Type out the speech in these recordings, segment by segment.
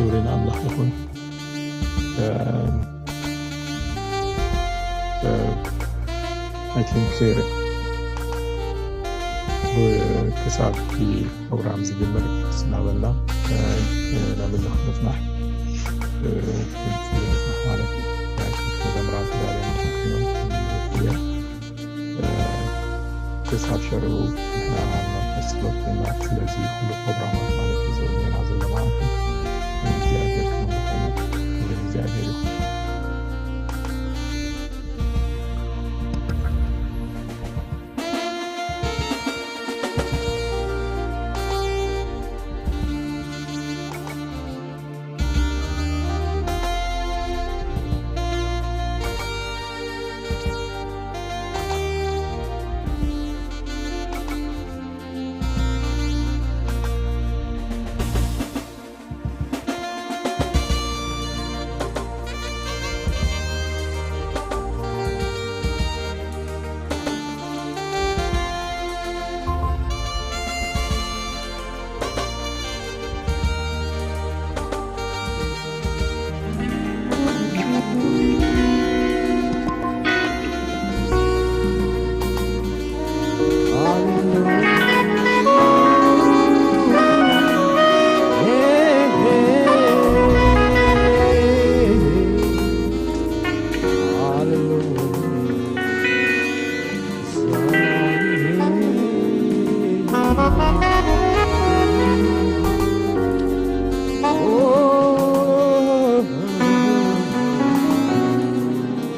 ክብሪ ንኣምላኽ ይኹን። I think ክሳብ እቲ ፕሮግራም ዝጅምር ስናበልና ናብሎ ክነፅናሕ፣ ክንፅሊ ንፅናሕ ማለት እዩ። መዘምራን ተጋርዮም እዮም። ክሳብ ሸርኡ ንሕና ኣብ መንፈስ ጸሎት ኢና። ስለዚ ኩሉ ፕሮግራማት ማለት እዩ ዘሎና ዘሎ ማለት እዩ። ንእግዚኣብሔር ክብሪ ይኹን። ንእግዚኣብሔር ይኹን።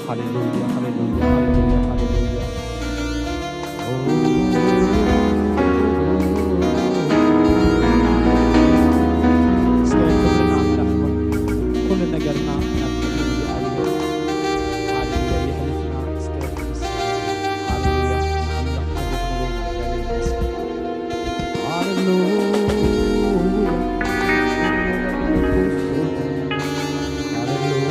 ሃሌሉያ፣ ሃሌሉያ፣ ሃሌሉያ፣ ሃሌሉያ። እስከ ክብሪ ንኣምላኽ ይኹን። ኩሉ ነገርና ናብ ቅድሚ እግዚኣብሔር፣ ሃሌሉያ፣ የሕሊፍና እስከ ሃሌሉያ፣ ንኣምላኽ ክብሪ ክንህቦ ኢና። እግዚኣብሔር ይመስገን። ሃሌሉያ። ሃሌሉያ።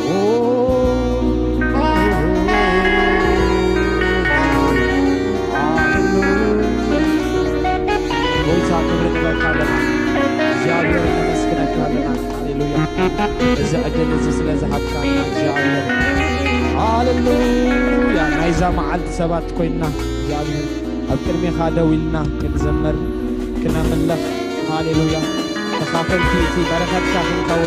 ኦ፣ ሃሌሉያ። ጎይታ ክብሪ ንበካ ኣለና። እግዚኣብሔር ነመስግነካ ኣለና። ሃሌሉያ። እዚ ዕድል እዚ ስለ ዝሃብካና እግዚኣብሔር። ሃሌሉያ። ናይዛ መዓልቲ ሰባት ኮይንና እግዚኣብሔር ኣብ ቅድሜኻ ደው ኢልና ክንዘምር ክነምልኽ። ሃሌሉያ። ተኻፈልቲ እቲ በረኸትካ ክንከውን።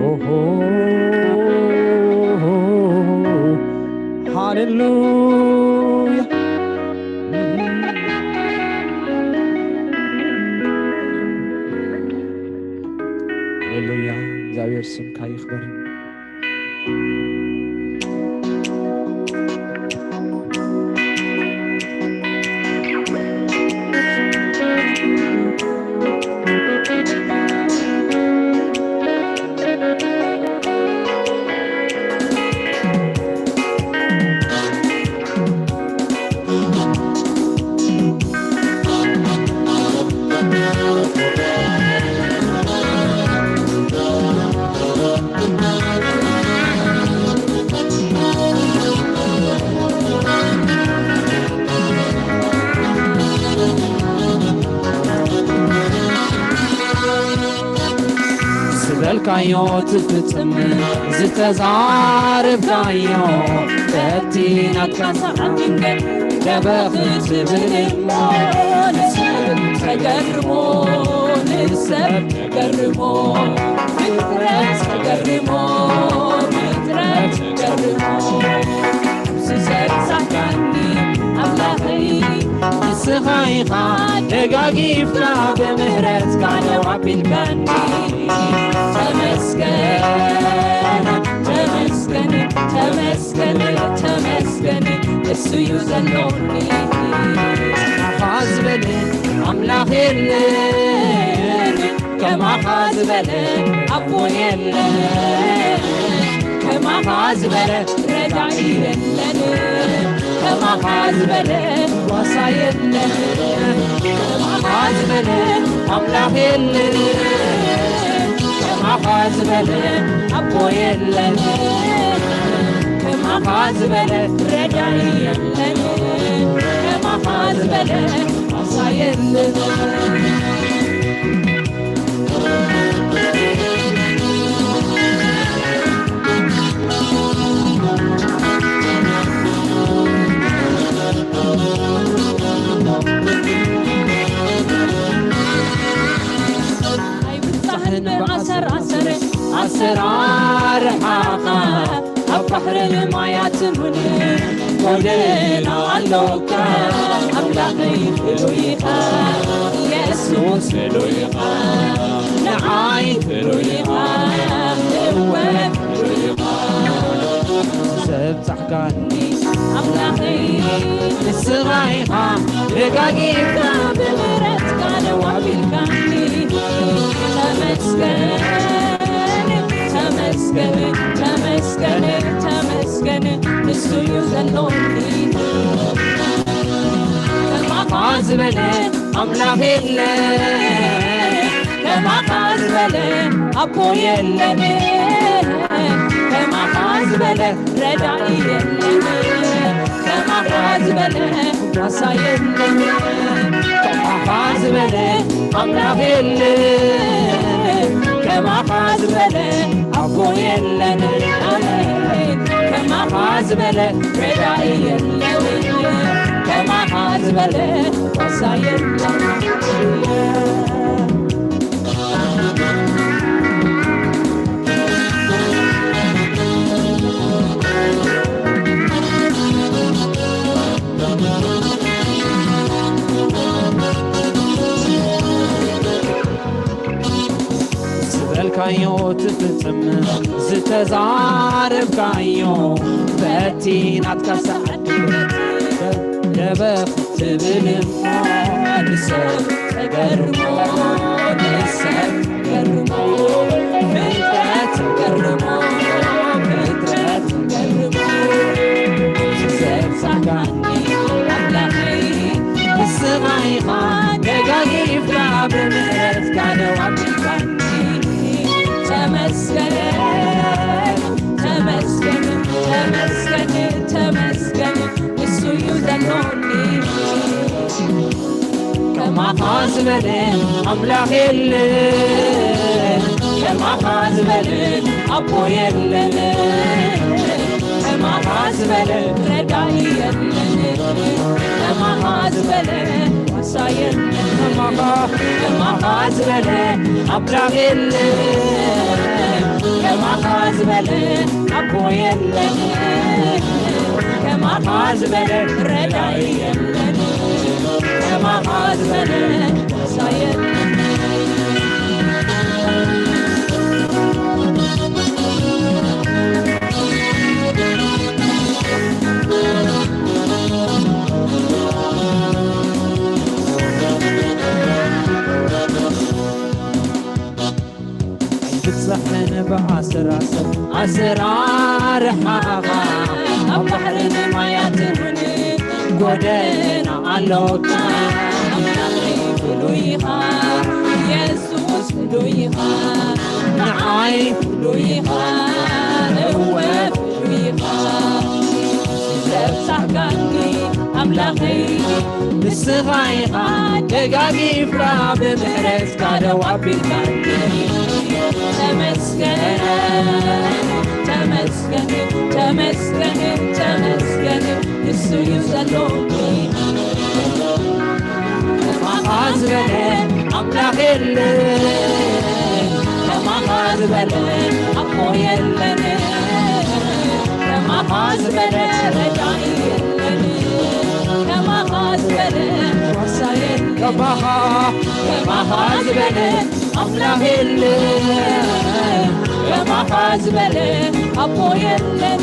ኦሆ፣ ሃሌሉያ። ሃሌሉያ፣ እግዚኣብሔር ስምካ ይኽበር። ዝበልካዮ ትፍጽም፣ ዝተዛረብካዮ በቲ ናትካ ሰዓት ደበኽ ትብል እሞ ንሰብ ተገርሞ፣ ንሰብ ተገርሞ፣ ፍጥረት ገርሞ፣ ፍጥረት ገርሞ፣ ነፍሲ ዘብጻሕካኒ ኣምላኸይ፣ ንስኻ ኢኻ ደጋጊፍካ፣ ብምህረትካ ደው ኣቢልካኒ። ተመስገን፣ ተመስገን፣ ተመስገን፣ ተመስገን፣ እሱ እዩ ዘሎኒ። ከማኻ ዝበለ ኣምላኽ የለን፣ ከማኻ ዝበለ ኣቦ የለን፣ ከማኻ ዝበለ ረዳኢ የለን፣ ከማኻ ዝበለ ዋሳ የለን፣ ከማኻ ዝበለ ኣምላኽ የለን፣ ከማኻ ዝበለ ኣቦ የለን፣ ከማኻ ዝበለ ረዳኢ የለን፣ ከማኻ ዝበለ ዋሳ የለን። ኣይብጻሕን ኣሰር ኣሰር ኣሰራርሓኻ ኣብ ባሕርን ማያትን እውን ጎደና ኣሎካ። ኣምላኸይ ፍሉይ ኢኻ፣ የሱስ ፍሉይ ኢኻ፣ ንዓይ ፍሉይ ኢኻ፣ እወ ፍሉይ ኢኻ። ዘብጻሕካኒ ኣምላኸይ ንስኻ ኢኻ፣ ደጋጊምካ ብምሕረትካ ደው ኣቢልካኒ። ተመስገን፣ ተመስገን፣ ተመስገን፣ ተመስገን፣ ንሱ እዩ ዘሎኒ። ከማኻ ዝበለ ኣምላኽ የለን፣ ከማኻ ዝበለ ኣቦ የለን፣ ከማኻ ዝበለ ረዳኢ የለን፣ ከማኻ ዝበለ ዋሳ የለን፣ ከማኻ ዝበለ ኣምላኽ የለን፣ ከማኻ ዝበለ ኣቦ የለን፣ ከማኻ ዝበለ ረዳኢ የለን፣ ከማኻ ዝበለ ዋሳ የለን። ዝበልካዮ ትፍጽም፣ ዝተዛረብካዮ በቲ ናትካ ሰዓት ደበኽ ትብል እሞ ንሰብ ተገርሞ፣ ንሰብ ተገርሞ፣ ፍጥረት ተገርሞ፣ ፍጥረት ተገርሞ። ዘብጻሕካኒ ኣምላኸይ ንስኻ ኢኻ፣ ደጋጊፍካ ብምሕረትካ ደው ኣቢልካኒ። ተመስገን፣ ተመስገን፣ ተመስገን፣ ተመስገን፣ ንሱ እዩ ዘሎኒ። ከማኻ ዝበለ ኣምላኽ የለን፣ ከማኻ ዝበለ ኣቦ የለን፣ ከማኻ ዝበለ ረዳኢ የለን፣ ከማኻ ዝበለ ዋሳ የለን፣ ከማኻ፣ ከማኻ ዝበለ ኣምላኽ የለን፣ ከማኻ ዝበለ ኣቦ የለን፣ ከማኻ ዝበለ ረዳኢ የለን፣ ከማኻ ዝበለ ዋሳ የለን። ኣይብጻሕን ብኣሰራስር ኣሰራርሓኻ፣ ኣብ ባሕርን ማያትን እውን ጎደና ኣሎካ። ኣምላኸይ ፍሉይ ኢኻ፣ የሱስ ፍሉይ ኢኻ፣ ንዓይ ፍሉይ ኢኻ፣ እወ ፍሉይ ኢኻ። ዘብጻሕካኒ ኣምላኸይ ንስኻ ኢኻ፣ ደጋጊፍካ ብምሕረትካ ደው ኣቢልካኒ። ተመስገን፣ ተመስገን፣ ተመስገን፣ ተመስገን፣ ንሱ እዩ ዘሎኒ። ከማኻ ዝበለ ኣምላኽ የለን፣ ከማኻ ዝበለ ኣቦ የለን፣ ከማኻ ዝበለ ረዳኢ የለን፣ ከማኻ ዝበለ ዋሳ የለን፣ ከማኻ፣ ከማኻ ዝበለ ኣምላኽ የለን፣ ከማኻ ዝበለ ኣቦ የለን፣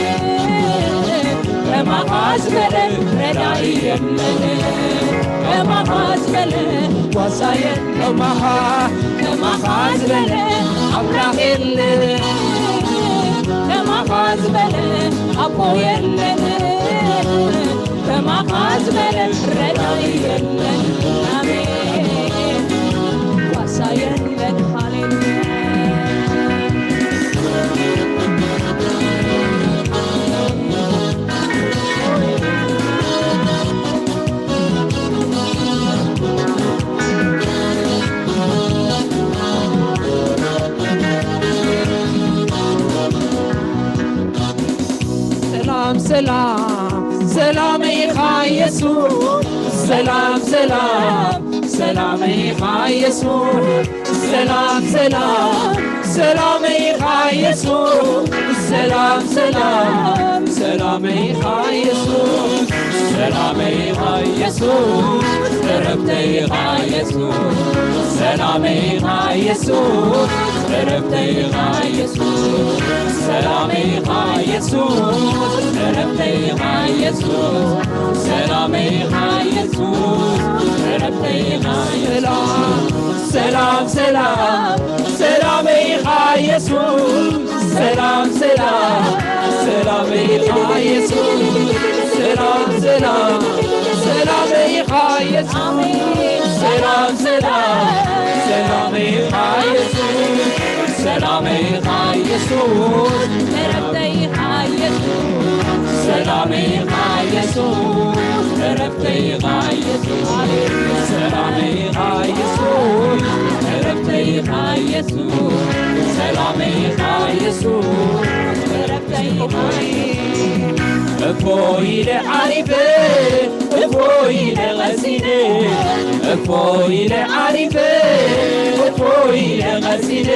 ከማኻ ዝበለ ረዳኢ የለን፣ ከማኻ ዝበለ ዋሳ የለን፣ ከማኻ፣ ከማኻ ዝበለ ኣምላኽ የለን፣ ከማኻ ዝበለ ኣቦ የለን፣ ከማኻ ዝበለ ረዳኢ የለን። ኣሜን። ዋሳ የለን። ሃሌሉያ። ሰላም ሰላም ሰላም ኢኻ የሱስ፣ ሰላም ሰላም ሰላም ኢኻ የሱስ፣ ሰላም ሰላም ሰላም ኢኻ የሱስ፣ ሰላም ሰላም ሰላም ኢኻ የሱስ፣ ሰላም ኢኻ የሱስ፣ ዕረፍተይ ኢኻ የሱስ፣ ሰላም ኢኻ የሱስ፣ ዕረፍተይ ኢኻ የሱስ፣ ሰላም ኢኻ የሱስ፣ ዕረፍተይ ኢኻ የሱስ፣ ሰላም ኢኻ የሱስ፣ ዕረፍተይ ኢኻ የሱስ። ሰላም ሰላም ሰላም ሰላም ኢኻ የሱስ፣ ሰላም ሰላም ሰላም ኢኻ የሱስ፣ ሰላም ሰላም ሰላም ኢኻ የሱስ፣ ሰላም ሰላም ሰላም ኢኻ የሱስ፣ ሰላም ኢኻ የሱስ፣ ዕረፍተይ ኢኻ የሱስ፣ ሰላም ኢኻ የሱስ፣ ዕረፍተይ ኢኻ የሱስ፣ ሰላም ኢኻ የሱስ፣ ዕረፍተይ ኢኻ የሱስ፣ ሰላም ኢኻ የሱስ፣ ዕረፍተይ ኢኻ። እፎይ ኢለ ዓሪፈ፣ እፎይ ኢለ ቐሲነ፣ እፎይ ኢለ ዓሪፈ፣ እፎይ ኢለ ቐሲነ።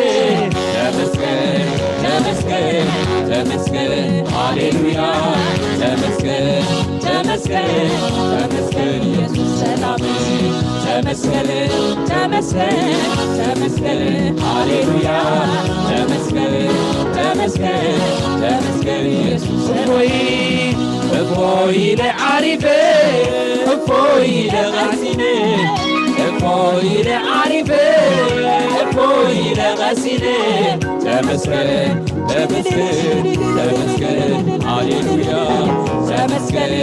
ተመስገን፣ ተመስገን፣ ተመስገን፣ ሃሌሉያ። ተመስገን፣ ተመስገን፣ ተመስገን፣ ኢየሱስ ሰላም። ተመስገን፣ ተመስገን፣ ተመስገን፣ ሃሌሉያ። ተመስገን፣ ተመስገን፣ ተመስገን፣ ኢየሱስ ሰላም። እፎይ፣ እፎይ ኢለ ዓሪፈ፣ እፎይ ኢለ ቐሲነ፣ እፎይ ኢለ ዓሪፈ፣ እፎይ ኢለ ቐሲነ። ተመስገን፣ ተመስገን፣ ተመስገን፣ ሃሌሉያ። ተመስገን፣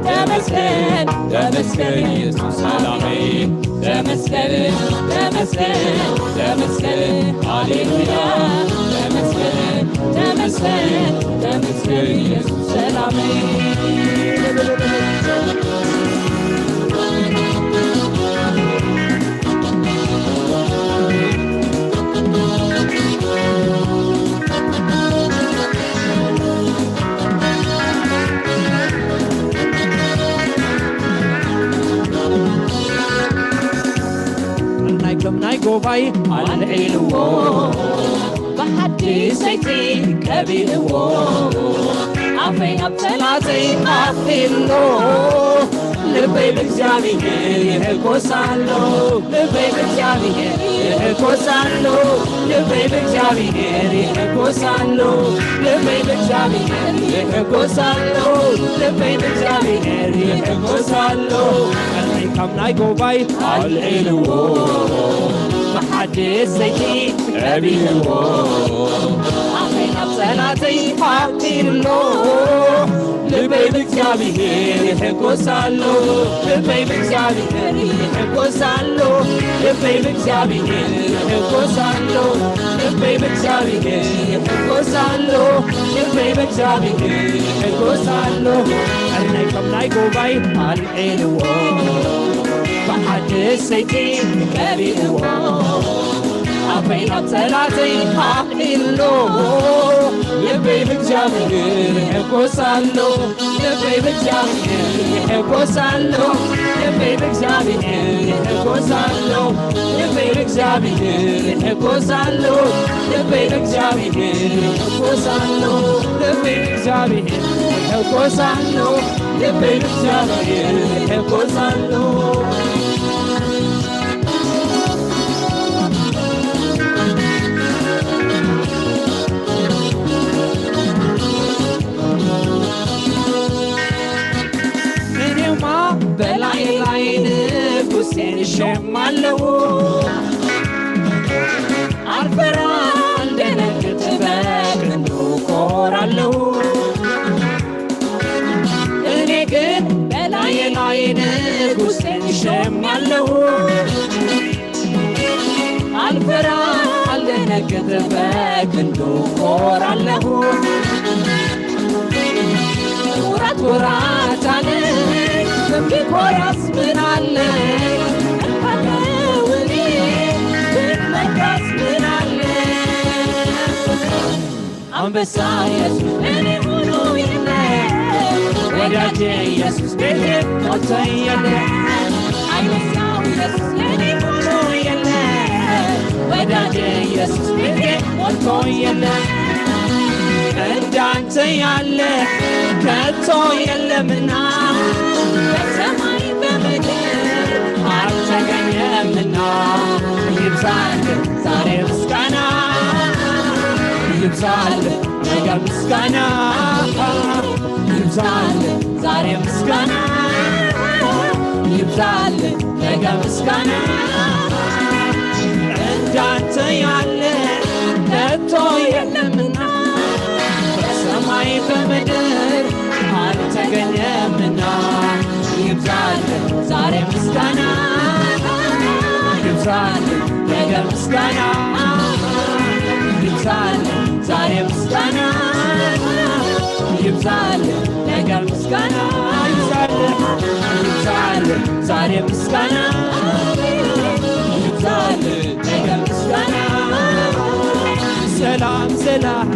ተመስገን፣ ተመስገን፣ ኢየሱስ ሰላሜ። ተመስገን፣ ተመስገን፣ ተመስገን፣ ሃሌሉያ። ተመስገን፣ ተመስገን፣ ተመስገን፣ ኢየሱስ ሰላሜ። ናይ ከም ናይ ጎባይ ኣልዒልዎ፣ ብሓድሽ ዘይቲ ቀቢእዎ፣ ኣፈይ ናብ ጠላተይ ኣኺሎ። ልበይ ብእግዚኣብሔር ይሕጎስ ኣሎ፣ ልበይ ብእግዚኣብሔር ይሕጎስ ኣሎ፣ ልበይ ብእግዚኣብሔር ይሕጎስ ኣሎ፣ ልበይ ብእግዚኣብሔር ይሕጎስ ኣሎ፣ ልበይ ብእግዚኣብሔር ይሕጎስ ኣሎ። ቀልበይ ካብ ናይ ጎባይ ኣልዒልዎ፣ ብሓድሽ ዘይቲ ቀቢእዎ፣ ኣፈይ ናብ ጸላተይ ኣኺሎ። ልበይ ብእግዚኣብሔር ይሕጎስ ኣሎ፣ ልበይ ብእግዚኣብሔር ይሕጎስ ኣሎ፣ ልበይ ብእግዚኣብሔር ይሕጎስ ኣሎ፣ ልበይ ብእግዚኣብሔር ይሕጎስ ኣሎ፣ ልበይ ብእግዚኣብሔር ይሕጎስ ኣሎ። ቀልበይ ካብ ናይ ጎባይ ኣልዒልዎ፣ ብሓድሽ ዘይቲ ቀቢእዎ፣ ኣፈይ ናብ ጸላተይ ኣኺሎ። ልበይ ብእግዚኣብሔር ይሕጎስ ኣሎ፣ ልበይ ብእግዚኣብሔር ይሕጎስ ኣሎ። ልበይ ብእግዚኣብሔር ይሕጎስ ኣሎ። ልበይ ብእግዚኣብሔር ይሕጎስ ኣሎ። ልበይ ብእግዚኣብሔር ይሕጎስ ኣሎ። ልበይ ብእግዚኣብሔር ይሕጎስ ኣሎ። ልበይ ብእግዚኣብሔር ይሕጎስ ኣሎ። እኔማ በላይ ላይ ንጉሴን ሸማለሁ። አልፈራ አልደነግጥ በክንዱ ኮራለሁ። እኔ ግን በላይ ላይ ንጉሴን ሸማለሁ። አልፈራ አልደነግጥ በክንዱ ኮራለሁ። ኩራት ኩራት አለ ምን ቢኮራስ ምን አለ? እፈራለሁ እኔ ብመካስ ምን አለ? አንበሳ ኢየሱስ እኔ ሆኖ የለ ወዳጄ ኢየሱስ ቤቴ ሞልቶ የለ። አንበሳው ኢየሱስ እኔ ሆኖ የለ ወዳጄ ኢየሱስ ቤቴ ሞልቶ የለ። እንዳንተ ያለ ከቶ የለምና በሰማይ በምድር አልተገኘምና ይብዛል ዛሬ ምስጋና ይብዛል ነገ ምስጋና ይብዛል ዛሬ ምስጋና ይብዛል ነገ ምስጋና እንዳንተ ያለ ከቶ የለምና በሰማይ በምድር አልተገኘምና ይብዛል ዛሬ ምስጋና ይብዛል ነገ ምስጋና ይብዛል ዛሬ ምስጋና ይብዛል ነገ ምስጋና ይብዛል ይብዛል ዛሬ ምስጋና ይብዛል ነገ ምስጋና ሰላም ሰላም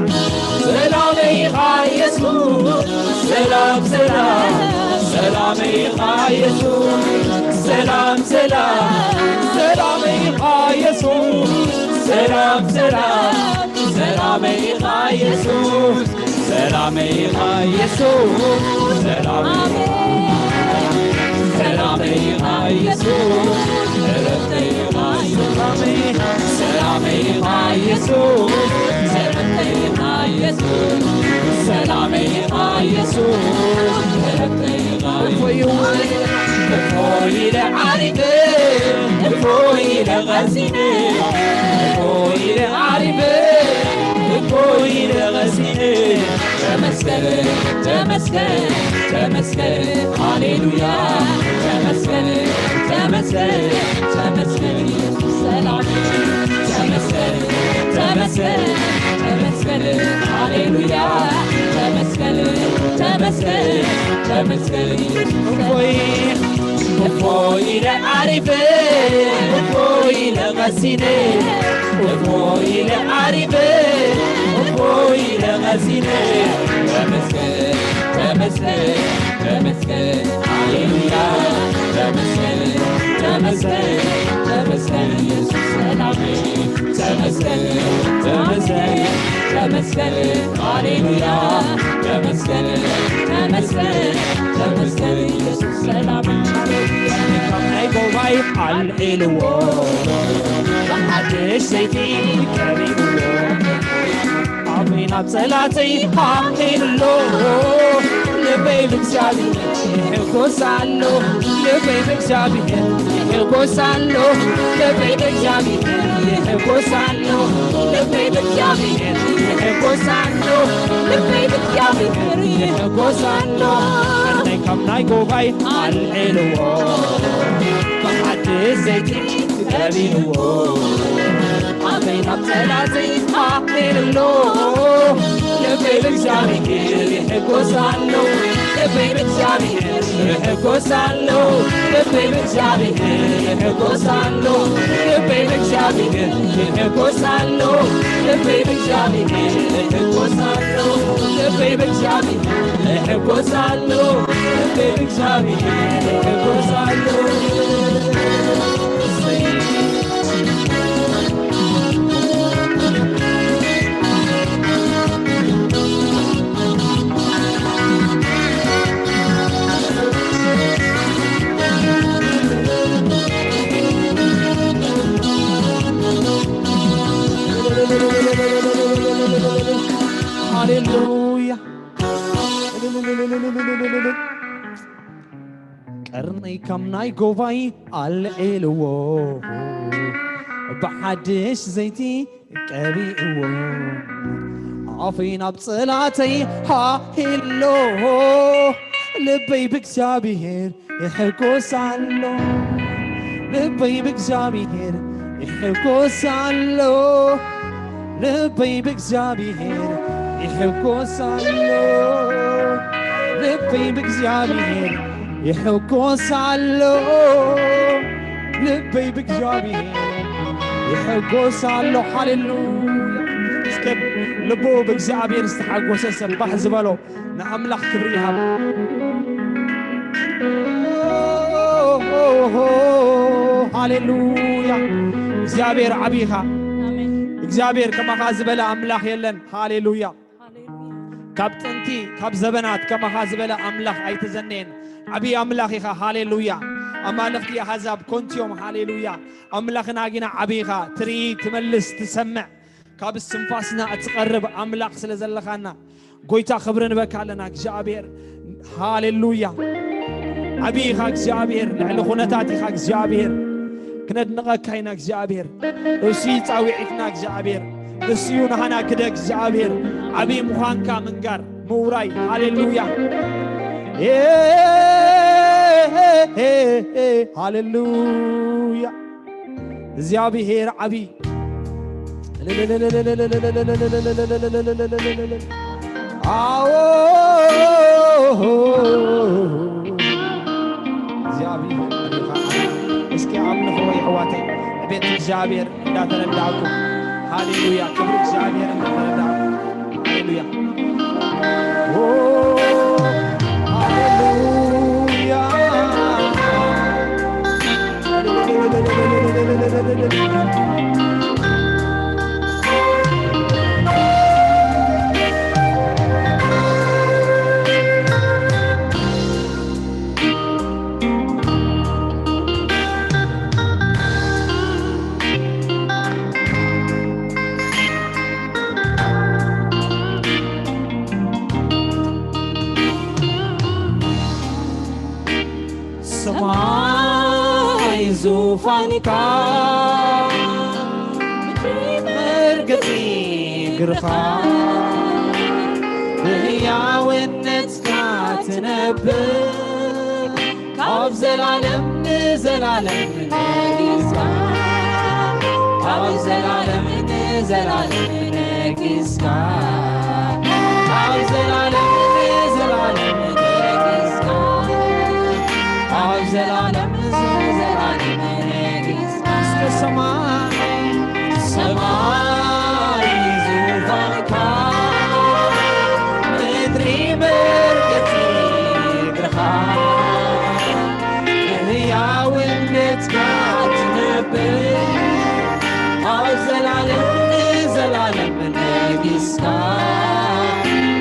ሰላም ኢኻ ኢየሱስ ሰላም ሰላም ሰላም ኢኻ ኢየሱስ ሰላም ሰላም ሰላም ኢኻ ኢየሱስ ሰላም ሰላም ሰላም ኢኻ ኢየሱስ ሰላም ኢኻ ኢየሱስ ሰላም ሰላም ኢኻ ኢየሱስ እረፍተይ ኢኻ ኢየሱስ ሰላም ኢኻ ኢየሱስ እረፍተይ ኢኻ ኢየሱስ ሰላም ኢኻ ኢየሱስ እረፍተይ ኢኻ ኢየሱስ እፎይ ኢለ ዓሪፈ እፎይ ኢለ ቀሲነ እፎይ ኢለ ዓሪፈ እፎይ ኢለ ቀሲነ ተመስገን ተመስገን ተመስገን ሃሌሉያ ተመስገን ተመስገን ተመስገን ኢየሱስ ሰላም ተመስገን ተመስገን ተመስገን ሃሌሉያ ተመስገን ተመስገን ተመስገን ኢየሱስ እፎይ እፎይ ኢለ ዓሪፈ እፎይ ኢለ ቀሲነ እፎይ ኢለ ዓሪፈ እፎይ ኢለ ቀሲነ ተመስገን ተመስገን ተመስገን ሃሌሉያ ተመስገን ተመስገን ተመስገን ኢየሱስ ሰላሜ ተመስገን ተመስገን ተመስገን ሃሌሉያ ተመስገን ተመስገን ተመስገን ኢየሱስ ሰላሜ ናይ ጎባይ ኣልዒልዎ ሓድሽ ሰይቲ ቀሪብዎ ኣሜን ኣብ ጸላተይ ሃሌሎ ልበይ ብእግዚኣብሔር ይሕጎስ ኣሎ ልበይ ብእግዚኣብሔር ይሕጎስ ኣሎ ልበይ ብእግዚኣብሔር ይሕጎስ ኣሎ ልበይ ብእግዚኣብሔር ይሕጎስ ኣሎ ልበይ ብእግዚኣብሔር ይሕጎስ ኣሎ ናይ ካብ ናይ ጎባይ ኣልዒልዎ ብሓድሽ ዘይቲ ቀቢልዎ ኣሜን ኣብ ጸላተይ ሃሌሎ ልበይ ብእግዚኣብሔር ይሕጎስ ኣሎ ልበይ ብእግዚኣብሔር ይሕጎስ ኣሎ። ልበይ ብእግዚኣብሔር ይሕጎስ ኣሎ። ልበይ ብእግዚኣብሔር ይሕጎስ ኣሎ። ልበይ ብእግዚኣብሔር ይሕጎስ ኣሎ። ልበይ ብእግዚኣብሔር ይሕጎስ ኣሎ። ልበይ ብእግዚኣብሔር ይሕጎስ ኣሎ። ሃሌሉያ። ቀርነይ ከም ናይ ጎባይ ኣልዒልዎ፣ ብሓድሽ ዘይቲ ቀቢእዎ። ኣፈይ ናብ ጸላተይ ሃሂሎ፣ ልበይ ብእግዚኣብሔር ይሕጎስ ኣሎ። ልበይ ብእግዚኣብሔር ይሕጎስ ኣሎ። ልበይ ብእግዚኣብሔር ይሕጎስ ኣሎ። ልበይ ብእግዚኣብሔር ይሕጎስ ኣሎ። ልበይ ብእግዚኣብሔር ይሕጎስ ኣሎ። ሃሌሉያ። እስከ ልቡ ብእግዚኣብሔር ዝተሓጎሰ ሰብ ባህ ዝበሎ ንኣምላኽ ክብሪ ይሃብ። ሃሌሉያ። እግዚኣብሔር ዓብዪኻ። ኣሜን። እግዚኣብሔር ከማኻ ዝበለ ኣምላኽ የለን። ሃሌሉያ። ሃሌሉያ። ካብ ጥንቲ ካብ ዘበናት ከማኻ ዝበለ ኣምላኽ ኣይተዘነየን። ዓብዪ ኣምላኽ ኢኻ። ሃሌሉያ። ኣማልኽቲ ኣሕዛብ ኮንትዮም። ሃሌሉያ። ኣምላኽና ጊና ዓብዪ ኢኻ። ትርኢ፣ ትመልስ፣ ትሰምዕ፣ ካብ እስትንፋስና እትቐርብ ኣምላኽ ስለ ዘለኻና ጎይታ ክብሪ ንበካ ኣለና እግዚኣብሔር። ሃሌሉያ። ዓብዪ ኢኻ እግዚኣብሔር፣ ልዕሊ ኩነታት ኢኻ እግዚኣብሔር። ክነድንቐካ ኢና እግዚኣብሔር። እሱ እዩ ጻውዒትና እግዚኣብሔር። እሱ እዩ ንሃና ክደ እግዚኣብሔር። ዓብዪ ምዃንካ ምንጋር ምውራይ። ሃሌሉያ። ሃሌሉያ። እግዚኣብሔር ዓብዪ። ኣዎ፣ እግዚኣብሔር ዓብዪ። እስኪ ኣምልኽዎ የሕዋተይ፣ ቤት እግዚኣብሔር እንዳተረዳእኩም። ሃሌሉያ፣ ክብሪ እግዚኣብሔር እንዳተረዳእኩም። ሃሌሉያ። ኦ፣ ሃሌሉያ። ሰማይ ዙፋንካ፣ ምድሪ መርገጺ እግርኻ፣ ብህያውነትካ ትነብር፣ ካብ ዘላለም ንዘላለም ነጊስካ፣ ካብ ዘላለም ንዘላለም ነጊስካ፣ ካብ ዘላለም ንዘላለም ነጊስካ፣ ካብ ዘላለም ንዘላለም ነጊስካ። እስከ ሰማይ፣ ሰማይ ዙፋንካ፣ ምድሪ መርገጺ እግርኻ፣ ብህያውነትካ ትነብር፣ ካብ ዘላለም ንዘላለም ነጊስካ፣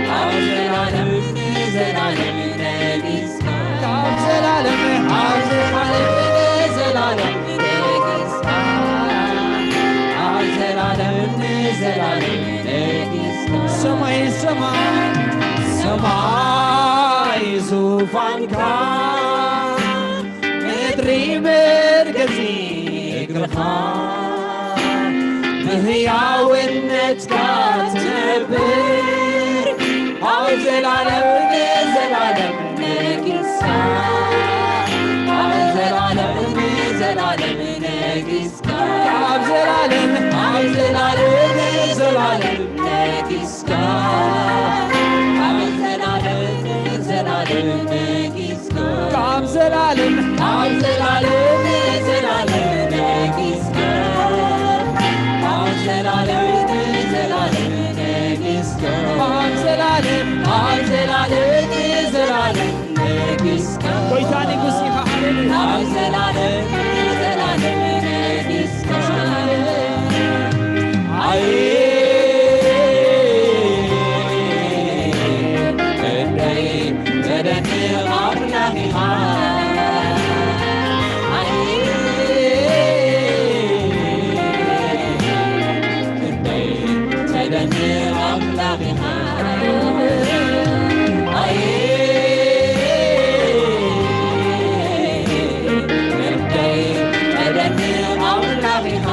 ካብ ዘላለም ንዘላለም ነጊስካ፣ ካብ ዘላለም፣ ካብ ዘላለም ንዘላለም ነጊስካ፣ ካብ ዘላለም ንዘላለም ነጊስካ። ሰማይ፣ ሰማይ፣ ሰማይ ዙፋንካ፣ ምድሪ መርገጺ እግርኻ፣ ብህያውነትካ ትነብር፣ ካብ ዘላለም ንዘላለም ነጊስካ፣ ካብ ዘላለም ንዘላለም ነጊስካ፣ ካብ ዘላለም፣ ካብ ዘላለም ንዘላለም ነጊስካ፣ ካብ ዘላለም ንዘላለም ዘላለም ነግስካ፣ ኣብ ዘላለም፣ ኣብ ዘላለም ዘላለም ነግስካ። ጎይታ ንጉስ ኢኻ። ሃሌሉያ። ኣብ ዘላለም ዘላለም ነግስካ። ኣየ ክንደይ ተደንቕ ኣምላኽ ኢኻ። ኣየ ክንደይ ተደንቕ ኣምላኽ ኢኻ። ኣየ ክንደይ ተደንቕ ኣምላኽ ኢኻ።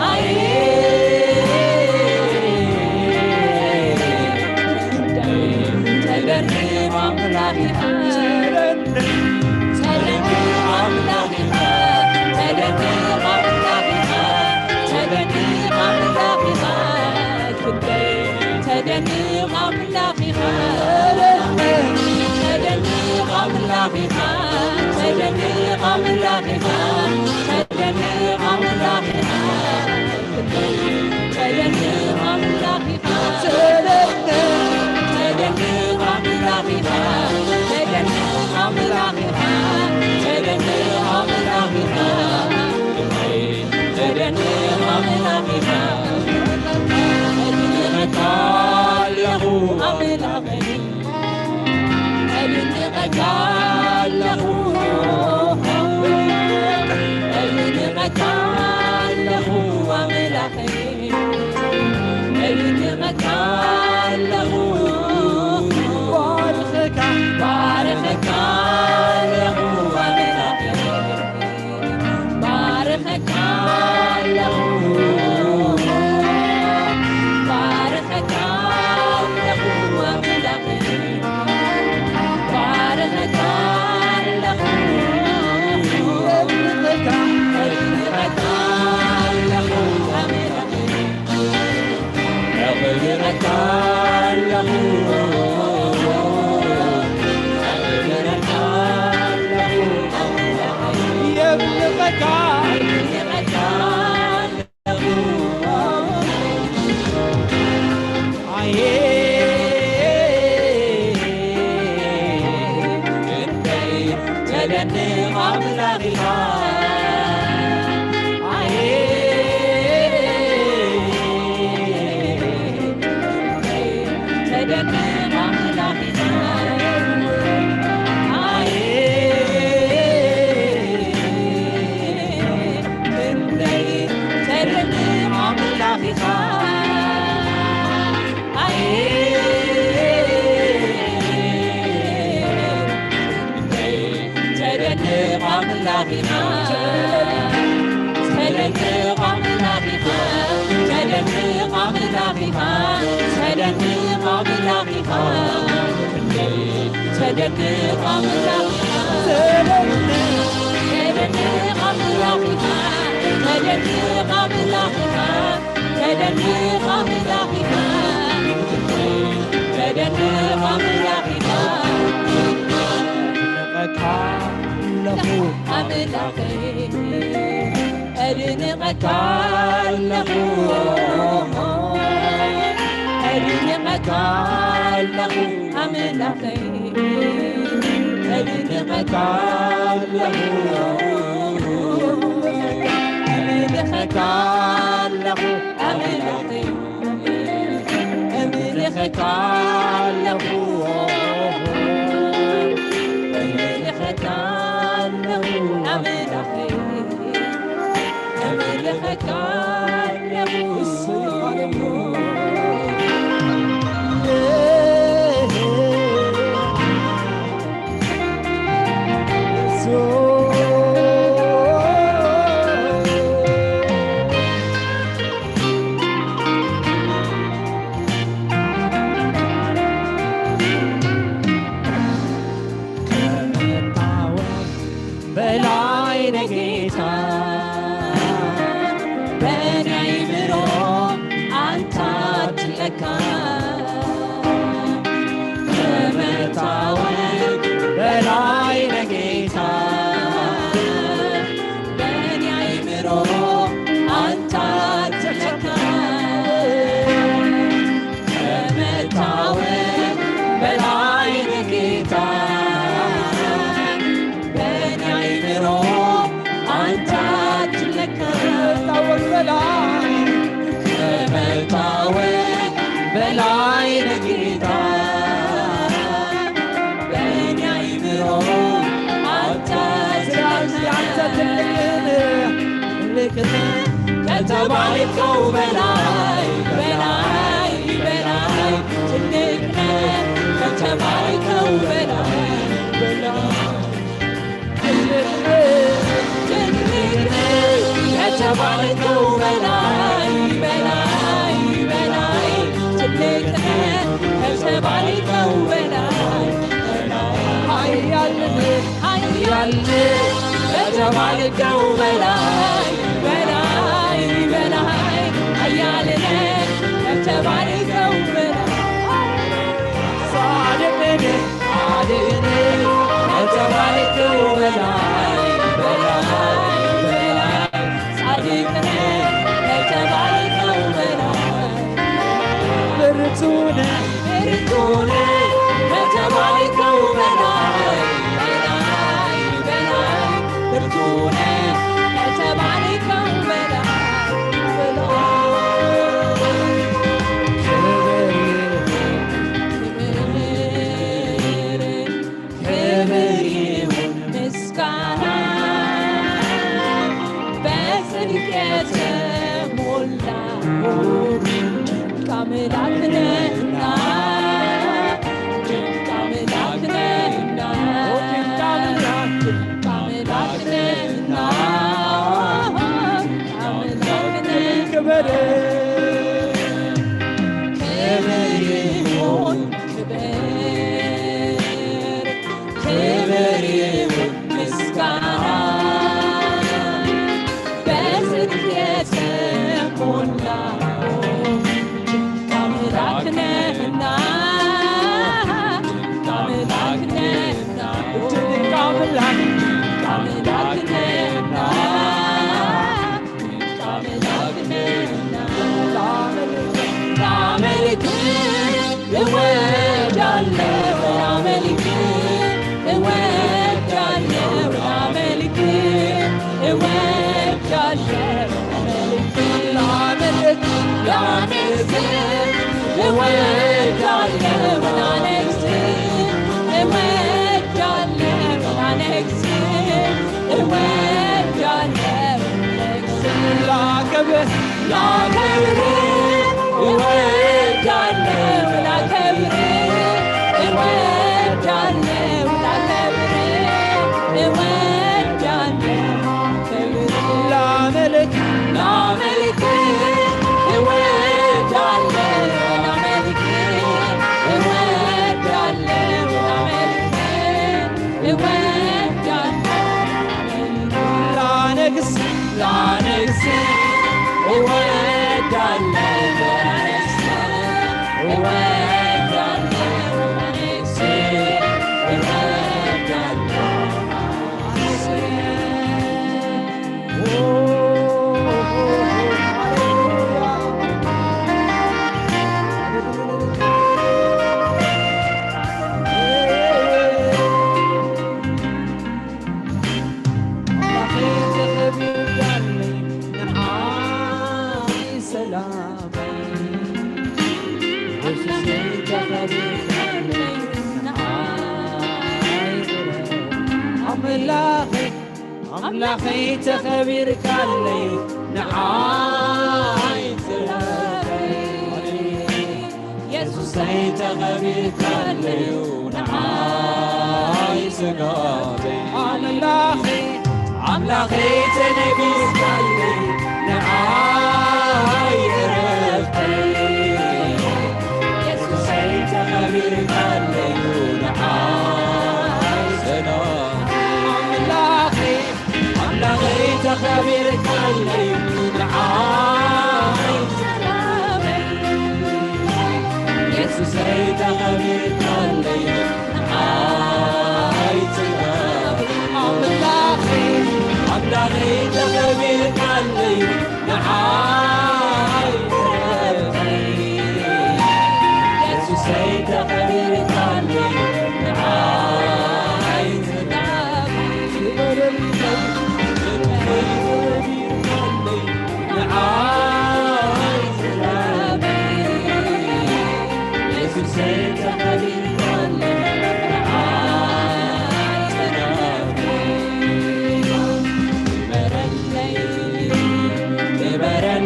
ኣየ ክንደይ ተደንቕ ኣምላኽ ኢኻ። ተደንቕ ኣምላኽ ኢኻ። ተደንቕ ኣምላኽ ኢኻ። ተደንቕ ኣምላኽ ኢኻ። ክንደይ ተደንቕ ኣምላኽ ኢኻ። ተደንቕ ኣምላኽ ኢኻ። ተደንቕ ኣምላኽ ኢኻ። ተደንቕ ኣምላኽ ኢኻ። ተደንቕ ኣምላኽ ኢኻ። ተደንቕ ኣምላኽ ኢኻ። ተደንቕ ኣምላኽ ኢኻ። ተደንቕ ኣምላኽ ኢኻ። ተደንቕ ኣምላኽ ኢኻ። እድነቐካ ኣለኹ ኣምላኸይ። እድነቐካ ኣለኹ። እድነቐካ ኣለኹ ኣምላኸይ። እድነቐካ ኣለኹ። ባርኸካ፣ ባርኸካ ኣለኹ ኣምላኸይ። ባርኸካ ኣለኹ። ባርኸካ ኣለኹ ኣምላኸይ። ባርኸካ ኣለኹ። ባርኸካ ኣለኹ ኣምላኸይ። ኣኽብረካ ኣለኹ፣ ኣኽብረካ ኣለኹ፣ የምልኸካ፣ የምልኸካ ኣለኹ። ኣየ ክንደይ ተደንቕ ኣምላኽ ኢኻ። ኣየ ተደንቕ ኣምላኽ ኢኻ። ኣየ ክንደይ ተደንቕ ኣምላኽ ኢኻ። ኣየ ተደንቕ ኣምላኽ ኢኻ። ተደንቕ ኣምላኽ ኢኻ። ተደንቕ ኣምላኽ ኢኻ። ተደንቕ ኣምላኽ ኢኻ። ተደንቕ ኣምላኽ ኢኻ። ተደንቕ ኣምላኽ ኢኻ። ተደንቕ ኣምላኽ ኢኻ። ተደንቕ ኣምላኽ ኢኻ። ተደንቕ ኣምላኽ ኢኻ። ኣድንቐካ ኣለኹ ኣምላኸይ። ኣድንቐካ ኣለኹ። ኣድንቐካ ኣለኹ ኣምላኸይ። ኣድንቐካ ኣለኹ። ኣምልኸካ ኣለኹ ኣምላኸይ። ኣምልኸካ ኣለኹ። ኣምልኸካ ኣለኹ ኣምላኸይ። ኣምልኸካ ኣለኹ። በላይ ነህ ጌታ፣ በእኔ አይምሮ አታስላል። አንተ ትልቅ ነህ። ትልቅ ነህ ከተባልከው በላይ፣ በላይ፣ በላይ። ትልቅ ነህ ከተባልከው በላይ፣ በላይ። ትልቅ ነህ፣ ትልቅ ነህ ከተባልከው በላይ፣ በላይ፣ በላይ። ትልቅ ነህ ከተባልከው በላይ፣ በላይ። ኃያል ነህ፣ ኃያል ነህ ከተባልከው በላይ፣ በላይ፣ በላይ። ኃያል ነህ ከተባልከው በላይ። ጻድቅ ነህ፣ ጻድቅ ነህ ከተባልከው በላይ፣ በላይ፣ በላይ። ጻድቅ ነህ ከተባልከው በላይ። ብርቱ ነህ፣ ብርቱ ነህ ከተባልከው በላይ፣ በላይ፣ በላይ። ብርቱ ነህ ከተባልከው በላይ፣ በላይ። ክብር ይሁን፣ ክብር፣ ክብር ይሁን ምስጋና በጽድቅ የተሞላ ድንቅ አምላክ ነህና፣ ድንቅ አምላክ ነህና፣ ድንቅ አምላክ፣ ድንቅ አምላክ ነህና፣ ድንቅ አምላክ ነህና። ክብር፣ ክብር ይሁን፣ ክብር፣ ክብር ይሁን ምስጋና በጽድቅ የተሞላ ድንቅ አምላክ ነህና፣ ድንቅ አምላክ ነህና፣ ድንቅ አምላክ፣ ድንቅ አምላክ ነህና። ላመልክ እወዳለሁ፣ ላመልክ እወዳለሁ፣ ላመልክ እወዳለሁ፣ ላመልክ፣ ላመልክ እወዳለሁ፣ ላነግስ እወዳለሁ፣ ላነግስ እወዳለሁ። ላከብር፣ ላከብር እወዳለሁ፣ ላከብር እወዳለሁ፣ ላከብር እወዳለሁ። ላመልክ፣ ላመልክ እወዳለሁ፣ ላመልክ እወዳለሁ፣ ላመልክ እወዳለሁ። ላነግስ፣ ላነግስ እወዳለሁ፣ ላነግስ እወዳለሁ፣ ላነግስ እወዳለሁ። ኣምላኸይ ኣምላኸይ ተኸቢርካለይ ንዓይ ትረፈይ። የሱሰይ ተኸቢርካለይ ንዓይ ስጋበይ። ኣምላኸይ ኣምላኸይ ተነቢርካለይ ንዓይ ዕረፍተይ። የሱሰይ ተኸቢርካለይ ንዓይ ሰላም። ኣምላኸይ ኣምላኸይ ተኸቢርካለይ ንዓይ ሰላመይ። የሱሰይ ተኸቢርካለይ ንዓይ ጽጋበይ። ኣምላኸይ ኣምላኸይ ተኸቢርካለይ ንዓይ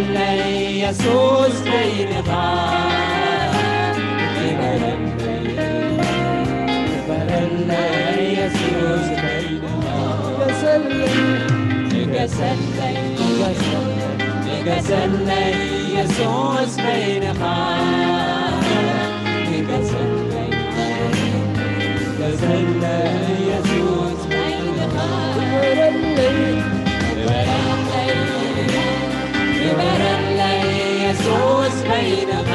ኢየሱስ በይንኻ ግበረለይ፣ ግበረለይ ኢየሱስ በይንኻ። ንገሰለይ፣ ንገሰለይ፣ ንገሰለይ ኢየሱስ በይንኻ። ንገሰለይ፣ ንገሰለይ ኢየሱስ በይንኻ። ግበረለይ፣ ግበረለይ፣ ግበረለይ ኢየሱስ በይንኻ።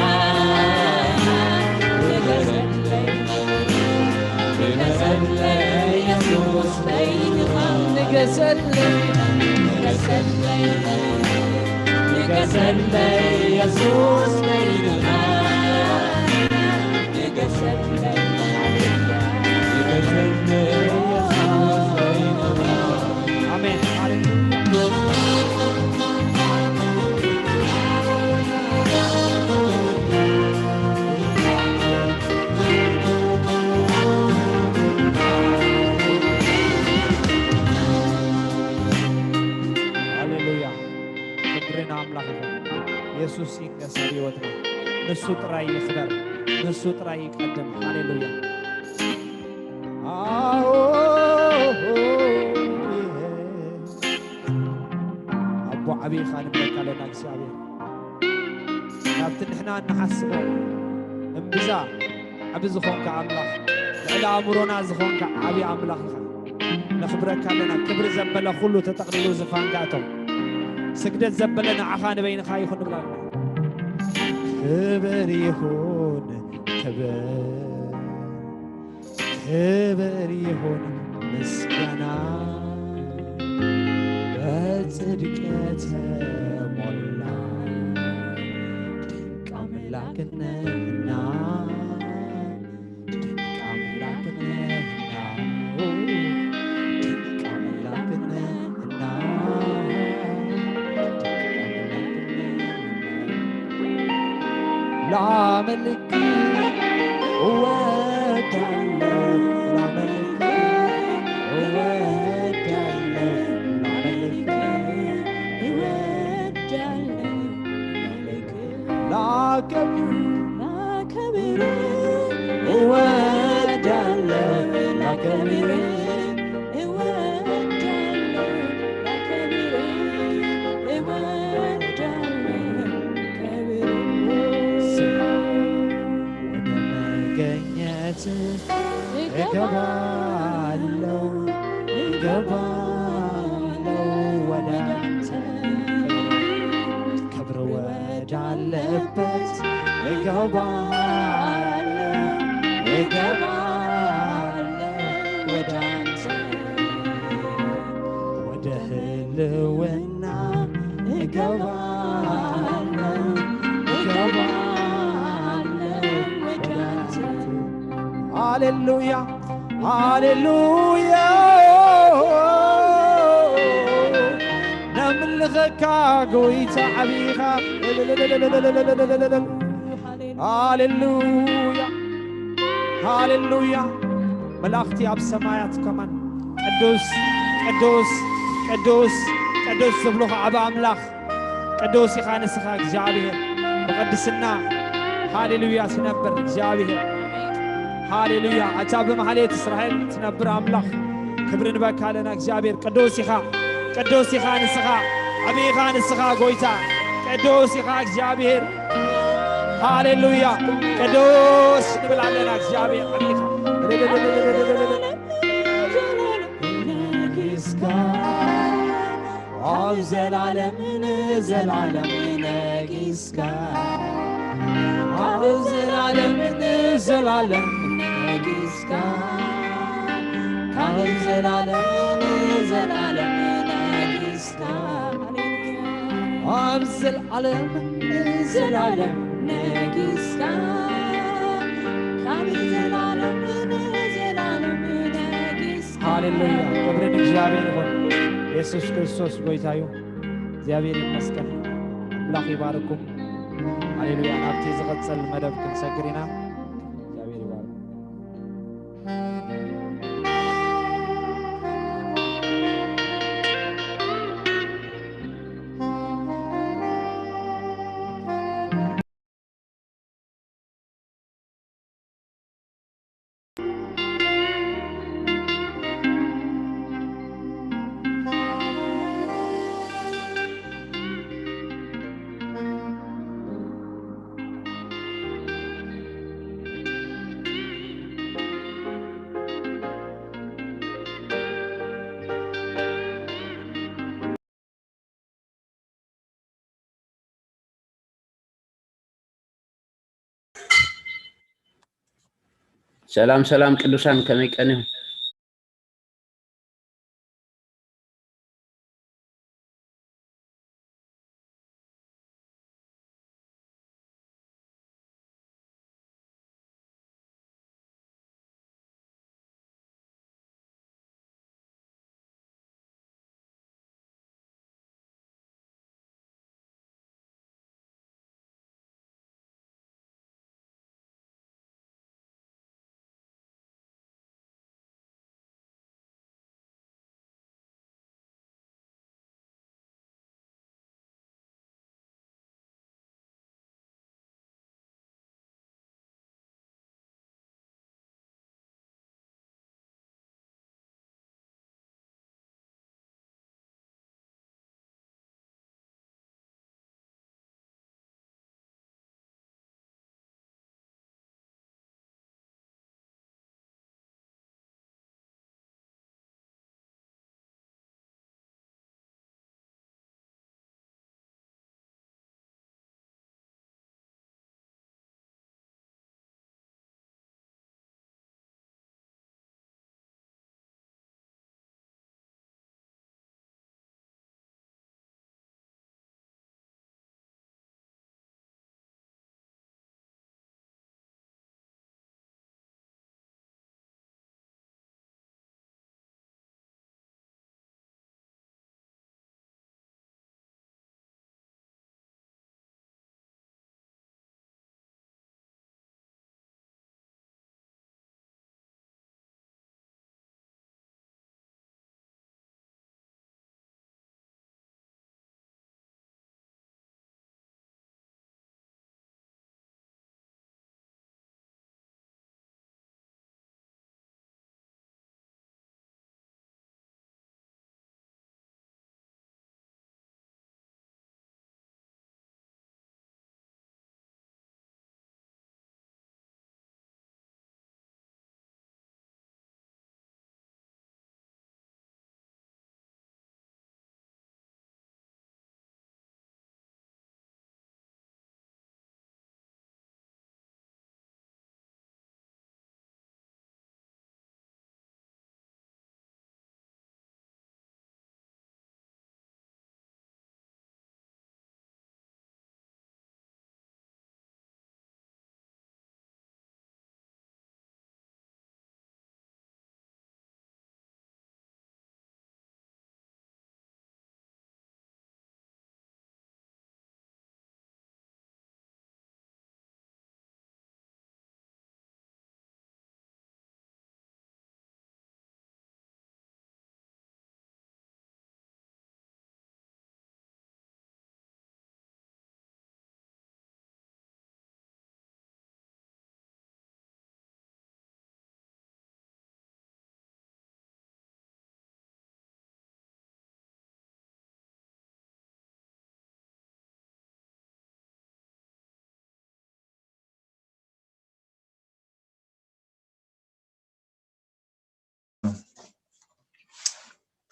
ንገሰለይ፣ ንገሰለይ ኢየሱስ በይንኻ። ንገሰለይ፣ ንገሰለይ፣ ንገሰለይ ኢየሱስ በይንኻ። ንገሰለይ፣ ንገሰለይ ኢየሱስ በይንኻ። ኣሜን። ሃሌሉያ። ሃሌሉያ። ክብሪ ንኣምላኽ ይኹን። የሱስ ይንገስ ኣብ ህይወትና። ንሱ ጥራይ ይኽበር። ንሱ ጥራይ ይቀድም። ሃሌሉያ። ኣዎ፣ ኣቦ ዓብዪ ኢኻ ንብለካ ኣለና እግዚኣብሔር። ካብቲ ንሕና እንሓስቦ እምብዛ ዓቢ ዝኾንካ ኣምላኽ፣ ልዕሊ ኣእምሮና ዝኾንካ ዓቢ ኣምላኽ ኢኻ። ነኽብረካ ኣለና። ክብሪ ዘበለ ኩሉ ተጠቕሊሉ ዝፋንካ እቶም ስግደት ዘበለ ንዓኻ ንበይንኻ ይኹን ንብላ ኣለና። ክብር ይኹን፣ ክብር፣ ክብር ይኹን፣ ምስጋና በጽድቅ የተሞላ ድንቅ ኣምላክ ነህና፣ ድንቅ ኣምላክ ነህና፣ ድንቅ ኣምላክ ነህና፣ ድንቅ ኣምላክ ነህና። ላመልክ እወዳለሁ፣ ላመልክ እወዳለሁ፣ ላመልክ እወዳለሁ፣ ላመልክ ላከብር ላከብር እወዳለሁ፣ ላከብር እወዳለሁ፣ ላከብር እወዳለሁ፣ ክብር ወደ መገኘት እገባለሁ፣ እገባለሁ ወደ አንተ። ክብር ወዳለበት እገባለሁ፣ እገባለሁ ወደ አንተ። ወደ ህልውና እገባለሁ፣ እገባለሁ ወደ አንተ። ሃሌሉያ፣ ሃሌሉያ። ነምልኸካ ጎይታ ዓቢኻ። ሃሌሉያ፣ ሃሌሉያ። መላእኽቲ ኣብ ሰማያት ከማን ቅዱስ፣ ቅዱስ፣ ቅዱስ፣ ቅዱስ ዝብሉኻ ዓቢ ኣምላኽ ቅዱስ ኢኻ ንስኻ እግዚኣብሔር። ብቕድስና ሃሌሉያ ትነብር እግዚኣብሔር። ሃሌሉያ። ኣታ ብማህሌት እስራኤል ትነብር ኣምላኽ ክብሪ ንበካ ኣለና እግዚኣብሔር። ቅዱስ ኢኻ፣ ቅዱስ ኢኻ ንስኻ፣ ዓቢ ኢኻ ንስኻ ጎይታ። ቅዱስ ኢኻ እግዚኣብሔር። ሃሌሉያ። ቅዱስ ንብል ኣለና እግዚኣብሔር። ዓቢ ኢኻ። ነጊስካ ኣብ ዘላለም ንዘላለም ነጊስካ፣ ኣብ ዘላለም ንዘላለም ነጊስካ፣ ካብ ዘላለም ንዘላለም ነጊስካ፣ ኣብ ዘላለም ንዘላለም ነጊስካ፣ ካብ ዘላለም ንዘላለም ነጊስካ። ሃሌሉያ፣ ክብሪ ንእግዚኣብሔር ይኹን። የሱስ ክርስቶስ ጎይታ እዩ። እግዚኣብሔር ይመስገን። ኣምላኽ ይባርኩም። ሃሌሉያ። ናብቲ ዝቕጽል መደብ ክንሰግር ኢና። እግዚኣብሔር ይባርኩም። ሰላም ሰላም ቅዱሳን፣ ከመይ ቀኒኹም?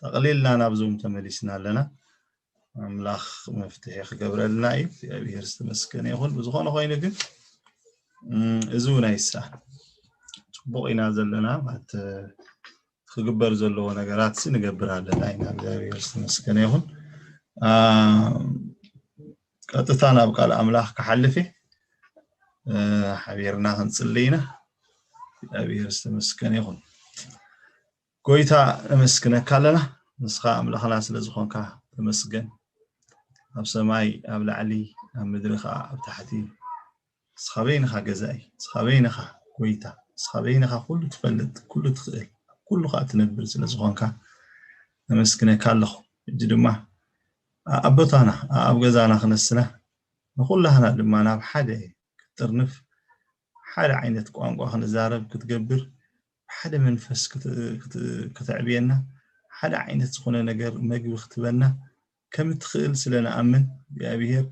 ጠቕሊልና ናብ ዙም ተመሊስና ኣለና። ኣምላኽ መፍትሒ ክገብረልና እዩ። እግዚኣብሔር ዝተመስገነ ይኹን። ብዝኾነ ኮይኑ ግን፣ እም፣ እዚ እውን ኣይሳን። ጽቡቕ ኢና ዘለና፣ ማለት፣ ክግበር ዘለዎ ነገራት ሲ ንገብር ኣለና ኢና። እግዚኣብሔር ዝተመስገነ ይኹን። አ፣ ቀጥታ ናብ ቃል ኣምላኽ ክሓልፍ እየ። እ፣ ሓቢርና ክንጽሊ ኢና። እግዚኣብሔር ዝተመስገነ ይኹን። ጎይታ፣ ነመስግነካ ኣለና። ንስኻ ኣምላኽና ስለ ዝኾንካ ተመስገን። ኣብ ሰማይ፣ ኣብ ላዕሊ፣ ኣብ ምድሪ ኸዓ ኣብ ታሕቲ፣ ንስኻ በይንኻ ገዛኢ፣ ንስኻ በይንኻ ጎይታ፣ ንስኻ በይንኻ ኩሉ ትፈልጥ፣ ኩሉ ትኽእል፣ ኩሉ ኸዓ ትነብር ስለ ዝኾንካ ነመስግነካ ኣለኹ። ሕጂ ድማ ኣብ ቦታና፣ ኣብ ገዛና ክነስና፣ ንኹላህና ድማ ናብ ሓደ ክትጥርንፍ፣ ሓደ ዓይነት ቋንቋ ክንዛረብ ክትገብር፣ ሓደ መንፈስ ክት-፣ ክት-፣ ክተዕብየና፣ ሓደ ዓይነት ዝኾነ ነገር መግቢ ክትበና ከም እትኽእል ስለ ንኣምን፣ እግዚኣብሔር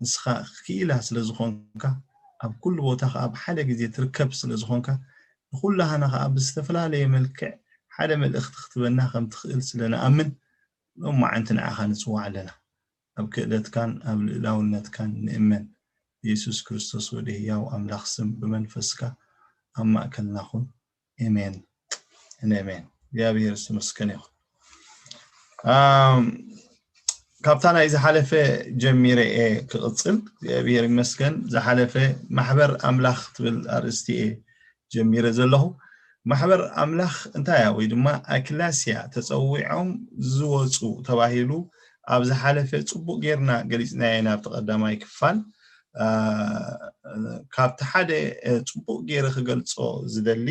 ንስኻ ክኢላ ስለ ዝኾንካ፣ ኣብ ኩሉ ቦታ ኸዓ ኣብ ሓደ ግዜ ትርከብ ስለ ዝኾንካ፣ ንኹላህና ኸዓ ብዝተፈላለየ መልክዕ ሓደ መልእኽቲ ክትበና ከም ትኽእል ስለ ንኣምን፣ ሎማዓንቲ ንዓኻ ንጽዋዕ ኣለና። ኣብ ክእለትካን ኣብ ልእላውነትካን ንእመን። ብየሱስ ክርስቶስ ወዲ ህያው ኣምላኽ ስም ብመንፈስካ ኣብ ማእከልና ኩን። ኤሜን። ኤሜን። እግዚኣብሔር ዝተመስገነ ይኹን። ኣም፣ ካብታ ናይ ዝሓለፈ ጀሚረ እየ ክቕጽል። እግዚኣብሔር ይመስገን። ዝሓለፈ ማሕበር ኣምላኽ ትብል ኣርእስቲ እየ ጀሚረ ዘለኹ። ማሕበር ኣምላኽ እንታይ እያ? ወይ ድማ ኣክላስያ ተጸዊዖም ዝወጹ ተባሂሉ ኣብ ዝሓለፈ ጽቡቕ ጌርና ገሊጽናዮ ኢና ኣብቲ ቀዳማይ ክፋል። አ፣ ካብቲ ሓደ፣ እ፣ ጽቡቕ ጌረ ክገልጾ ዝደሊ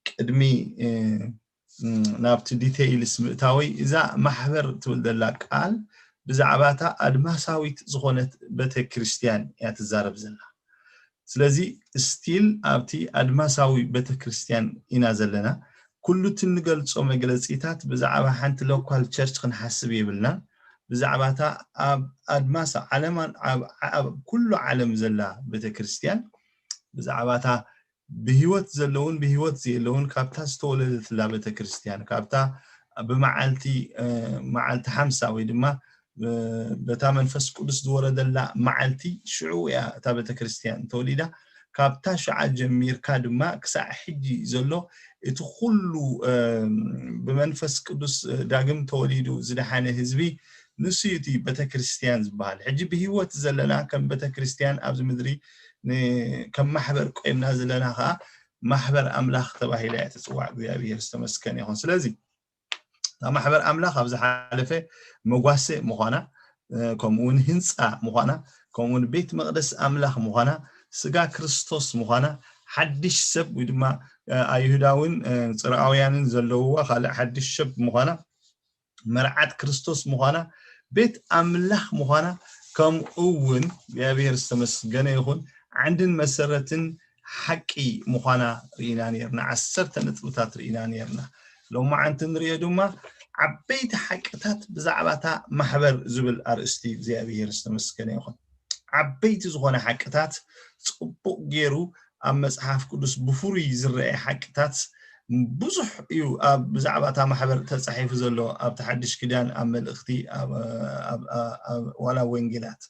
ቅድሚ፣ እ፣ ም፣ ናብቲ ዲቴይልስ ምእታወይ፣ እዛ ማሕበር ትብል ዘላ ቃል ብዛዕባ እታ ኣድማሳዊት ዝኾነት ቤተ ክርስቲያን እያ ትዛረብ ዘላ። ስለዚ ስቲል ኣብቲ ኣድማሳዊ ቤተ ክርስቲያን ኢና ዘለና። ኩሉ እቲ እንገልጾ መግለጺታት ብዛዕባ ሓንቲ ሎካል ቸርች ክንሓስብ የብልናን። ብዛዕባ እታ ኣብ ኣድማስ ዓለማን ኣብ፣ ኣብ ኩሉ ዓለም ዘላ ቤተ ክርስቲያን፣ ብዛዕባ እታ ብህይወት ዘለውን ብህይወት ዘየለውን፣ ካብታ ዝተወለደትላ ቤተ ክርስቲያን፣ ካብታ ብመዓልቲ፣ እ፣ መዓልቲ ሓምሳ ወይ ድማ፣ እ፣ በታ መንፈስ ቅዱስ ዝወረደላ መዓልቲ ሽዑ እያ እታ ቤተ ክርስቲያን ተወሊዳ። ካብታ ሽዓ ጀሚርካ ድማ ክሳዕ ሕጂ ዘሎ እቲ ኩሉ፣ እ፣ ብመንፈስ ቅዱስ፣ እ፣ ዳግም ተወሊዱ ዝደሓነ ህዝቢ ንሱ እዩ እቲ ቤተ ክርስቲያን ዝበሃል። ሕጂ ብህይወት ዘለና ከም ቤተ ክርስቲያን ኣብዚ ምድሪ ን-፣ ከም ማሕበር ቆይምና ዘለና ኸዓ ማሕበር ኣምላኽ ተባሂላ እያ ትጽዋዕ። እግዚኣብሔር ዝተመስገነ ይኹን። ስለዚ እታ ማሕበር ኣምላኽ ኣብ ዝሓለፈ መጓሰ ምዃና፣ እ፣ ከምኡ እውን ህንጻ ምዃና፣ ከምኡ እውን ቤት መቕደስ ኣምላኽ ምዃና፣ ስጋ ክርስቶስ ምዃና፣ ሓድሽ ሰብ ወይ ድማ፣ እ፣ ኣይሁዳውን፣ እ፣ ጽርኣውያንን ዘለውዋ ካልእ ሓድሽ ሰብ ምዃና፣ መርዓት ክርስቶስ ምዃና፣ ቤት ኣምላኽ ምዃና፣ ከምኡ እውን እግዚኣብሔር ዝተመስገነ ይኹን፣ ዓንድን መሰረትን ሓቂ ምዃና ርኢና ነርና። ዓሰርተ ነጥብታት ርኢና ነርና። ሎማዓንቲ ንሪኦ ድማ ዓበይቲ ሓቅታት ብዛዕባ እታ ማሕበር ዝብል ኣርእስቲ እዩ። እግዚኣብሔር ዝተመስገነ ይኹን። ዓበይቲ ዝኾነ ሓቅታት፣ ጽቡቕ ገይሩ ኣብ መጽሓፍ ቅዱስ ብፍሩይ ዝረአ ሓቅታት ብዙሕ እዩ ኣብ ብዛዕባ እታ ማሕበር ተጻሒፉ ዘሎ፣ ኣብቲ ሓድሽ ኪዳን፣ ኣብ መልእኽቲ፣ ኣብ፣ ኣብ፣ ኣብ፣ ኣብ ዋላ ወንጌላት።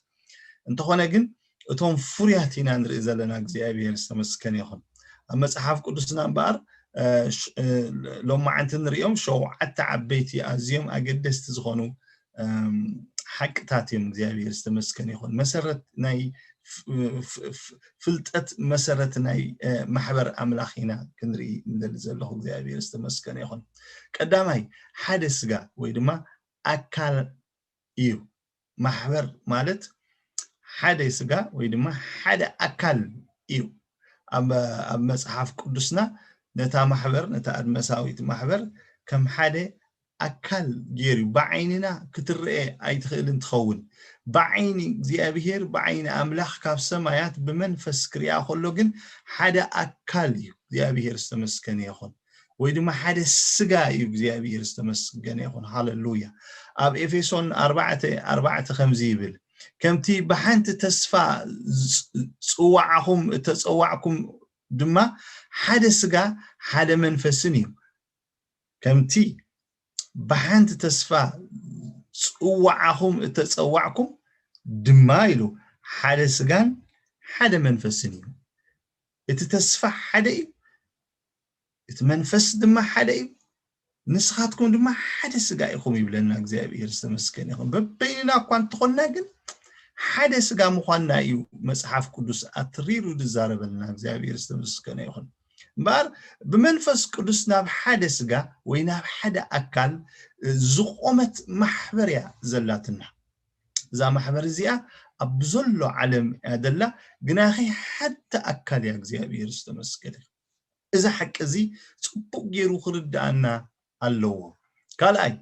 እንተኾነ ግን እቶም ፍሩያት ኢና ንርኢ ዘለና። እግዚኣብሔር ዝተመስገነ ይኹን። ኣብ መጽሓፍ ቅዱስና እምበኣር፣ እ፣ ሽ-፣ እ፣ ሎማዓንቲ ንሪኦም ሸውዓተ ዓበይቲ ኣዝዮም ኣገደስቲ ዝኾኑ፣ እም፣ ሓቅታት እዮም። እግዚኣብሔር ዝተመስገነ ይኹን። መሰረት ናይ ፍ-፣ ፍ-፣ ፍ-፣ ፍልጠት፣ መሰረት ናይ፣ እ፣ ማሕበር ኣምላኽ ኢና ክንርኢ እንደሊ ዘለኹ። እግዚኣብሔር ዝተመስገነ ይኹን። ቀዳማይ፣ ሓደ ስጋ ወይ ድማ ኣካል እዩ። ማሕበር ማለት ሓደ ስጋ ወይ ድማ ሓደ ኣካል እዩ። ኣብ፣ ኣብ መጽሓፍ ቅዱስና ነታ ማሕበር፣ ነታ ኣድመሳዊት ማሕበር ከም ሓደ ኣካል ገይሩ እዩ። ብዓይንና ክትረአ ኣይትኽእልን ትኸውን። ብዓይኒ እግዚኣብሔር፣ ብዓይኒ ኣምላኽ ካብ ሰማያት ብመንፈስ ክሪኣ ከሎ ግን ሓደ ኣካል እዩ። እግዚኣብሔር ዝተመስገነ ይኹን። ወይ ድማ ሓደ ስጋ እዩ። እግዚኣብሔር ዝተመስገነ ይኹን። ሃሌሉያ። ኣብ ኤፌሶን ኣርባዕተ ኣርባዕተ ከምዚ ይብል፣ "ከምቲ ብሓንቲ ተስፋ ጽ-፣ ጽዋዓኹም እተጸዋዕኩም ድማ ሓደ ስጋ ሓደ መንፈስን እዩ። ከምቲ ብሓንቲ ተስፋ ጽዋዓኹም እተጸዋዕኩም ድማ" ኢሉ፣ "ሓደ ስጋን ሓደ መንፈስን እዩ።" እቲ ተስፋ ሓደ እዩ፣ እቲ መንፈስ ድማ ሓደ እዩ፣ ንስኻትኩም ድማ ሓደ ስጋ ኢኹም ይብለና። እግዚኣብሔር ዝተመስገነ ይኹን። በበይንና እኳ እንተኾንና ግን ሓደ ስጋ ምዃንና እዩ መጽሓፍ ቅዱስ ኣትሪሩ ዝዛረበልና። እግዚኣብሔር ዝተመስገነ ይኹን። እምበኣር ብመንፈስ ቅዱስ ናብ ሓደ ስጋ ወይ ናብ ሓደ ኣካል ዝቖመት ማሕበር እያ ዘላትና። እዛ ማሕበር እዚኣ ኣብ ብዘሎ ዓለም እያ ደላ፣ ግናኸ ሓንቲ ኣካል እያ። እግዚኣብሔር ዝተመስገነ። እዚ ሓቂ እዚ ጽቡቕ ገይሩ ክርድኣና ኣለዎ። ካልኣይ፣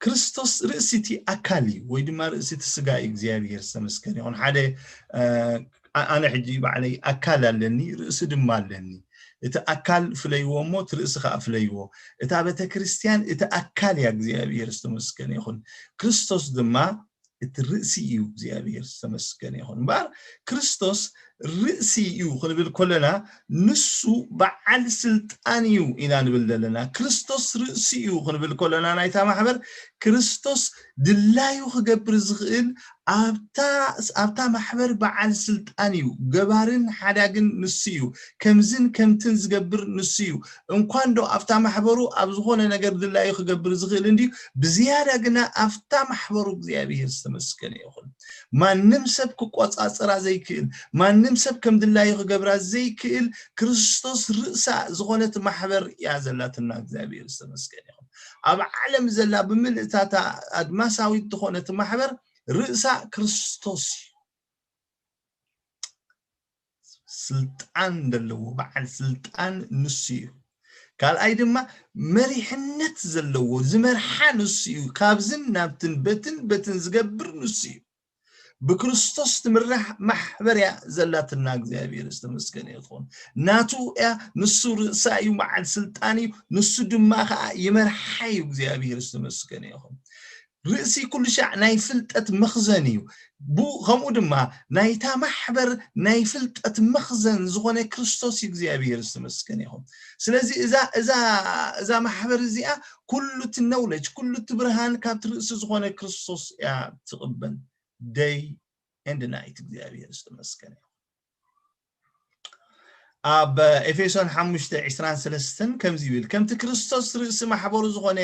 ክርስቶስ ርእሲ እቲ ኣካል እዩ፣ ወይ ድማ ርእሲ እቲ ስጋ እዩ። እግዚኣብሔር ዝተመስገነ ይኹን። ሓደ፣ እ፣ ኣ-፣ ኣነ ሕጂ ባዕለይ ኣካል ኣለኒ፣ ርእሲ ድማ ኣለኒ። እቲ ኣካል ፍለይዎ እሞ፣ እቲ ርእሲ ኸዓ ፍለይዎ። እታ ቤተ ክርስቲያን እቲ ኣካል እያ። እግዚኣብሔር ዝተመስገነ ይኹን። ክርስቶስ ድማ እቲ ርእሲ እዩ። እግዚኣብሔር ዝተመስገነ ይኹን። እምበኣር ክርስቶስ ርእሲ እዩ ክንብል ከለና፣ ንሱ በዓል ስልጣን እዩ ኢና ንብል ዘለና። ክርስቶስ ርእሲ እዩ ክንብል ከለና፣ ናይታ ማሕበር፣ ክርስቶስ ድላዩ ክገብር ዝኽእል ኣብታ ኣብታ ማሕበር በዓል ስልጣን እዩ። ገባርን ሓዳግን ንሱ እዩ። ከምዝን ከምትን ዝገብር ንሱ እዩ። እንኳን ዶ ኣብታ ማሕበሩ ኣብ ዝኾነ ነገር ድላዩ ክገብር ዝኽእል እንድዩ፣ ብዝያዳ ግና ኣብታ ማሕበሩ እግዚኣብሔር ዝተመስገነ ይኹን። ማንም ሰብ ክቆጻጸራ ዘይክእል፣ ማንም ሰብ ከም ድላዩ ክገብራ ዘይክእል ክርስቶስ ርእሳ ዝኾነት ማሕበር እያ ዘላትና። እግዚኣብሔር ዝተመስገነ ይኹን። ኣብ ዓለም ዘላ ብምልእታታ ኣድማሳዊት ዝኾነት ማሕበር ርእሳ ክርስቶስ እዩ። ስልጣን ዘለዎ በዓል ስልጣን ንሱ እዩ። ካልኣይ ድማ መሪሕነት ዘለዎ ዝመርሓ ንሱ እዩ። ካብዝን ናብትን በትን በትን ዝገብር ንሱ እዩ። ብክርስቶስ ትምራሕ ማሕበር እያ ዘላትና። እግዚኣብሔር ዝተመስገነ ይኹን። ናቱ እያ፣ ንሱ ርእሳ እዩ፣ በዓል ስልጣን እዩ፣ ንሱ ድማ ከዓ ይመርሓ እዩ። እግዚኣብሔር ዝተመስገነ ይኹን። ርእሲ ኩሉ ሻዕ ናይ ፍልጠት መኽዘን እዩ። ብኡ ከምኡ ድማ ናይታ ማሕበር ናይ ፍልጠት መኽዘን ዝኾነ ክርስቶስ እዩ። እግዚኣብሔር ዝተመስገነ ይኹን። ስለዚ እዛ እዛ እዛ ማሕበር እዚኣ ኩሉ እቲ ነውለጅ ኩሉ እቲ ብርሃን ካብቲ ርእሲ ዝኾነ ክርስቶስ እያ ትቕበል። ደይ ኤንድ ናይት እግዚኣብሔር ዝተመስገነ ይኹን። ኣብ ኤፌሶን ሓሙሽተ ዕስራን ሰለስተን ከምዚ ይብል፣ ከምቲ ክርስቶስ ርእሲ ማሕበሩ ዝኾነ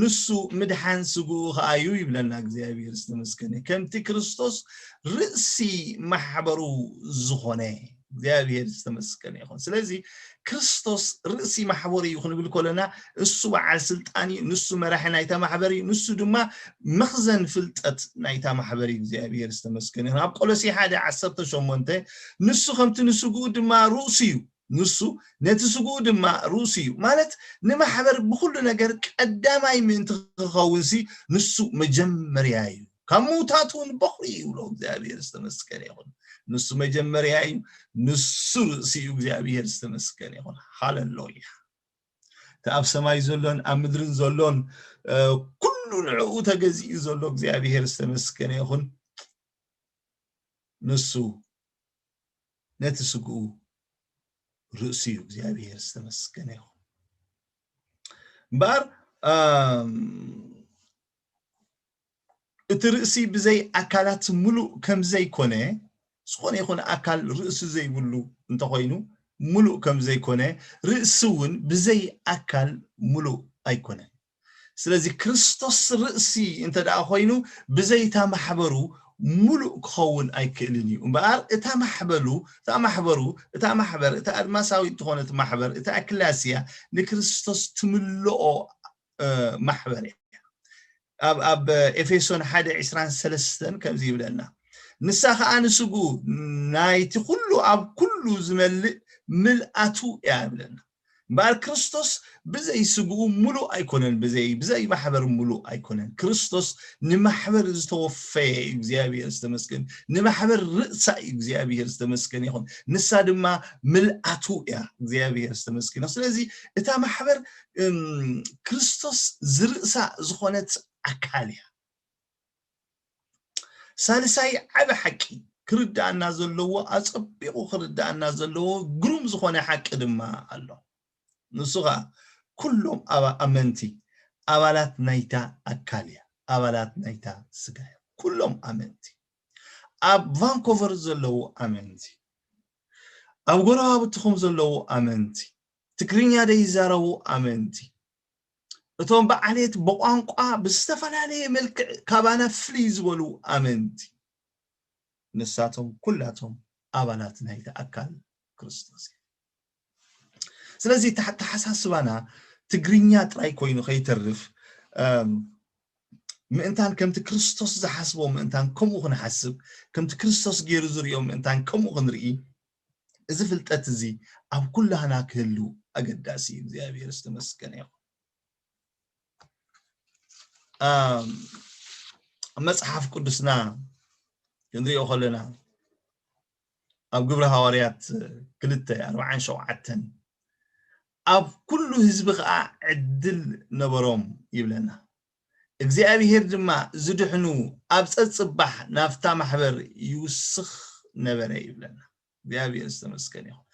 ንሱ ምድሓን ስግኡ ኸኣ እዩ ይብለና። እግዚኣብሔር ዝተመስገነ። ከምቲ ክርስቶስ ርእሲ ማሕበሩ ዝኾነ እግዚኣብሔር ዝተመስገነ ይኹን። ስለዚ ክርስቶስ ርእሲ ማሕበሩ እዩ ክንብል ከለና እሱ በዓል ስልጣን እዩ፣ ንሱ መራሒ ናይታ ማሕበር እዩ፣ ንሱ ድማ መኽዘን ፍልጠት ናይታ ማሕበር እዩ። እግዚኣብሔር ዝተመስገነ ይኹን። ኣብ ቆሎሴ ሓደ ዓሰርተ ሸሞንተ ንሱ ከምቲ ንስግኡ ድማ ርእሱ እዩ፣ ንሱ ነቲ ስግኡ ድማ ርእሱ እዩ ማለት ንማሕበር ብኩሉ ነገር ቀዳማይ ምእንቲ ክኸውን ሲ ንሱ መጀመርያ እዩ፣ ካብ ምውታት እውን በኹሪ እዩ ይብሎ። እግዚኣብሔር ዝተመስገነ ይኹን። ንሱ መጀመርያ እዩ፣ ንሱ ርእሲ እዩ። እግዚኣብሔር ዝተመስገነ ይኹን። ሃለሉያ። እቲ ኣብ ሰማይ ዘሎን ኣብ ምድርን ዘሎን ኩሉ ንዕኡ ተገዚኡ ዘሎ እግዚኣብሔር ዝተመስገነ ይኹን። ንሱ ነቲ ስግኡ ርእሱ እዩ። እግዚኣብሔር ዝተመስገነ ይኹን። እምበኣር እቲ ርእሲ ብዘይ ኣካላት ምሉእ ከም ዘይኮነ፣ ዝኾነ ይኹን ኣካል ርእሲ ዘይብሉ እንተኾይኑ ምሉእ ከም ዘይኮነ፣ ርእሲ እውን ብዘይ ኣካል ምሉእ ኣይኮነን። ስለዚ ክርስቶስ ርእሲ እንተ ደኣ ኮይኑ ብዘይታ ማሕበሩ ምሉእ ክኸውን ኣይክእልን እዩ። እምበኣር እታ ማሕበሉ እታ ማሕበሩ እታ ማሕበር እታ ኣድማሳዊት ዝኾነት ማሕበር እታ ኣክላስያ ንክርስቶስ ትምልኦ ማሕበር እያ። ኣብ ኣብ ኤፌሶን ሓደ ዕስራን ሰለስተን ከምዚ ይብለና፣ ንሳ ከዓ ንስግኡ ናይቲ ኩሉ ኣብ ኩሉ ዝመልእ ምልኣቱ እያ ይብለና። እምበኣር ክርስቶስ ብዘይ ስግኡ ምሉእ ኣይኮነን፣ ብዘይ ብዘይ ማሕበር ምሉእ ኣይኮነን። ክርስቶስ ንማሕበር ዝተወፈየ እዩ። እግዚኣብሔር ዝተመስገን። ንማሕበር ርእሳ እዩ። እግዚኣብሔር ዝተመስገን ይኹን። ንሳ ድማ ምልኣቱ እያ። እግዚኣብሔር ዝተመስገን። ስለዚ እታ ማሕበር ክርስቶስ ዝርእሳ ዝኾነት ኣካል እያ። ሳልሳይ ዓቢ ሓቂ ክርዳኣና ዘለዎ፣ ኣጸቢቑ ክርዳኣና ዘለዎ ግሩም ዝኾነ ሓቂ ድማ ኣሎ። ንሱ ኸኣ ኩሎም ኣመንቲ ኣባላት ናይታ ኣካል እያ፣ ኣባላት ናይታ ስጋ እያ። ኩሎም ኣመንቲ፣ ኣብ ቫንኮቨር ዘለዉ ኣመንቲ፣ ኣብ ጎረባብትኹም ዘለዉ ኣመንቲ፣ ትግርኛ ዘይዛረቡ ኣመንቲ፣ እቶም ብዓሌት ብቋንቋ ብዝተፈላለየ መልክዕ ካባና ፍልይ ዝበሉ ኣመንቲ፣ ንሳቶም ኩላቶም ኣባላት ናይቲ ኣካል ክርስቶስ እዮም። ስለዚ ተሓሳስባና ትግርኛ ጥራይ ኮይኑ ከይተርፍ፣ ምእንታን ከምቲ ክርስቶስ ዝሓስቦ ምእንታን ከምኡ ክንሓስብ፣ ከምቲ ክርስቶስ ገይሩ ዝሪኦ ምእንታን ከምኡ ክንርኢ፣ እዚ ፍልጠት እዚ ኣብ ኩላህና ክህሉ ኣገዳሲ እዩ። እግዚኣብሔር ዝተመስገነ ይኹን። ኣብ መጽሓፍ ቅዱስና ክንሪኦ ከለና ኣብ ግብሪ ሃዋርያት ክልተ ኣርባዓን ሸውዓተን ኣብ ኩሉ ህዝቢ ኸዓ ዕድል ነበሮም ይብለና። እግዚኣብሔር ድማ ዝድሕኑ ኣብ ጸጽባሕ ናብታ ማሕበር ይውስኽ ነበረ ይብለና። እግዚኣብሔር ዝተመስገነ ይኹን።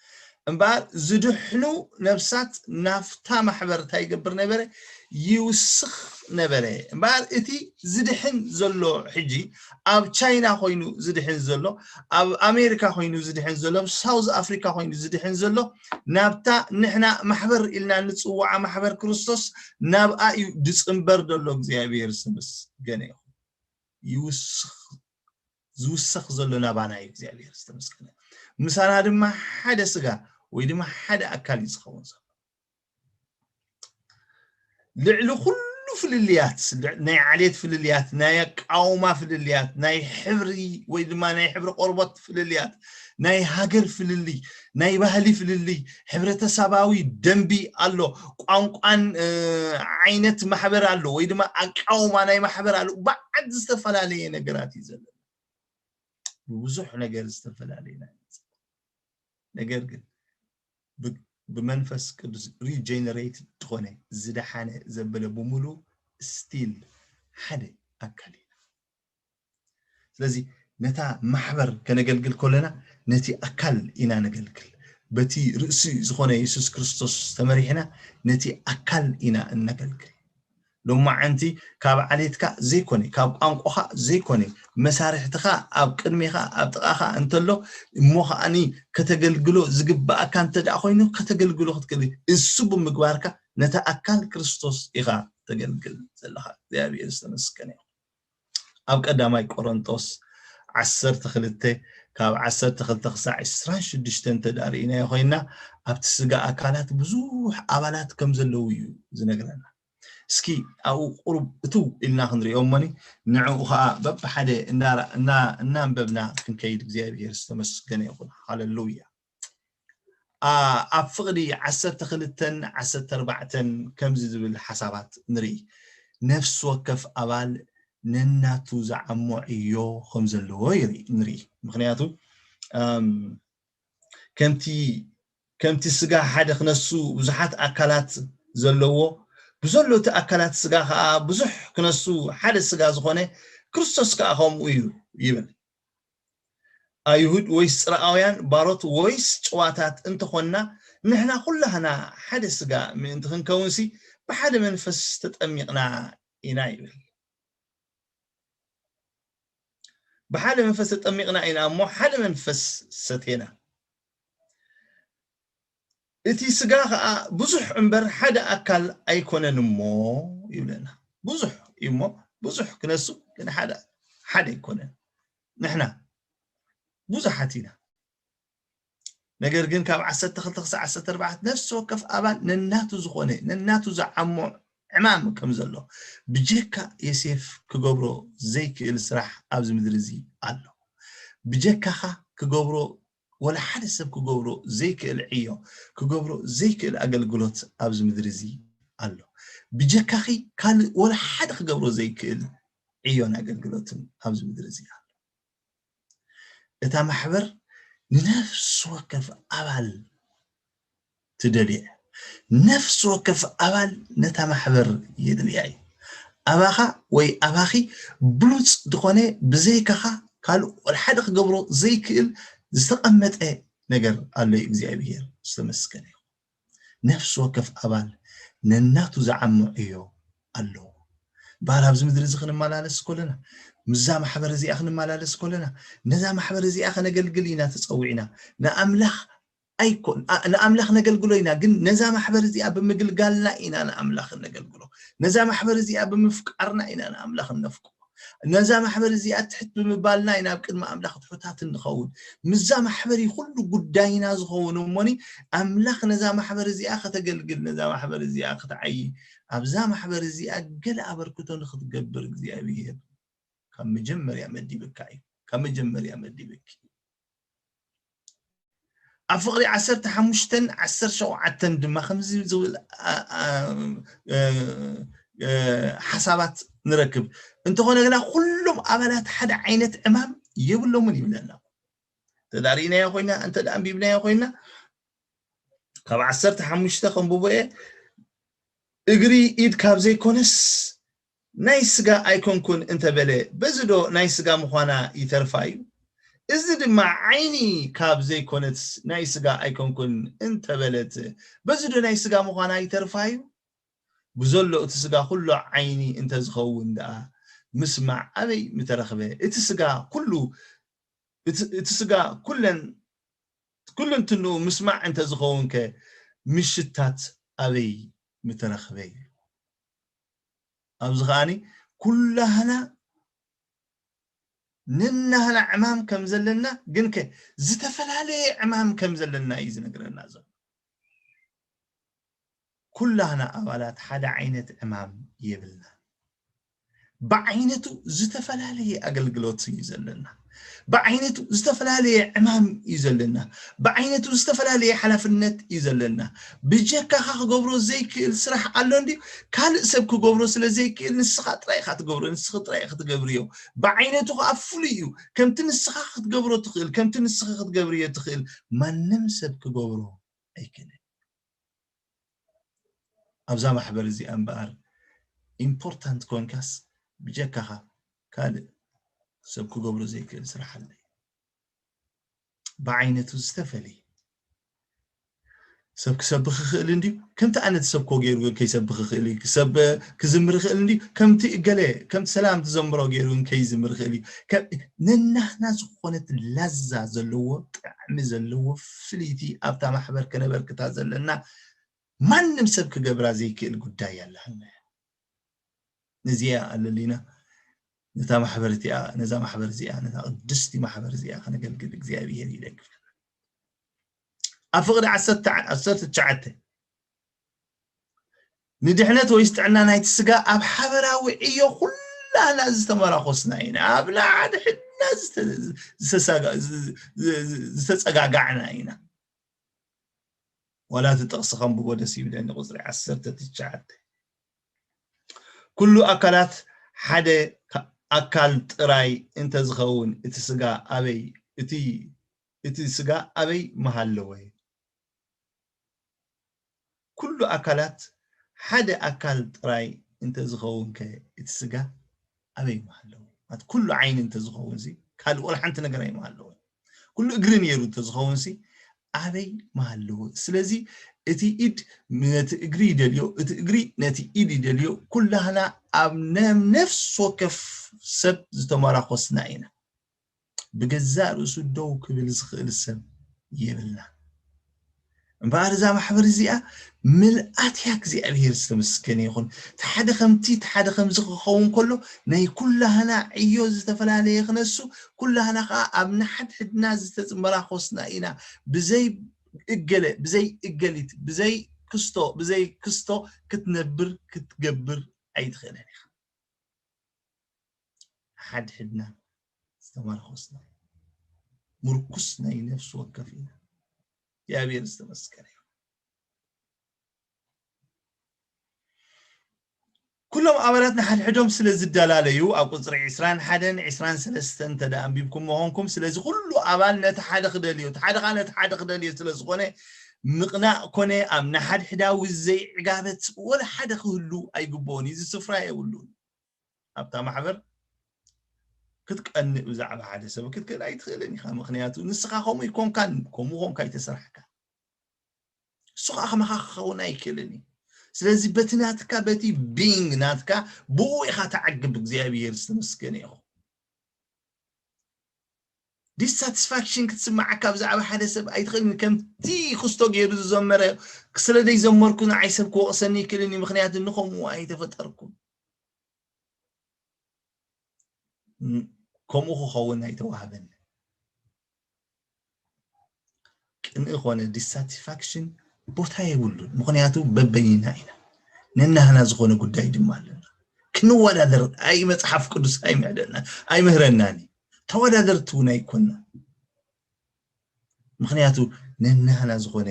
እምበኣር ዝድሕኑ ነፍሳት ናብታ ማሕበር እንታይ ይገብር ነበረ? ይውስኽ ነበረ። እምበኣር እቲ ዝድሕን ዘሎ ሕጂ ኣብ ቻይና ኮይኑ ዝድሕን ዘሎ፣ ኣብ ኣሜሪካ ኮይኑ ዝድሕን ዘሎ፣ ኣብ ሳውዝ ኣፍሪካ ኮይኑ ዝድሕን ዘሎ ናብታ ንሕና ማሕበር ኢልና ንፅውዓ ማሕበር ክርስቶስ ናብኣ እዩ ድፅንበር ዘሎ። እግዚኣብሔር ዝተመስገነ ይኹን። ይውስኽ ዝውሰኽ ዘሎ ናባና እዩ እግዚኣብሔር ዝተመስገነ። ምሳና ድማ ሓደ ስጋ ወይ ድማ ሓደ ኣካል እዩ ዝኸውን ዘሎ። ልዕሊ ኩሉ ፍልልያት ናይ ዓሌት ፍልልያት ናይ ኣቃውማ ፍልልያት ናይ ሕብሪ ወይ ድማ ናይ ሕብሪ ቆርቦት ፍልልያት ናይ ሃገር ፍልልይ ናይ ባህሊ ፍልልይ ሕብረተሰባዊ ደንቢ ኣሎ። ቋንቋን ዓይነት ማሕበር ኣሎ ወይ ድማ ኣቃውማ ናይ ማሕበር ኣሎ። በዓል ዝተፈላለየ ነገራት እዩ ዘሎ። ብብዙሕ ነገር ዝተፈላለየ ኢና። ነገር ግን ብመንፈስ ቅዱስ regenerate ዝኾነ ዝደሓነ ዘበለ ብምሉ still ሓደ ኣካል ኢና። ስለዚ ነታ ማሕበር ከነገልግል ከለና ነቲ ኣካል ኢና ነገልግል። በቲ ርእሲ ዝኾነ የሱስ ክርስቶስ ተመሪሕና ነቲ ኣካል ኢና እነገልግል። ሎማዓንቲ ካብ ዓሌትካ ዘይኮነ ካብ ቋንቋኻ ዘይኮነ መሳርሕትኻ ኣብ ቅድሜኻ ኣብ ጥቓኻ እንተሎ እሞ ከዓኒ ከተገልግሎ ዝግባኣካ እንተ ደኣ ኮይኑ ከተገልግሎ ክትክእል እሱ ብምግባርካ ነቲ ኣካል ክርስቶስ ኢኻ ተገልግል ዘለኻ። እግዚኣብሔር ዝተመስገነ ይኹን። ኣብ ቀዳማይ ቆሮንጦስ ዓሰርተ ክልተ ካብ ዓሰርተ ክልተ ክሳዕ ዕስራን ሽዱሽተን እንተ ደኣ ርኢናዮ ኮይና ኣብቲ ስጋ ኣካላት ብዙሕ ኣባላት ከም ዘለዉ እዩ ዝነግረና። እስኪ ኣብኡ ቁሩብ እትው ኢልና ክንሪኦ እሞኒ ንዕኡ ከዓ በብሓደ እናንበብና ክንከይድ እግዚኣብሔር ዝተመስገነ ይኹን። ሃለሉያ። ኣብ ፍቕዲ ዓሰርተ ክልተን ዓሰርተ ኣርባዕተን ከምዚ ዝብል ሓሳባት ንርኢ። ነፍሲ ወከፍ ኣባል ነናቱ ዝዓሞ ዕዮ ከም ዘለዎ ንርኢ። ምክንያቱ ከምቲ ከምቲ ስጋ ሓደ ክነሱ ብዙሓት ኣካላት ዘለዎ ብዘሎ እቲ ኣካላት ስጋ ከዓ ብዙሕ ክነሱ ሓደ ስጋ ዝኾነ ክርስቶስ ከዓ ከምኡ እዩ ይብል። ኣይሁድ ወይስ ጽርኣውያን ባሮት ወይስ ጭዋታት እንተኾንና ንሕና ኩላህና ሓደ ስጋ ምእንቲ ክንከውንሲ ብሓደ መንፈስ ተጠሚቕና ኢና ይብል። ብሓደ መንፈስ ተጠሚቕና ኢና እሞ ሓደ መንፈስ ሰቴና። እቲ ስጋ ከዓ ብዙሕ እምበር ሓደ ኣካል ኣይኮነን እሞ ይብለና። ብዙሕ እዩ እሞ ብዙሕ ክነሱ ግን ሓደ ሓደ ኣይኮነን። ንሕና ብዙሓት ኢና። ነገር ግን ካብ ዓሰርተ ክልተ ክሳዕ ዓሰርተ ኣርባዕተ ነፍሲ ወከፍ ኣባል ነናቱ ዝኾነ ነናቱ ዝዓሞ ዕማም ከም ዘሎ ብጀካ የሴፍ ክገብሮ ዘይክእል ስራሕ ኣብዚ ምድሪ እዚ ኣሎ። ብጀካኻ ክገብሮ ወላ ሓደ ሰብ ክገብሮ ዘይክእል ዕዮ ክገብሮ ዘይክእል ኣገልግሎት ኣብዚ ምድሪ እዚ ኣሎ። ብጀካኺ ካልእ ወላ ሓደ ክገብሮ ዘይክእል ዕዮን ኣገልግሎትን ኣብዚ ምድሪ እዚ ኣሎ። እታ ማሕበር ንነፍሲ ወከፍ ኣባል ትደልየ። ነፍሲ ወከፍ ኣባል ነታ ማሕበር የድልያ እዩ። ኣባኻ ወይ ኣባኺ ብሉፅ ዝኾነ ብዘይካኻ ካልእ ወላ ሓደ ክገብሮ ዘይክእል ዝተቐመጠ ነገር ኣሎ እዩ። እግዚኣብሔር ዝተመስገነ እዩ። ነፍሲ ወከፍ ኣባል ነናቱ ዝዓሞ ዕዮ ኣለዎ። በዓል ኣብዚ ምድሪ እዚ ክንመላለስ ከለና ምስዛ ማሕበር እዚኣ ክንመላለስ ከለና ነዛ ማሕበር እዚኣ ከነገልግል ኢና ተፀዊዕና። ንኣምላኽ ኣይኮን ንኣምላኽ ነገልግሎ ኢና፣ ግን ነዛ ማሕበር እዚኣ ብምግልጋልና ኢና ንኣምላኽ እነገልግሎ። ነዛ ማሕበር እዚኣ ብምፍቃርና ኢና ንኣምላኽ እነፍቅሮ። ነዛ ማሕበር እዚኣ ትሕት ብምባልና ኢና ኣብ ቅድሚ ኣምላኽ ትሑታት እንኸውን። ምስዛ ማሕበር እዩ ኩሉ ጉዳይና ዝኸውን። እሞኒ ኣምላኽ ነዛ ማሕበር እዚኣ ከተገልግል፣ ነዛ ማሕበር እዚኣ ክትዓይ፣ ኣብዛ ማሕበር እዚኣ ገለ ኣበርክቶ ንክትገብር እግዚኣብሔር ካብ መጀመርያ መዲብካ እዩ። ካብ መጀመርያ መዲብኪ። ኣብ ፍቕሪ ዓሰርተ ሓሙሽተን ዓሰርተ ሸውዓተን ድማ ከምዚ ዝብል ሓሳባት ንረክብ። እንተኾነ ግና ኩሎም ኣባላት ሓደ ዓይነት ዕማም የብሎምን ይብለና። እንተ ርኢናዮ ኮይና እንተ ኣንቢብናዮ ኮይና ካብ ዓሰርተ ሓሙሽተ ከንብቦ እየ። እግሪ ኢድ ካብ ዘይኮነስ ናይ ስጋ ኣይኮንኩን እንተበለ በዚ ዶ ናይ ስጋ ምዃና ይተርፋ እዩ? እዚ ድማ ዓይኒ ካብ ዘይኮነት ናይ ስጋ ኣይኮንኩን እንተበለት፣ በዚ ዶ ናይ ስጋ ምዃና ይተርፋ እዩ? ብዘሎ እቲ ስጋ ኩሉ ዓይኒ እንተዝኸውን ደኣ ምስማዕ ኣበይ ምተረኽበ? እቲ ስጋ ኩሉ እቲ እቲ ስጋ ኩለን ኩለንትንኡ ምስማዕ እንተዝኸውን ከ ምሽታት ኣበይ ምተረኽበ? ኣብዚ ከኣኒ ኩላህና ነናህና ዕማም ከም ዘለና ግን ከ ዝተፈላለየ ዕማም ከም ዘለና እዩ ዝነግረና ዘሎ። ኩላህና ኣባላት ሓደ ዓይነት ዕማም የብልና። ብዓይነቱ ዝተፈላለየ ኣገልግሎት እዩ ዘለና። ብዓይነቱ ዝተፈላለየ ዕማም እዩ ዘለና። ብዓይነቱ ዝተፈላለየ ሓላፍነት እዩ ዘለና። ብጀካኻ ክገብሮ ዘይክእል ስራሕ ኣሎ እንድዩ? ካልእ ሰብ ክገብሮ ስለ ዘይክእል ንስኻ ጥራይ ኢኻ ትገብሮ፣ ንስኺ ጥራይ ኢኺ ትገብርዮ። ብዓይነቱ ከኣ ፍሉይ እዩ። ከምቲ ንስኻ ክትገብሮ ትኽእል፣ ከምቲ ንስኺ ክትገብርዮ ትኽእል ማንም ሰብ ክገብሮ ኣይክእልን። ኣብዛ ማሕበር እዚኣ እምበኣር ኢምፖርታንት ኮንካስ ብጀካኻ ካልእ ሰብ ክገብሮ ዘይክእል ስራሕ ኣሎ። ብዓይነቱ ዝተፈልየ ሰብ ክሰብኽ ይኽእል እንድዩ። ከምቲ ኣነ ትሰብኮ ገይሩ ግን ከይሰብኽ ይኽእል እዩ። ክሰብ ክዝምር ይኽእል እንድዩ። ከምቲ እገለ ከምቲ ሰላም ትዘምሮ ገይሩ ግን ከይዝምር ይኽእል እዩ። ከ- ነናህና ዝኾነት ላዛ ዘለዎ ጣዕሚ ዘለዎ ፍልይቲ ኣብታ ማሕበር ከነበርክታ ዘለና ማንም ሰብ ክገብራ ዘይክእል ጉዳይ ኣላና። ነዚኣ ኣለሊና ነታ ማሕበር እቲኣ ነዛ ማሕበር እዚኣ ነታ ቅድስቲ ማሕበር እዚኣ ከነገልግል እግዚኣብሔር ይደግፈና። ኣብ ፍቕዲ ዓሰርተ ዓሰርተ ትሽዓተ ንድሕነት ወይስ ጥዕና ናይቲ ስጋ ኣብ ሓበራዊ ዕዮ ኩላና ዝተመራኾስና ኢና። ኣብ ንሓድሕድና ዝተ- ዝተሳጋ- ዝ- ዝ- ዝ- ዝተጸጋጋዕና ኢና። ዋላ እቲ ጥቕሲ ከንብቦ ደስ ይብለኒ። ቁፅሪ ዓሰርተ ትሽዓተ ኩሉ ኣካላት ሓደ ካ- ኣካል ጥራይ እንተዝኸውን እቲ ስጋ ኣበይ እቲ እቲ ስጋ ኣበይ ምሃለወ? ኩሉ ኣካላት ሓደ ኣካል ጥራይ እንተዝኸውን ከ እቲ ስጋ ኣበይ ምሃለወ? ማለት ኩሉ ዓይኒ እንተዝኸውን ሲ ካልእ ወላ ሓንቲ ነገር ኣይምሃለወን። ኩሉ እግሪ ነይሩ እንተዝኸውን ሲ ኣበይ ምሃለወ? ስለዚ እቲ ኢድ ነቲ እግሪ ይደልዮ፣ እቲ እግሪ ነቲ ኢድ ይደልዮ። ኩላህና ኣብ ነም ነፍስ ወከፍ ሰብ ዝተመራኮስና ኢና። ብገዛእ ርእሱ ደው ክብል ዝኽእል ሰብ የብልና። እምበኣር እዛ ማሕበር እዚኣ ምልኣት እያ። እግዚኣብሔር ዝተመስገነ ይኹን። እቲ ሓደ ከምቲ እቲ ሓደ ከምዚ ክኸውን ከሎ ናይ ኩላህና ዕዮ ዝተፈላለየ ክነሱ፣ ኩላህና ከዓ ኣብ ንሓድሕድና ዝተመራኮስና ኢና። ብዘይ እገለ ብዘይ እገሊት ብዘይ ክስቶ ብዘይ ክስቶ ክትነብር ክትገብር ኣይትኽእልን ኢኻ። ሓድሕድና ዝተመርኮስና ምርኩስ ናይ ነፍሲ ወከፍ ኢና። እግዚኣብሔር ዝተመስገነ ይኹን። ኩሎም ኣባላት ንሓድሕዶም ስለ ዝደላለዩ ኣብ ቁፅሪ ዕስራን ሓደን ዕስራን ሰለስተን እንተ ደኣ ኣንቢብኩም ምኾንኩም፣ ስለዚ ኩሉ ኣባል ነቲ ሓደ ክደልዮ፣ እቲ ሓደ ከዓ ነቲ ሓደ ክደልዮ ስለ ዝኾነ ምቕናእ ኮነ ኣብ ንሓድሕዳዊ ዘይዕጋበት ወላ ሓደ ክህሉ ኣይግብኦን እዩ። እዚ ስፍራ የብሉን። ኣብታ ማሕበር ክትቀንእ ብዛዕባ ሓደ ሰብ ክትክእል ኣይትኽእልን ኢኻ። ምኽንያቱ ንስኻ ከምኡ ይኮንካን ከምኡ ኮንካ ይተሰርሕካ። እሱ ከዓ ከመኻ ክኸውን ኣይክእልን እዩ። ስለዚ በቲ ናትካ በቲ ቢንግ ናትካ ብኡ ኢኻ ተዓግብ። እግዚኣብሔር ዝተመስገነ ይኹን። ዲስሳቲስፋክሽን ክትስማዓካ ብዛዕባ ሓደ ሰብ ኣይትኽእልን። ከምቲ ክስቶ ገይሩ ዝዘመረ ስለ ዘይዘመርኩ ንዓይ ሰብ ክወቕሰኒ ይክእልን እዩ። ምኽንያቱ ንኸምኡ ኣይተፈጠርኩን። ከምኡ ክኸውን ኣይተዋህበን። ቅንኢ ኮነ ዲሳቲስፋክሽን ቦታ የብሉን። ምኽንያቱ በበይና ኢና። ነናህና ዝኾነ ጉዳይ ድማ ኣለና። ክንወዳደር ኣይ መፅሓፍ ቅዱስ ኣይምዕደና ኣይምህረናን እዩ። ተወዳደርቲ እውን ኣይኮና። ምኽንያቱ ነናህና ዝኾነ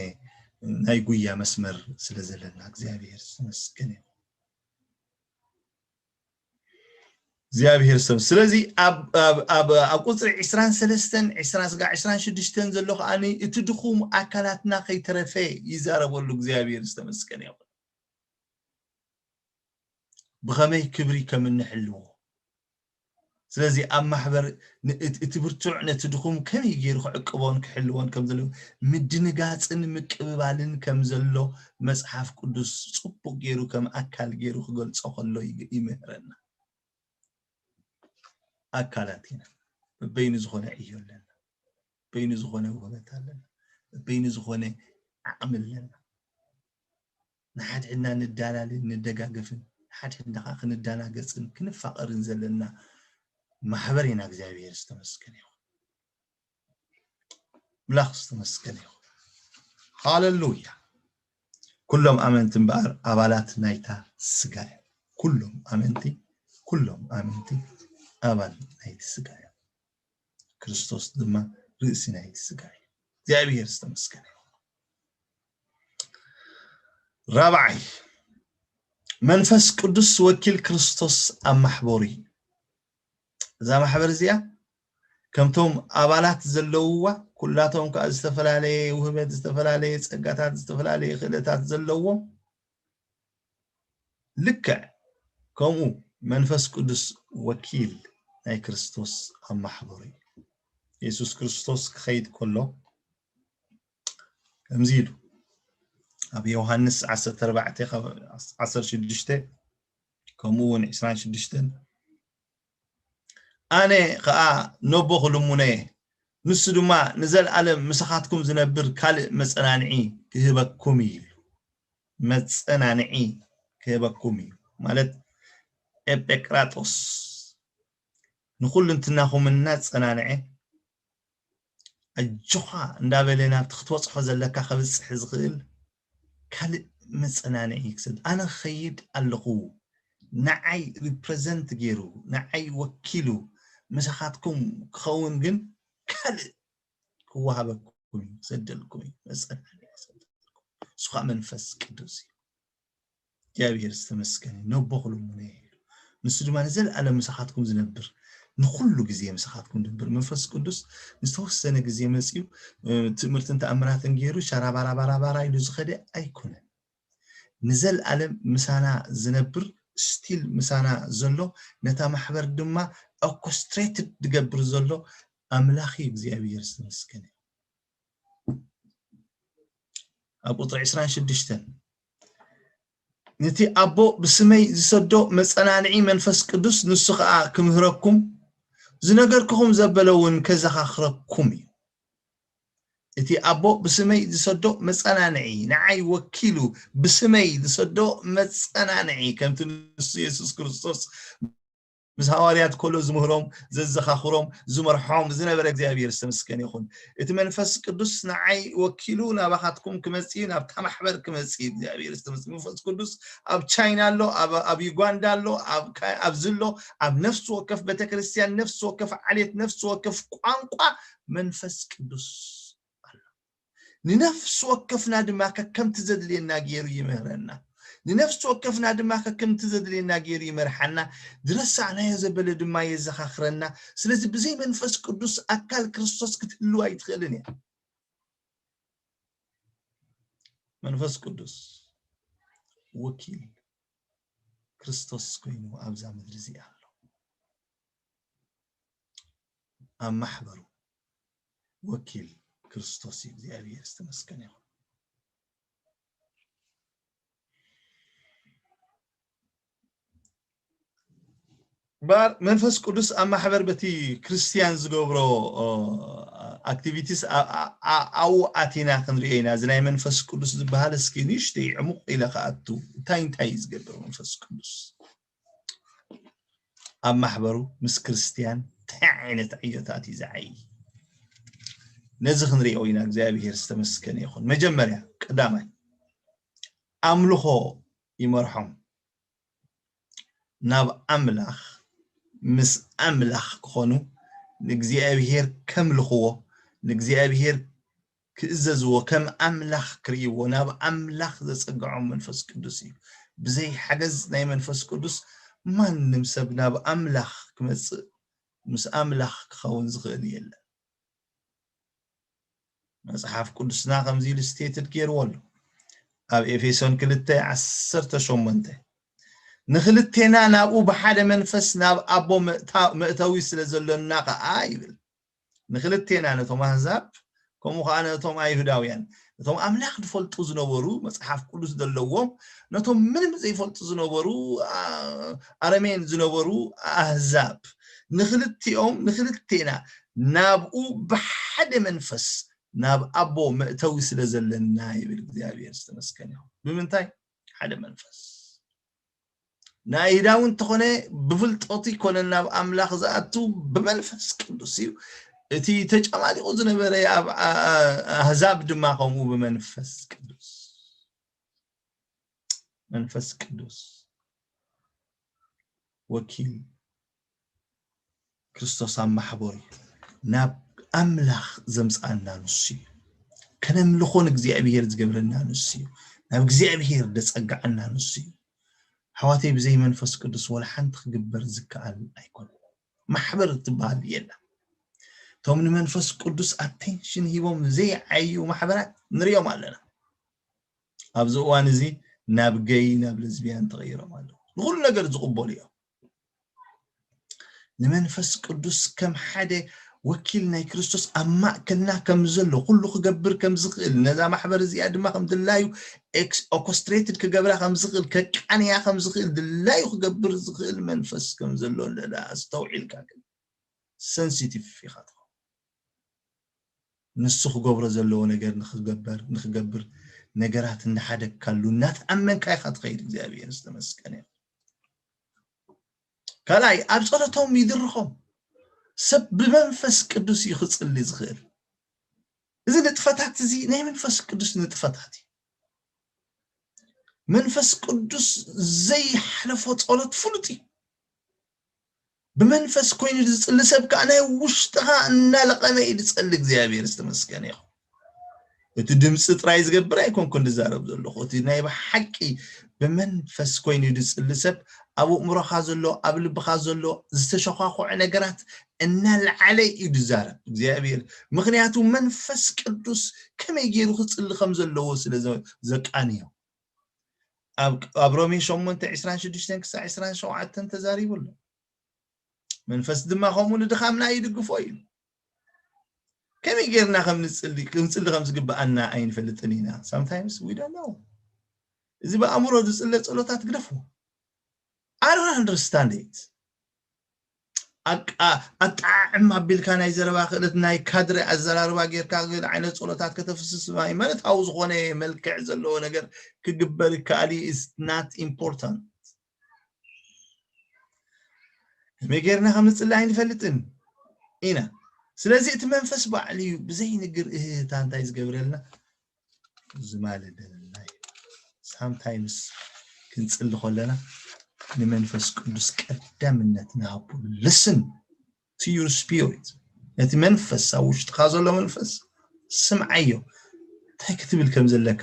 ናይ ጉያ መስመር ስለ ዘለና እግዚኣብሔር ዝተመስገነ ይኹን። እግዚኣብሔር ሰብ ስለዚ ኣብ ኣብ ኣብ ኣብ ቁፅሪ ዕስራን ሰለስተን ዕስራ ስጋ ዕስራን ሽዱሽተን ዘሎ ከዓኒ እቲ ድኹም ኣካላትና ከይተረፈ ይዛረበሉ። እግዚኣብሔር ዝተመስገነ ይኹን። ብኸመይ ክብሪ ከም እንሕልዎ ስለዚ ኣብ ማሕበር እቲ ብርቱዕ ነቲ ድኹም ከመይ ገይሩ ክዕቅቦን ክሕልዎን ከም ዘለዎ ምድንጋፅን ምቅብባልን ከም ዘሎ መፅሓፍ ቅዱስ ፅቡቅ ገይሩ ከም ኣካል ገይሩ ክገልፆ ከሎ ይምህረና። ኣካላት ኢና። በበይኑ ዝኾነ ዕዮ ኣለና። በበይኑ ዝኾነ ውህበት ኣለና። በበይኑ ዝኾነ ዓቕሚ ኣለና። ንሓድሕድና ንዳላልን ንደጋገፍን ንሓድሕድና ከዓ ክንዳናገፅን ክንፋቐርን ዘለና ማሕበር ኢና። እግዚኣብሔር ዝተመስገነ ይኹን። ኣምላኽ ዝተመስገነ ይኹን። ሃለሉያ። ኩሎም ኣመንቲ እምበኣር ኣባላት ናይታ ስጋ እዮም። ኩሎም ኣመንቲ ኩሎም ኣመንቲ ኣባል ናይቲ ስጋ እዮም። ክርስቶስ ድማ ርእሲ ናይቲ ስጋ እዩ። እግዚኣብሔር ዝተመስገነ ይኹን። ራብዓይ፣ መንፈስ ቅዱስ ወኪል ክርስቶስ ኣብ ማሕበሩ እዩ። እዛ ማሕበር እዚኣ ከምቶም ኣባላት ዘለውዋ ኩላቶም ከዓ ዝተፈላለየ ውህበት፣ ዝተፈላለየ ፀጋታት፣ ዝተፈላለየ ክእለታት ዘለዎም ልክዕ ከምኡ መንፈስ ቅዱስ ወኪል ናይ ክርስቶስ ኣብ ማሕበሩ እዩ። የሱስ ክርስቶስ ክኸይድ ከሎ ከምዚ ኢሉ ኣብ ዮሃንስ ዓሰርተ ኣርባዕተ ዓሰርተ ሽዱሽተ ከምኡ እውን ዕስራን ሽዱሽተን ኣነ ኸኣ ነቦ ክልምኖ እየ፣ ንሱ ድማ ንዘለኣለም ምሳኻትኩም ዝነብር ካልእ መጸናንዒ ክህበኩም እዩ ኢሉ። መጸናንዒ ክህበኩም እዩ ማለት ኤጴቅራጦስ ንኹልንትናኹም እናጸናንዐ ኣጆኻ እንዳበለ ናብቲ ክትበጽሖ ዘለካ ከብጽሕ ዝኽእል ካልእ መጸናንዒ ክሰድ ኣነ ክኸይድ ኣለኹ። ንዓይ ሪፕረዘንት ገይሩ ንዓይ ወኪሉ ምሳኻትኩም ክኸውን ግን ካልእ ክወሃበኩም እዩ፣ ክሰደልኩም እዩ፣ መጸናንዒ ክሰደልኩም። እሱ ኸዓ መንፈስ ቅዱስ እዩ። እግዚኣብሔር ዝተመስገነ እዩ። ነቦ ክልምኖ እየ ኢሉ። ንሱ ድማ ንዘለኣለም ምሳኻትኩም ዝነብር፣ ንኹሉ ግዜ ምሳኻትኩም ዝነብር መንፈስ ቅዱስ ንዝተወሰነ ግዜ መጺኡ ትእምርትን ተኣምራትን ገይሩ ሸራባራባራባራ ኢሉ ዝኸደ ኣይኮነን። ንዘለኣለም ምሳና ዝነብር ስቲል ምሳና ዘሎ ነታ ማሕበር ድማ ኦርኮስትሬትድ ዝገብር ዘሎ ኣምላኽ እዩ። እግዚኣብሔር ዝተመስገነ እዩ። ኣብ ቁፅሪ ዕስራን ሽዱሽተን ነቲ ኣቦ ብስመይ ዝሰዶ መፀናንዒ መንፈስ ቅዱስ ንሱ ከዓ ክምህረኩም ዝነገርኩኹም ዘበለ እውን ከዘኻኽረኩም እዩ። እቲ ኣቦ ብስመይ ዝሰዶ መፀናንዒ ንዓይ ወኪሉ ብስመይ ዝሰዶ መፀናንዒ ከምቲ ንሱ የሱስ ክርስቶስ ምስ ሃዋርያት ከሎ ዝምህሮም ዘዘኻኽሮም ዝመርሖም ዝነበረ እግዚኣብሔር ዝተመስገነ ይኹን። እቲ መንፈስ ቅዱስ ንዓይ ወኪሉ ናባኻትኩም ክመጽእ እዩ፣ ናብታ ማሕበር ክመጽእ እዩ። እግዚኣብሔር ዝተመስገነ መንፈስ ቅዱስ ኣብ ቻይና ኣሎ፣ ኣብ ዩጋንዳ ኣሎ፣ ኣብዚ ኣሎ። ኣብ ነፍሲ ወከፍ ቤተክርስትያን፣ ነፍሲ ወከፍ ዓሌት፣ ነፍሲ ወከፍ ቋንቋ መንፈስ ቅዱስ ኣሎ። ንነፍሲ ወከፍና ድማ ከከምቲ ዘድልየና ገይሩ ይምህረና። ንነፍሲ ወከፍና ድማ ከከምቲ ዘድልየና ገይሩ ይመርሓና። ዝረሳዕናዮ ዘበለ ድማ የዘኻኽረና። ስለዚ ብዘይ መንፈስ ቅዱስ ኣካል ክርስቶስ ክትህልው ኣይትኽእልን እያ። መንፈስ ቅዱስ ወኪል ክርስቶስ ኮይኑ ኣብዛ ምድሪ እዚኣ ኣሎ። ኣብ ማሕበሩ ወኪል ክርስቶስ እዩ። እግዚኣብሔር ዝተመስገነ ይኹን። እምበኣር መንፈስ ቅዱስ ኣብ ማሕበር በቲ ክርስትያን ዝገብሮ ኣክቲቪቲስ ኣብኡ ኣቲና ክንሪኦ ኢና። እዚ ናይ መንፈስ ቅዱስ ዝበሃል እስኪ ንእሽተይ ዕሙቕ ኢለ ክኣቱ እንታይ እንታይ እዩ ዝገብር መንፈስ ቅዱስ? ኣብ ማሕበሩ ምስ ክርስትያን እንታይ ዓይነት ዕዮታት እዩ ዝዓይ? ነዚ ክንሪኦ ኢና። እግዚኣብሔር ዝተመስገነ ይኹን። መጀመርያ ቀዳማይ ኣምልኾ ይመርሖም። ናብ ኣምላኽ ምስ ኣምላኽ ክኾኑ ንእግዚኣብሔር ከምልኽዎ ንእግዚኣብሔር ክእዘዝዎ ከም ኣምላኽ ክርእይዎ ናብ ኣምላኽ ዘጸግዖም መንፈስ ቅዱስ እዩ። ብዘይ ሓገዝ ናይ መንፈስ ቅዱስ ማንም ሰብ ናብ ኣምላኽ ክመጽእ ምስ ኣምላኽ ክኸውን ዝኽእል የለን። መጽሓፍ ቅዱስና ከምዚ ኢሉ ስቴትድ ገይርዎ ኣሎ ኣብ ኤፌሶን ክልተ ዓሰርተ ሸሞንተ ንኽልቴና ናብኡ ብሓደ መንፈስ ናብ ኣቦ መእተዊ ስለ ዘሎና ኸዓ ይብል። ንኽልቴና፣ ነቶም ኣህዛብ፣ ከምኡ ኸዓ ነቶም ኣይሁዳውያን፣ ነቶም ኣምላኽ ዝፈልጡ ዝነበሩ፣ መጽሓፍ ቅዱስ ዘለዎም፣ ነቶም ምንም ዘይፈልጡ ዝነበሩ፣ ኣረሜን ዝነበሩ ኣህዛብ፣ ንኽልቲኦም፣ ንኽልቴና ናብኡ ብሓደ መንፈስ ናብ ኣቦ መእተዊ ስለ ዘለና ይብል እግዚኣብሔር ዝተመስገነ ይኹን። ብምንታይ? ሓደ መንፈስ። ንኣይሁዳዊ እንተኾነ ብፍልጠቱ ይኮነን ናብ ኣምላኽ ዝኣቱ፣ ብመንፈስ ቅዱስ እዩ። እቲ ተጨማሊቑ ዝነበረ ኣብ ኣህዛብ ድማ ከምኡ ብመንፈስ ቅዱስ። መንፈስ ቅዱስ ወኪል ክርስቶስ ኣብ ማሕበሩ ናብ ኣምላኽ ዘምጽኣና ንሱ እዩ። ከነምልኾ ንእግዚኣብሔር ዝገብረና ንሱ እዩ። ናብ እግዚኣብሔር ዘጸግዓና ንሱ እዩ። ኣሕዋተይ፣ ብዘይ መንፈስ ቅዱስ ወላ ሓንቲ ክግበር ዝከኣል ኣይኮነን። ማሕበር እትበሃል የላ። እቶም ንመንፈስ ቅዱስ ኣቴንሽን ሂቦም ዘይዓዩ ማሕበራት ንሪኦም ኣለና። ኣብዚ እዋን እዚ ናብ ገይ ናብ ለዝቢያን ተቐይሮም ኣለዉ። ንኹሉ ነገር ዝቕበሉ እዮም። ንመንፈስ ቅዱስ ከም ሓደ ወኪል ናይ ክርስቶስ ኣብ ማእከልና ከም ዘሎ፣ ኩሉ ክገብር ከም ዝኽእል፣ ነዛ ማሕበር እዚኣ ድማ ከም ድላዩ ኦርኮስትሬትድ ክገብራ ከም ዝኽእል፣ ከቃንያ ከም ዝኽእል፣ ድላዩ ክገብር ዝኽእል መንፈስ ከም ዘሎ እንድሕር ኣስተውዒልካ ግን ሰንሲቲቭ ኢኻ ትኸውን። ንሱ ክገብሮ ዘለዎ ነገር ንክገበር ንክገብር ነገራት እንዳሓደግካሉ እናተኣመንካ ኢኻ ትኸይድ። እግዚኣብሔር ዝተመስገነ ይኹን። ካልኣይ፣ ኣብ ጸሎቶም ይድርኾም። ሰብ ብመንፈስ ቅዱስ እዩ ክጽሊ ዝኽእል። እዚ ንጥፈታት እዚ ናይ መንፈስ ቅዱስ ንጥፈታት እዩ። መንፈስ ቅዱስ ዘይሓለፎ ጸሎት ፍሉጥ እዩ። ብመንፈስ ኮይኑ ዝጽሊ ሰብ ከኣ ናይ ውሽጥኻ እናለቐመ እዩ ዝጸሊ። እግዚኣብሔር ዝተመስገነ ይኹን። እቲ ድምፂ ጥራይ ዝገብር ኣይኮንኩን ዝዛረብ ዘለኹ። እቲ ናይ ብሓቂ ብመንፈስ ኮይኑ ዝጽሊ ሰብ ኣብ ኣእምሮኻ ዘሎ፣ ኣብ ልብኻ ዘሎ ዝተሸዃኾዐ ነገራት እናልዓለ እዩ ዝዛረብ እግዚኣብሔር። ምክንያቱ መንፈስ ቅዱስ ከመይ ገይሩ ክጽሊ ከም ዘለዎ ስለ ዘ-፣ ዘቃንዮ። ኣብ፣ ኣብ ሮሜ ሸሞንተ ዕስራን ሽዱሽተን ክሳዕ ዕስራን ሸውዓተን ተዛሪቡ ኣሎ። መንፈስ ድማ ከምኡ ንድኻምና ይድግፎ ኢሉ። ከመይ ጌርና ከም ንጽሊ፣ ክንጽሊ ከም ዝግብኣና ኣይንፈልጥን ኢና። Sometimes we don't know። እዚ ብኣእምሮ ዝጽለ ጸሎታት ግደፍዎ። I don't understand it። ኣቃ-፣ ኣጣዕም ኣቢልካ ናይ ዘረባ ክእለት፣ ናይ ካድረ ኣዘራርባ ጌርካ ግን ዓይነት ጸሎታት ከተፍስስ ማይ መለታዊ ዝኾነ መልክዕ ዘለዎ ነገር ክግበር ይከኣል እዩ። It's not important። ከመይ ጌርና ከም ንጽሊ ኣይንፈልጥን ኢና። ስለዚ እቲ መንፈስ ባዕሉ እዩ ብዘይንግር እህህታ እንታይ ዝገብረልና? ዝማልደልና እዩ። ሳምታይምስ ክንጽሊ ከለና ንመንፈስ ቅዱስ ቀዳምነት ንሃቡ። Listen to your spirit። ነቲ መንፈስ፣ ኣብ ውሽጥኻ ዘሎ መንፈስ ስምዓዮ። እንታይ ክትብል ከም ዘለካ፣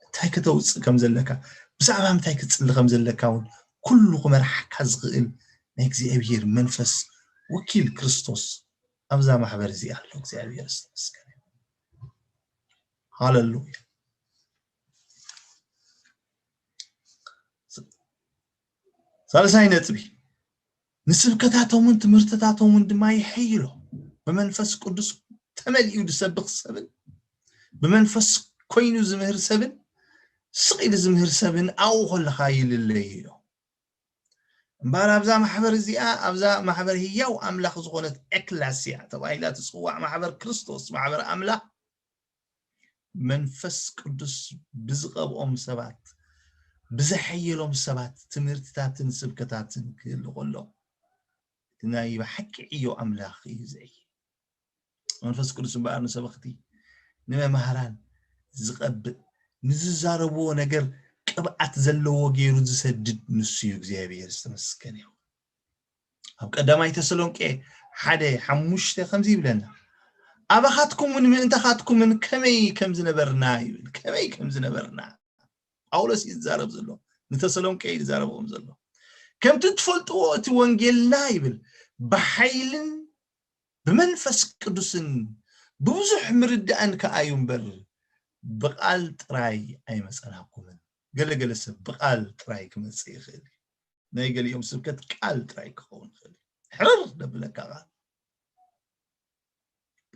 እንታይ ከተውጽእ ከም ዘለካ፣ ብዛዕባ ምንታይ ክትጽሊ ከም ዘለካ እውን ኩሉ ክመርሓካ ዝኽእል ናይ እግዚኣብሔር መንፈስ ወኪል ክርስቶስ ኣብዛ ማሕበር እዚኣ ኣሎ። እግዚኣብሔር ዝተመስገነ። ሃለሉያ። ሳልሳይ ነጥቢ፣ ንስብከታቶምን ትምህርትታቶምን ድማ ይሕይሎ። ብመንፈስ ቅዱስ ተመሊኡ ዝሰብኽ ሰብን ብመንፈስ ኮይኑ ዝምህር ሰብን ስቕ ኢሉ ዝምህር ሰብን ኣብኡ ከለኻ ይልለዩ ኢሎ። እምበኣር ኣብዛ ማሕበር እዚኣ፣ ኣብዛ ማሕበር ህያው ኣምላኽ ዝኾነት ኤክላስያ ተባሂላ ትጽዋዕ ማሕበር ክርስቶስ፣ ማሕበር ኣምላኽ፣ መንፈስ ቅዱስ ብዝቐብኦም ሰባት፣ ብዘሐየሎም ሰባት ትምህርትታትን ስብከታትን ክህሉ ከሎ፣ እቲ ናይ ብሓቂ ዕዮ ኣምላኽ እዩ ዘዕይ። መንፈስ ቅዱስ እምበኣር ንሰበኽቲ፣ ንመማህራን ዝቐብእ፣ ንዝዛረብዎ ነገር ቅብኣት ዘለዎ ገይሩ ዝሰድድ ንሱ እዩ። እግዚኣብሔር ዝተመስገነ ይኹን። ኣብ ቀዳማይ ተሰሎንቄ ሓደ ሓሙሽተ ከምዚ ይብለና፣ ኣባኻትኩምን ምእንታኻትኩምን ከመይ ከም ዝነበርና ይብል። ከመይ ከም ዝነበርና ጳውሎስ እዩ ዝዛረብ ዘሎ፣ ንተሰሎንቄ እዩ ዝዛረብዎም ዘሎ። ከምቲ ትፈልጥዎ እቲ ወንጌልና ይብል፣ ብሓይልን ብመንፈስ ቅዱስን ብብዙሕ ምርዳእን ከኣ እዩ እምበር፣ ብቓል ጥራይ ኣይመጸናኩምን። ገለገለ ሰብ ብቓል ጥራይ ክመጽእ ይኽእል እዩ። ናይ ገሊኦም ስብከት ቃል ጥራይ ክኸውን ይኽእል እዩ። ሕርር ደብለካ ቃል።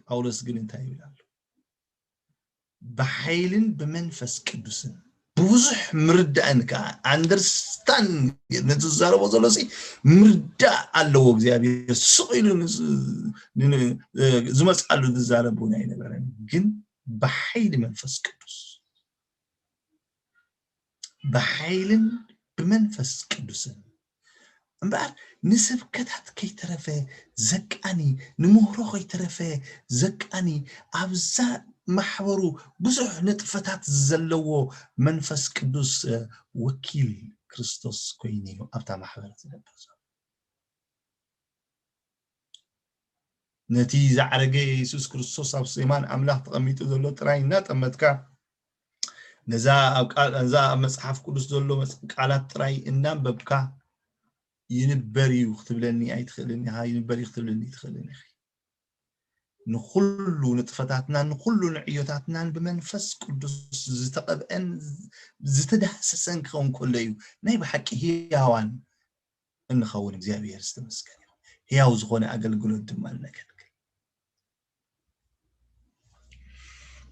ጳውሎስ ግን እንታይ ይብል ኣሎ? ብሓይልን ብመንፈስ ቅዱስን ብብዙሕ ምርዳእን ከዓ ኣንደርስታንድ ነቲ ዝዛረቦ ዘሎ ሲ ምርዳእ ኣለዎ። እግዚኣብሔር ስቕ ኢሉ ዝመፅኣሉ ዝዛረብ እውን ኣይነበረን። ግን ብሓይሊ መንፈስ ቅዱስ ብሓይልን ብመንፈስ ቅዱስን እምበኣር ንስብከታት ከይተረፈ ዘቃኒ ንምህሮ ከይተረፈ ዘቃኒ ኣብዛ ማሕበሩ ብዙሕ ንጥፈታት ዘለዎ መንፈስ ቅዱስ ወኪል ክርስቶስ ኮይኑ እዩ ኣብታ ማሕበር ዝነብር ዘሎ። ነቲ ዝዓረገ የሱስ ክርስቶስ ኣብ የማን ኣምላኽ ተቐሚጡ ዘሎ ጥራይ እናጠመትካ ነዛ ኣብ መጽሓፍ ቅዱስ ዘሎ ቃላት ጥራይ እናንበብካ ይንበር እዩ ክትብለኒ ኣይትኽእልን ኢኻ። ይንበር እዩ ክትብለኒ ኣይትኽእልን ኢኺ። ንኹሉ ንጥፈታትናን ንኹሉ ንዕዮታትናን ብመንፈስ ቅዱስ ዝተቐብአን ዝተዳህሰሰን ክኸውን ከሎ እዩ ናይ ብሓቂ ህያዋን እንኸውን። እግዚኣብሔር ዝተመስገነ ይኹን። ህያው ዝኾነ ኣገልግሎት ድማ እነገልግል።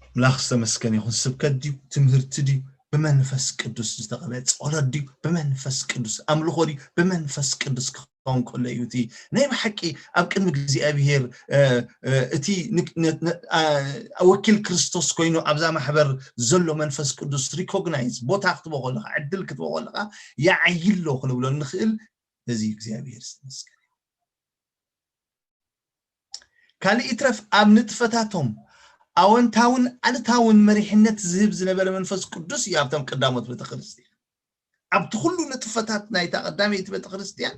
ኣምላኽ ዝተመስገነ ይኹን። ስብከት ድዩ? ትምህርቲ ድዩ? ብመንፈስ ቅዱስ ዝተቐበለ ጸሎት ድዩ? ብመንፈስ ቅዱስ ኣምልኾ ድዩ? ብመንፈስ ቅዱስ ክኸውን ከሎ እዩ እቲ ናይ ብሓቂ ኣብ ቅድሚ እግዚኣብሔር እቲ ወኪል ክርስቶስ ኮይኑ ኣብዛ ማሕበር ዘሎ መንፈስ ቅዱስ ሪኮግናይዝ ቦታ ክትቦ ከለካ ዕድል ክትቦ ከለካ ይዓይሎ ክንብሎ እንኽእል። በዚ እግዚኣብሔር ዝተመስገነ። ካልእ ይትረፍ ኣብ ንጥፈታቶም ኣወንታውን ኣሉታውን መሪሕነት ዝህብ ዝነበረ መንፈስ ቅዱስ እዩ ኣብቶም ቀዳሞት ቤተክርስትያን። ኣብቲ ኩሉ ንጥፈታት ናይታ ቀዳመይቲ ቤተክርስትያን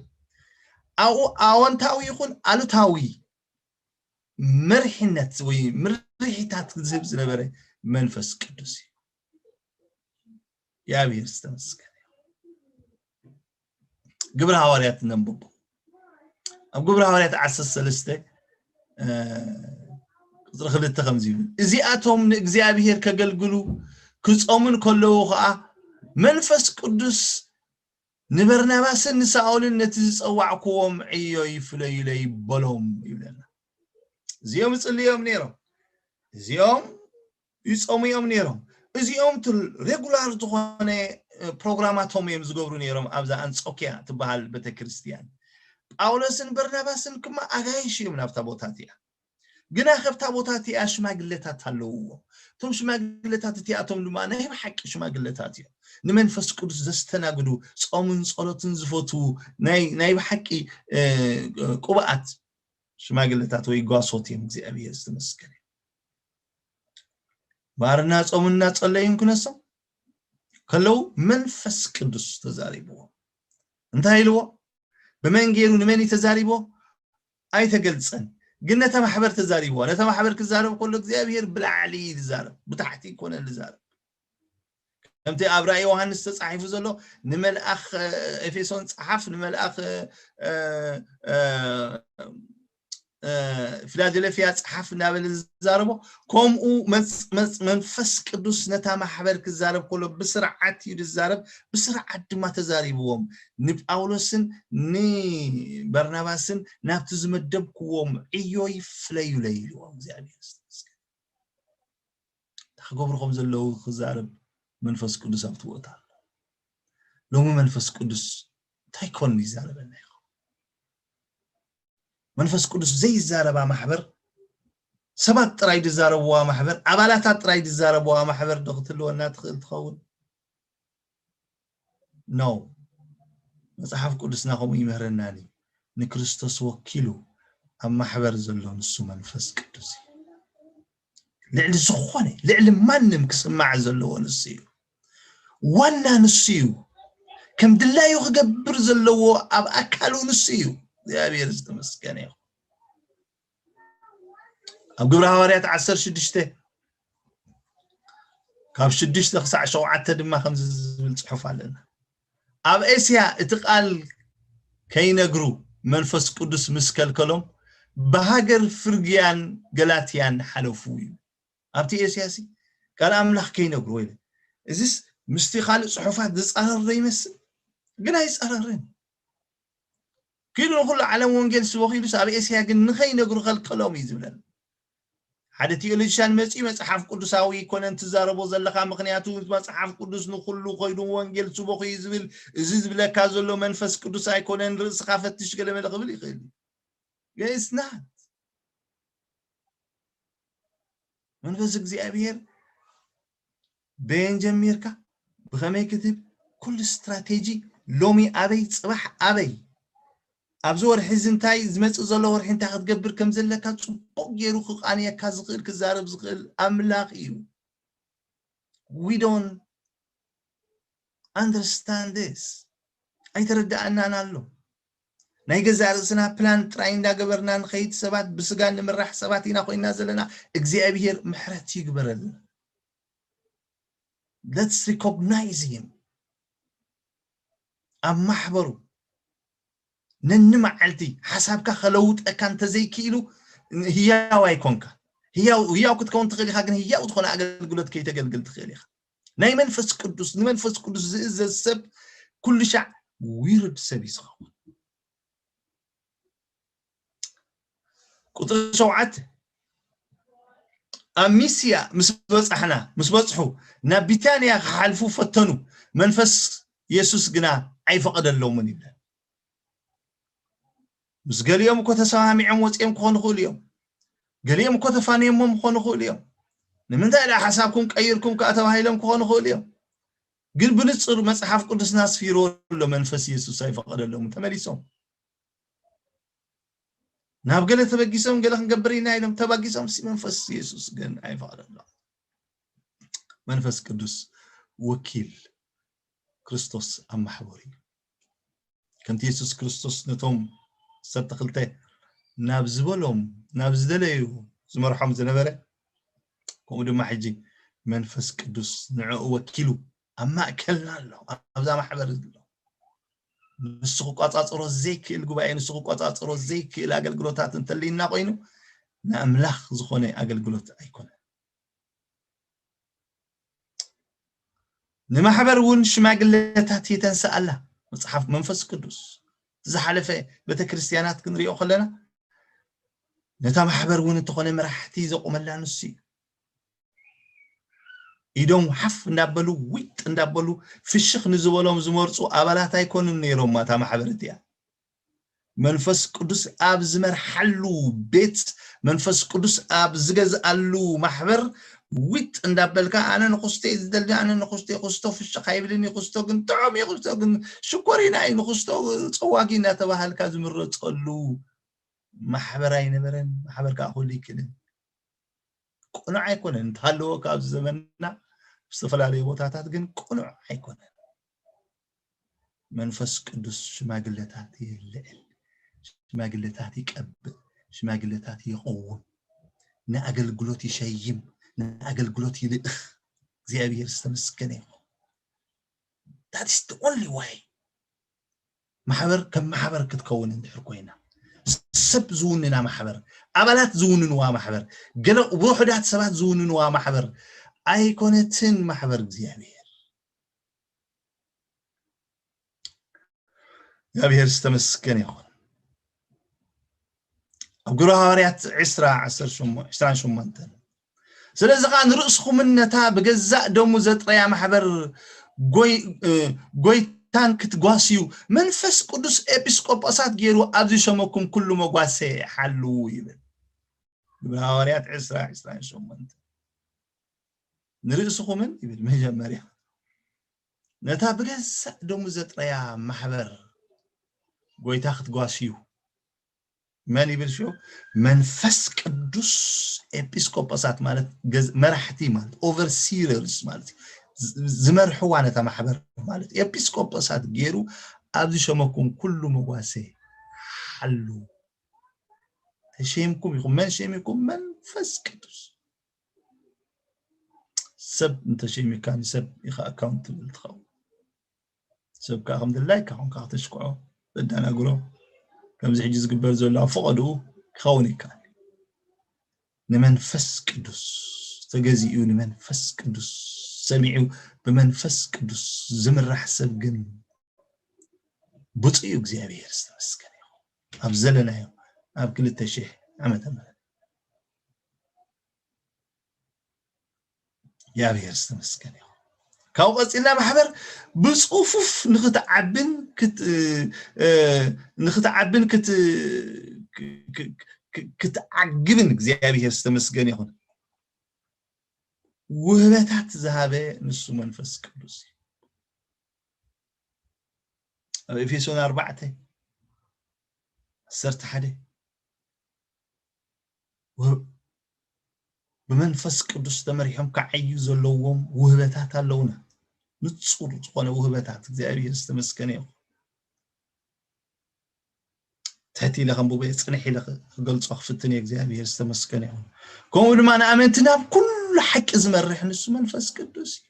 ኣብኡ ኣወንታዊ ይኹን ኣሉታዊ መሪሕነት ወይ ምርሒታት ዝህብ ዝነበረ መንፈስ ቅዱስ እዩ። እግዚኣብሔር ዝተመስገነ። ግብረ ሃዋርያት ነንብቦ። ኣብ ግብረ ሃዋርያት ዓሰርተ ሰለስተ ቁፅሪ ክልተ ከምዚ ይብል፣ እዚኣቶም ንእግዚኣብሔር ከገልግሉ ክጾሙን ከለዉ ኸዓ መንፈስ ቅዱስ ንበርናባስን ንሳኦልን ነቲ ዝጸዋዕክዎም ዕዮ ይፍለዩለይ በሎም ይብለና። እዚኦም ይጽልዮም ነይሮም። እዚኦም ይጾሙ እዮም ነይሮም። እዚኦም ሬጉላር ዝኾነ ፕሮግራማቶም እዮም ዝገብሩ ነይሮም። ኣብዛ ኣንጾኪያ ትበሃል ቤተክርስትያን ጳውሎስን በርናባስን ክማ ኣጋይሽ እዮም ናብታ ቦታ እቲኣ። ግና ከብታ ቦታ እቲኣ ሽማግለታት ኣለውዎ። እቶም ሽማግለታት እቲኣቶም ድማ ናይ ብሓቂ ሽማግለታት እዮም። ንመንፈስ ቅዱስ ዘስተናግዱ፣ ጾምን ጸሎትን ዝፈትዉ ናይ ብሓቂ ቅብኣት ሽማግለታት ወይ ጓሶት እዮም። እግዚኣብሔር ዝተመስገነ። ማርና ጾምና ጸለዩን ክነሶም ከለዉ መንፈስ ቅዱስ ተዛሪብዎ። እንታይ ኢልዎ? ብመን ገይሩ ንመን እዩ ተዛሪብዎ? ኣይተገልጸን። ግን ነተ ማሕበር ተዛሪብዋ። ነተ ማሕበር ክዛረብ ከሎ እግዚኣብሔር ብላዕሊ እዩ ዝዛረብ፣ ብታሕቲ ይኮነ ዝዛረብ። ከምቲ ኣብ ራእይ ዮሃንስ ተጻሒፉ ዘሎ ንመልኣኽ ኤፌሶን ጸሓፍ ንመልኣኽ ፊላደልፍያ ጸሓፍ እናበለ ዝዛረቦ ከምኡ መንፈስ ቅዱስ ነታ ማሕበር ክዛረብ ከሎ ብስርዓት እዩ ዝዛረብ። ብስርዓት ድማ ተዛሪብዎም ንጳውሎስን ንበርናባስን ናብቲ ዝመደብክዎም ዕዮ ይፍለዩለይ ኢልዎም እግዚኣብሔር። ክገብሩ ከም ዘለዉ ክዛረብ መንፈስ ቅዱስ ኣብቲ ቦታ ኣሎ። ሎሚ መንፈስ ቅዱስ እንታይ ኮን ይዛረበና ይኸውን? መንፈስ ቅዱስ ዘይዛረባ ማሕበር፣ ሰባት ጥራይ ዝዛረብዋ ማሕበር፣ ኣባላታት ጥራይ ዝዛረብዋ ማሕበር ዶ ክትህልወና ትኽእል ትኸውን? ኖ፣ መጽሓፍ ቅዱስና ከምኡ ይምህረናኒ። ንክርስቶስ ወኪሉ ኣብ ማሕበር ዘሎ ንሱ መንፈስ ቅዱስ እዩ። ልዕሊ ዝኾነ ልዕሊ ማንም ክስማዕ ዘለዎ ንሱ እዩ። ዋና ንሱ እዩ። ከም ድላዩ ክገብር ዘለዎ ኣብ ኣካሉ ንሱ እዩ። እግዚኣብሔር ዝተመስገነ ይኹን። ኣብ ግብረ ሃዋርያት ዓሰርተ ሽዱሽተ ካብ ሽዱሽተ ክሳዕ ሸውዓተ ድማ ከምዚ ዝብል ጽሑፍ ኣለና። ኣብ ኤስያ እቲ ቃል ከይነግሩ መንፈስ ቅዱስ ምስ ከልከሎም ብሃገር ፍርግያን ገላትያን ሓለፉ እዩ። ኣብቲ ኤስያ ሲ ቃል ኣምላኽ ከይነግሩ ወይ እዚስ ምስቲ ካልእ ጽሑፋት ዝጻረር ዶ ይመስል? ግን ኣይጻረርን። ኪዱ ንኹሉ ዓለም ወንጌል ስበኹ ኢሉስ ኣብ ኤስያ ግን ንኸይነግሩ ከልከሎም እዩ ዝብለና። ሓደ ቴኦሎጂሻን መፂኡ መፅሓፍ ቅዱሳዊ ኣይኮነን ትዛረቦ ዘለኻ፣ ምኽንያቱ መፅሓፍ ቅዱስ ንኹሉ ኮይዱ ወንጌል ስበኹ እዩ ዝብል፣ እዚ ዝብለካ ዘሎ መንፈስ ቅዱስ ኣይኮነን፣ ርእስኻ ፈትሽ ገለ መለ ክብል ይኽእል እዩ። It's not። መንፈስ እግዚኣብሔር በየን ጀሚርካ ብኸመይ ክትብ ኩሉ ስትራቴጂ ሎሚ ኣበይ ጽባሕ ኣበይ ኣብዚ ወርሒ እዚ እንታይ ዝመጽእ ዘሎ ወርሒ እንታይ ክትገብር ከም ዘለካ ጽቡቕ ገይሩ ክቓንየካ ዝኽእል ክዛረብ ዝኽእል ኣምላኽ እዩ። We don't understand this። ኣይተረዳኣናን ኣሎ። ናይ ገዛእ ርእስና ፕላን ጥራይ እንዳገበርና ንኸይድ ሰባት ብስጋ ንምራሕ ሰባት ኢና ኮይና ዘለና። እግዚኣብሔር ምሕረት ይግበረልና። Let's recognize him። ኣብ ማሕበሩ ነኒ መዓልቲ ሓሳብካ ከለውጠካ እንተዘይክኢሉ ህያው ኣይኮንካ። ህያው ህያው ክትከውን ትኽእል ኢኻ፣ ግን ህያው ዝኾነ ኣገልግሎት ከይተገልግል ትኽእል ኢኻ። ናይ መንፈስ ቅዱስ ንመንፈስ ቅዱስ ዝእዘዝ ሰብ ኩሉ ሻዕ ዊርድ ሰብ እዩ ዝኸውን። ቁጥሪ ሸውዓተ ኣብ ሚስያ ምስ በጻሕና ምስ በጽሑ ናብ ቢታንያ ክሓልፉ ፈተኑ፣ መንፈስ የሱስ ግና ኣይፈቐደሎምን ይብለን። ምስ ገሊኦም እኮ ተሰማሚዖም ወፂኦም ክኾኑ ይኽእሉ እዮም። ገሊኦም እኮ ተፋንዮሞም ክኾኑ ይኽእሉ እዮም። ንምንታይ ደኣ ሓሳብኩም ቀይርኩም ከዓ ተባሂሎም ክኾኑ ይኽእሉ እዮም። ግን ብንፅር መፅሓፍ ቅዱስና ኣስፊርዎ ኣሎ፣ መንፈስ የሱስ ኣይፈቐደሎምን። ተመሊሶም ናብ ገለ ተበጊሶም ገለ ክንገብር ኢና ኢሎም ተባጊሶም፣ ሲ መንፈስ የሱስ ግን ኣይፈቐደሎም። መንፈስ ቅዱስ ወኪል ክርስቶስ ኣብ ማሕበሩ እዩ። ከምቲ የሱስ ክርስቶስ ነቶም ዓሰርተ ክልተ ናብ ዝበሎም ናብ ዝደለዩ ዝመርሖም ዝነበረ፣ ከምኡ ድማ ሕጂ መንፈስ ቅዱስ ንዕኡ ወኪሉ ኣብ ማእከልና ኣሎ። ኣብዛ ማሕበር ኣሎ። ንሱ ክቋጻጸሮ ዘይክእል ጉባኤ፣ ንሱ ክቋጻጸሮ ዘይክእል ኣገልግሎታት እንተልይና ኮይኑ ንኣምላኽ ዝኾነ ኣገልግሎት ኣይኮነን። ንማሕበር እውን ሽማግለታት የተንስኣላ መጽሓፍ መንፈስ ቅዱስ። ዝሓለፈ ቤተክርስትያናት ክንሪኦ ከለና ነታ ማሕበር እውን እንተኾነ መራሕቲ ዘቆመላ ንሱ እዩ። ኢዶም ሓፍ እንዳበሉ ዊጥ እንዳበሉ ፍሽኽ ንዝበሎም ዝመርፁ ኣባላት ኣይኮኑን ነይሮም። ማታ ማሕበር እቲኣ መንፈስ ቅዱስ ኣብ ዝመርሓሉ ቤት፣ መንፈስ ቅዱስ ኣብ ዝገዝኣሉ ማሕበር ዊጥ እንዳበልካ ኣነ ንክስቶ ዝደሊ ኣነ ንክስቶ ክስቶ ፍሽኽ ኣይብልን እዩ ክስቶ ግን ጥዑም እዩ ክስቶ ግን ሽኮሪና እዩ ንክስቶ ፀዋጊ እናተባሃልካ ዝምረፀሉ ማሕበር ኣይነበረን። ማሕበር ከዓ ክህሉ ይክእልን ቅኑዕ ኣይኮነን እንተሃለወ ካብ ዘመንና ብዝተፈላለዩ ቦታታት ግን ቅኑዕ ኣይኮነን። መንፈስ ቅዱስ ሽማግለታት ይልዕል፣ ሽማግለታት ይቀብእ፣ ሽማግለታት ይቕውም፣ ንኣገልግሎት ይሸይም፣ ንኣገልግሎት ይልእኽ። እግዚኣብሔር ዝተመስገነ ይኹን። That is the only way። ማሕበር ከም ማሕበር ክትከውን እንድሕር ኮይና ሰብ ዝውንና ማሕበር ኣባላት ዝውንንዋ ማሕበር ገለ ውሑዳት ሰባት ዝውንንዋ ማሕበር ኣይኮነትን ማሕበር እግዚኣብሔር። እግዚኣብሔር ዝተመስገነ ይኹን። ኣብ ግብረ ሃዋርያት ዕስራ ዓሰርተ ሸሞንተ ዕስራን ሸሞንተን ስለዚ ከዓ ንርእስኹምን ነታ ብገዛእ ደሙ ዘጥረያ ማሕበር ጎይታን ክትጓስዩ መንፈስ ቅዱስ ኤጲስቆጶሳት ገይሩ ኣብ ዝሸመኩም ኩሉ መጓሰ ሓልዉ ይብል። ግብረ ሃዋርያት ዕስራ ዕስራን ሸሞንተ ንርእስኹምን ይብል መጀመርያ ነታ ብገዛእ ደሙ ዘጥረያ ማሕበር ጎይታ ክትጓስዩ መን ይብል ሽዑ መንፈስ ቅዱስ ኤጲስቆጶሳት ማለት መራሕቲ ማለት ኦቨርሲረርስ ማለት ዝመርሕዋ ነታ ማሕበር ማለት ኤጲስቆጶሳት ገይሩ ኣብ ዝሸመኩም ኩሉ መጓሰ ሓሉ ተሸይምኩም ኢኹም። መን ሸይምኩም? መንፈስ ቅዱስ። ሰብ እንተሸይሚካ ንሰብ ኢኻ ኣካውንት ትብል ትኸውን። ሰብ ከዓ ከም ድላይካ ኮንካ ከተሽክዖ ተዳናግሮ ከምዚ ሕጂ ዝግበር ዘሎ ኣብ ፈቐድኡ ክኸውን ይከኣል። ንመንፈስ ቅዱስ ተገዚኡ ንመንፈስ ቅዱስ ሰሚዑ ብመንፈስ ቅዱስ ዝምራሕ ሰብ ግን ብፁዕ እዩ። እግዚኣብሔር ዝተመስገነ ይኹን። ኣብ ዘለናዮ ኣብ ክልተ ሽሕ ዓመተ ምህረት። እግዚኣብሔር ዝተመስገነ ይኹን። ካብኡ ቀፂልና ማሕበር ብፅፉፍ ንክትዓብን ክት- እ፣ ንክትዓብን ክት- ክ- ክ- ክ- ክትዓግብን እግዚኣብሔር ዝተመስገነ ይኹን። ውህበታት ዝሃበ ንሱ መንፈስ ቅዱስ እዩ። ኣብ ኤፌሶን ኣርባዕተ ዓሰርተ ሓደ፣ ወ- ብመንፈስ ቅዱስ ተመሪሖም ክዓዩ ዘለዎም ውህበታት ኣለውና። ንጹር ዝኾነ ውህበታት። እግዚኣብሔር ዝተመስገነ ይኹን። ትሕት ኢለ ከንብቦ እየ፣ ጽንሕ ኢለ ክገልጾ ክፍትን እየ። እግዚኣብሔር ዝተመስገነ ይኹን። ከምኡ ድማ ንኣመንቲ ናብ ኩሉ ሓቂ ዝመርሕ ንሱ መንፈስ ቅዱስ እዩ።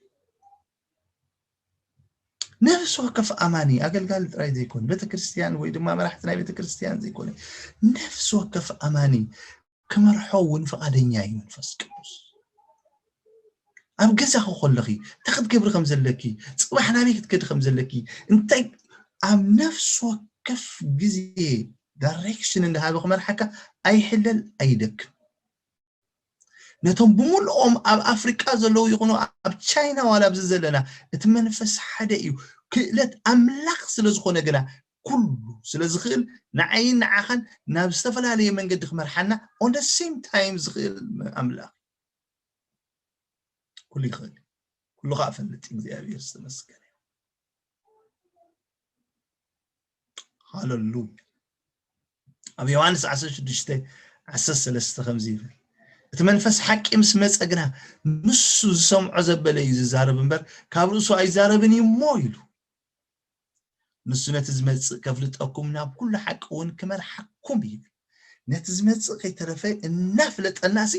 ነፍሲ ወከፍ ኣማኒ፣ ኣገልጋሊ ጥራይ ዘይኮነ፣ ቤተክርስትያን ወይ ድማ መራሕቲ ናይ ቤተክርስትያን ዘይኮነ፣ ነፍሲ ወከፍ ኣማኒ ክመርሖ እውን ፍቓደኛ እዩ መንፈስ ቅዱስ። ኣብ ገዛኺ ከለኺ እንታይ ክትገብሪ ከም ዘለኪ፣ ጽባሕ ናበይ ክትከዲ ከም ዘለኪ፣ እንታይ ኣብ ነፍሲ ወከፍ ግዜ ዳይሬክሽን እንዳሃበ ክመርሓካ ኣይሕለል ኣይደክም። ነቶም ብምልኦም ኣብ ኣፍሪቃ ዘለዉ ይኹኑ ኣብ ቻይና ዋላ ኣብዚ ዘለና እቲ መንፈስ ሓደ እዩ። ክእለት ኣምላኽ ስለ ዝኾነ ግና ኩሉ ስለ ዝኽእል ንዓይን ንዓኻን ናብ ዝተፈላለየ መንገዲ ክመርሓና on the same time ዝኽእል ኣምላኽ ኩሉ ይኽእል እዩ። ኩሉ ከዓ ፈልጥ እዩ። እግዚኣብሔር ዝተመስገነ ይሁን። ሃለሉያ። ኣብ ዮሃንስ ዓሰርተ ሽዱሽተ ዓሰርተ ሰለስተ ከምዚ ይብል፣ እቲ መንፈስ ሓቂ ምስ መጸ ግና ንሱ ዝሰምዖ ዘበለ እዩ ዝዛረብ እምበር ካብ ርእሱ ኣይዛረብን እዩ እሞ ኢሉ። ንሱ ነቲ ዝመጽእ ከፍልጠኩም ናብ ኩሉ ሓቂ እውን ክመርሓኩም ይብል። ነቲ ዝመጽእ ከይተረፈ እናፍለጠናሲ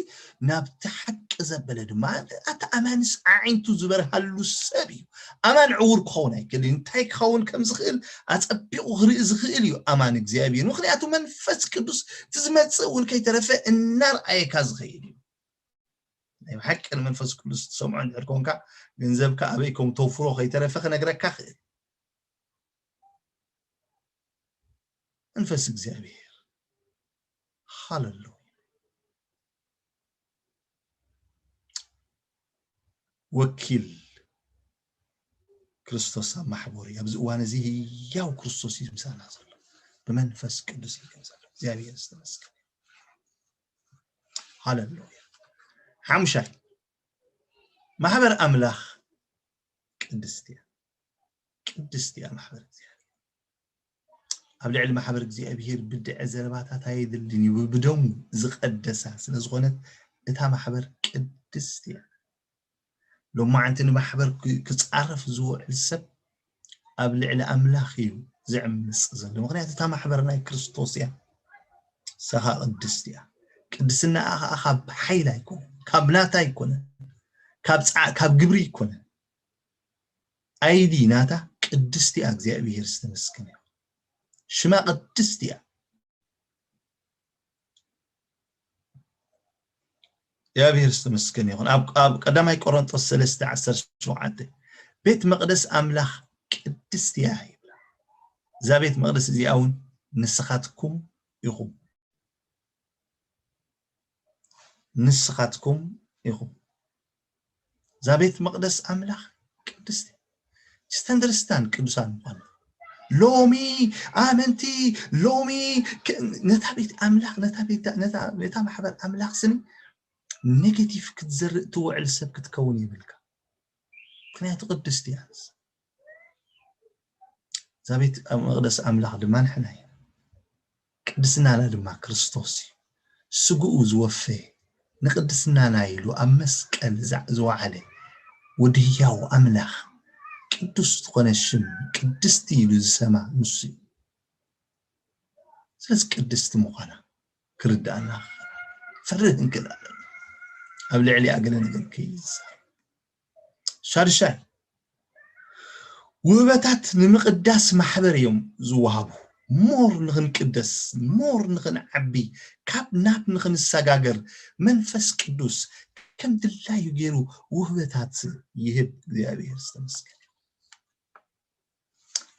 ናብቲ ሓቂ ዘበለ ድማ ኣቲ ኣማንስ ኣዒንቱ ዝበርሃሉ ሰብ እዩ። ኣማን ዕውር ክኸውን ኣይክእልን። እንታይ ክኸውን ከም ዝኽእል ኣጸቢቑ ክርኢ ዝኽእል እዩ ኣማን እግዚኣብሔር። ምኽንያቱ መንፈስ ቅዱስ እቲ ዝመጽእ እውን ከይተረፈ እናርኣየካ ዝኸይድ እዩ። ናይ ብሓቂ ንመንፈስ ቅዱስ ትሰምዖ እንድሕር ኮንካ ገንዘብካ ኣበይ ከም ተውፍሮ ከይተረፈ ክነግረካ ክእል። መንፈስ እግዚኣብሔር ሃለሉያ። ወኪል ክርስቶስ ኣብ ማሕበሩ እዩ። ኣብዚ እዋን እዚ ህያው ክርስቶስ እዩ ምሳና ዘሎ። ብመንፈስ ቅዱስ እዩ ዘሎ። እግዚኣብሔር ዝተመስገነ። ሃለሉያ። ሓሙሻይ፣ ማሕበር ኣምላኽ ቅድስቲ እያ። ቅድስቲ እያ ማሕበር እግዚኣብሔር። ኣብ ልዕሊ ማሕበር እግዚኣብሔር ብድዐ ዘረባታት ኣየድልን እዩ። ብደሙ ዝቐደሳ ስለ ዝኾነት እታ ማሕበር ቅድስቲ እያ። ሎማዓንቲ ንማሕበር ክ- ክጻረፍ ዝውዕል ሰብ ኣብ ልዕሊ ኣምላኽ እዩ ዝዕምጽ ዘሎ። ምኽንያቱ እታ ማሕበር ናይ ክርስቶስ እያ። ንሳ ኸኣ ቅድስቲ እያ። ቅድስና ኸኣ ካብ ሓይሊ ኣይኮነን፣ ካብ ናታ ኣይኮነን፣ ካብ ጻ- ካብ ግብሪ ኣይኮነን። ኣይዲ ናታ ቅድስቲ እያ። እግዚኣብሔር ዝተመስገነ ይኹን። ሽማ ቅድስቲ እያ። እግዚኣብሔር ዝተመስገነ ይኹን። ኣብ ኣብ ቀዳማይ ቆሮንጦስ ሰለስተ ዓሰርተ ሸውዓተ ቤት መቕደስ ኣምላኽ ቅድስቲ እያ ይብላ። እዛ ቤት መቕደስ እዚኣ እውን ንስኻትኩም ኢኹም። ንስኻትኩም ኢኹም። እዛ ቤት መቕደስ ኣምላኽ ቅድስቲ just understand ቅዱሳን ምዃኑ። ሎሚ ኣመንቲ ሎሚ ክ- ነታ ቤት ኣምላኽ ነታ ቤት ነታ ነታ ማሕበር ኣምላኽ ስኒ ኔጌቲቭ ክትዘርእ ትውዕል ሰብ ክትከውን ይብልካ። ምክንያቱ ቅድስቲ እያ። እዛ ቤት መቕደስ ኣምላኽ ድማ ንሕና ኢና። ቅድስናና ድማ ክርስቶስ እዩ። ስግኡ ዝወፈየ ንቅድስናና ኢሉ ኣብ መስቀል ዝዓ- ዝወዓለ ወዲ ህያው ኣምላኽ ቅዱስ ዝኾነ ሽም ቅድስቲ ኢሉ ዝሰማ ንሱ እዩ። ስለዚ ቅድስቲ ምዃና ክርድኣና ፈርህ እንክእል ኣለና። ኣብ ልዕሊኣ ገለ ነገር ከይዛረብ ሻድሻይ ውህበታት ንምቕዳስ ማሕበር እዮም ዝወሃቡ። ሞር ንኽንቅደስ ሞር ንኽንዓቢ ካብ ናብ ንኽንሰጋገር መንፈስ ቅዱስ ከም ድላዩ ገይሩ ውህበታት ይህብ። እግዚኣብሔር ዝተመስገነ።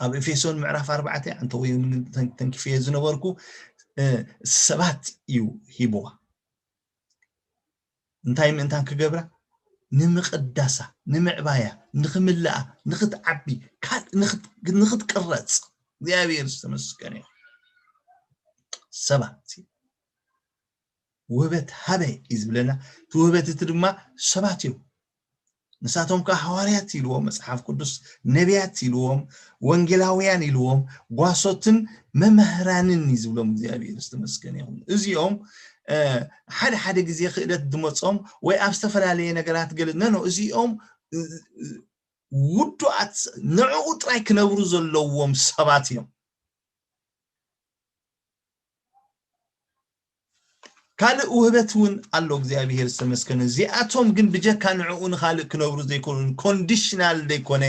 ኣብ ኤፌሶን ምዕራፍ ኣርባዕተ ኣንተ ወይ ተንኪፍየ ዝነበርኩ ሰባት እዩ ሂብዋ። እንታይ ምእንታን ክገብራ? ንምቕዳሳ፣ ንምዕባያ፣ ንኽምልኣ፣ ንኽትዓቢ፣ ንኽትቅረፅ። እግዚኣብሔር ዝተመስገነ ይኹን። ሰባት ውህበት ሃበ እዩ ዝብለና። እቲ ውህበት እቲ ድማ ሰባት እዮም። ንሳቶም ከዓ ሃዋርያት ኢልዎም መፅሓፍ ቅዱስ፣ ነቢያት ኢልዎም፣ ወንጌላውያን ኢልዎም፣ ጓሶትን መምህራንን እዩ ዝብሎም። እግዚኣብሔር ዝተመስገነ ይኹን። እዚኦም ሓደ ሓደ ግዜ ክእለት ዝመፆም ወይ ኣብ ዝተፈላለየ ነገራት ገለ ነኖ እዚኦም ውዱኣት ንዕኡ ጥራይ ክነብሩ ዘለዎም ሰባት እዮም። ካልእ ውህበት እውን ኣሎ እግዚኣብሔር ዝተመስገነ። እዚኣቶም ግን ብጀካ ንዕኡ ንኻልእ ክነብሩ ዘይኮኑን ኮንዲሽናል ዘይኮነ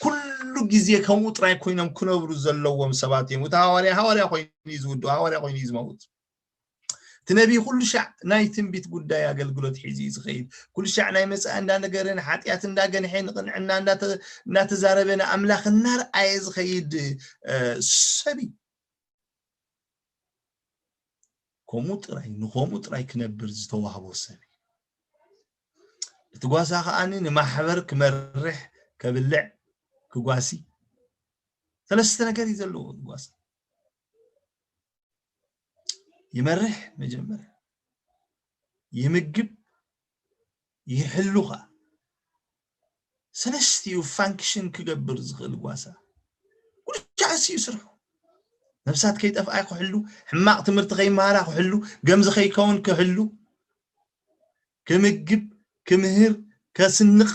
ኩሉ ግዜ ከምኡ ጥራይ ኮይኖም ክነብሩ ዘለዎም ሰባት እዮም። እቲ ሃዋርያ ሃዋርያ ኮይኑ እዩ ዝውድኡ፣ ሃዋርያ ኮይኑ እዩ ዝመውት። እቲ ነቢይ ኩሉ ሻዕ ናይ ትንቢት ጉዳይ ኣገልግሎት ሒዙ እዩ ዝኸይድ። ኩሉ ሻዕ ናይ መጻኢ እንዳነገረ ንሓጢኣት እንዳገንሐ ንቕንዕና እንዳተዛረበ ንኣምላኽ እናርኣየ ዝኸይድ ሰብ እዩ። ከምኡ ጥራይ ንኸምኡ ጥራይ ክነብር ዝተዋህቦ ሰብ እዩ። እቲ ጓሳ ከዓኒ ንማሕበር ክመርሕ፣ ከብልዕ፣ ክጓሲ ሰለስተ ነገር እዩ ዘለዎ። እቲ ጓሳ ይመርሕ፣ መጀመርያ ይምግብ፣ ይሕሉ ኸዓ። ሰለስቲኡ ፋንክሽን ክገብር ዝኽእል ጓሳ ኩሉ ሻዕ እሱ እዩ ስርሑ። ነብሳት ከይጠፍኣ ክሕሉ፣ ሕማቕ ትምህርቲ ከይመሃራ ክሕሉ፣ ገምዚ ከይከውን ክሕሉ፣ ክምግብ፣ ክምህር፣ ከስንቕ፣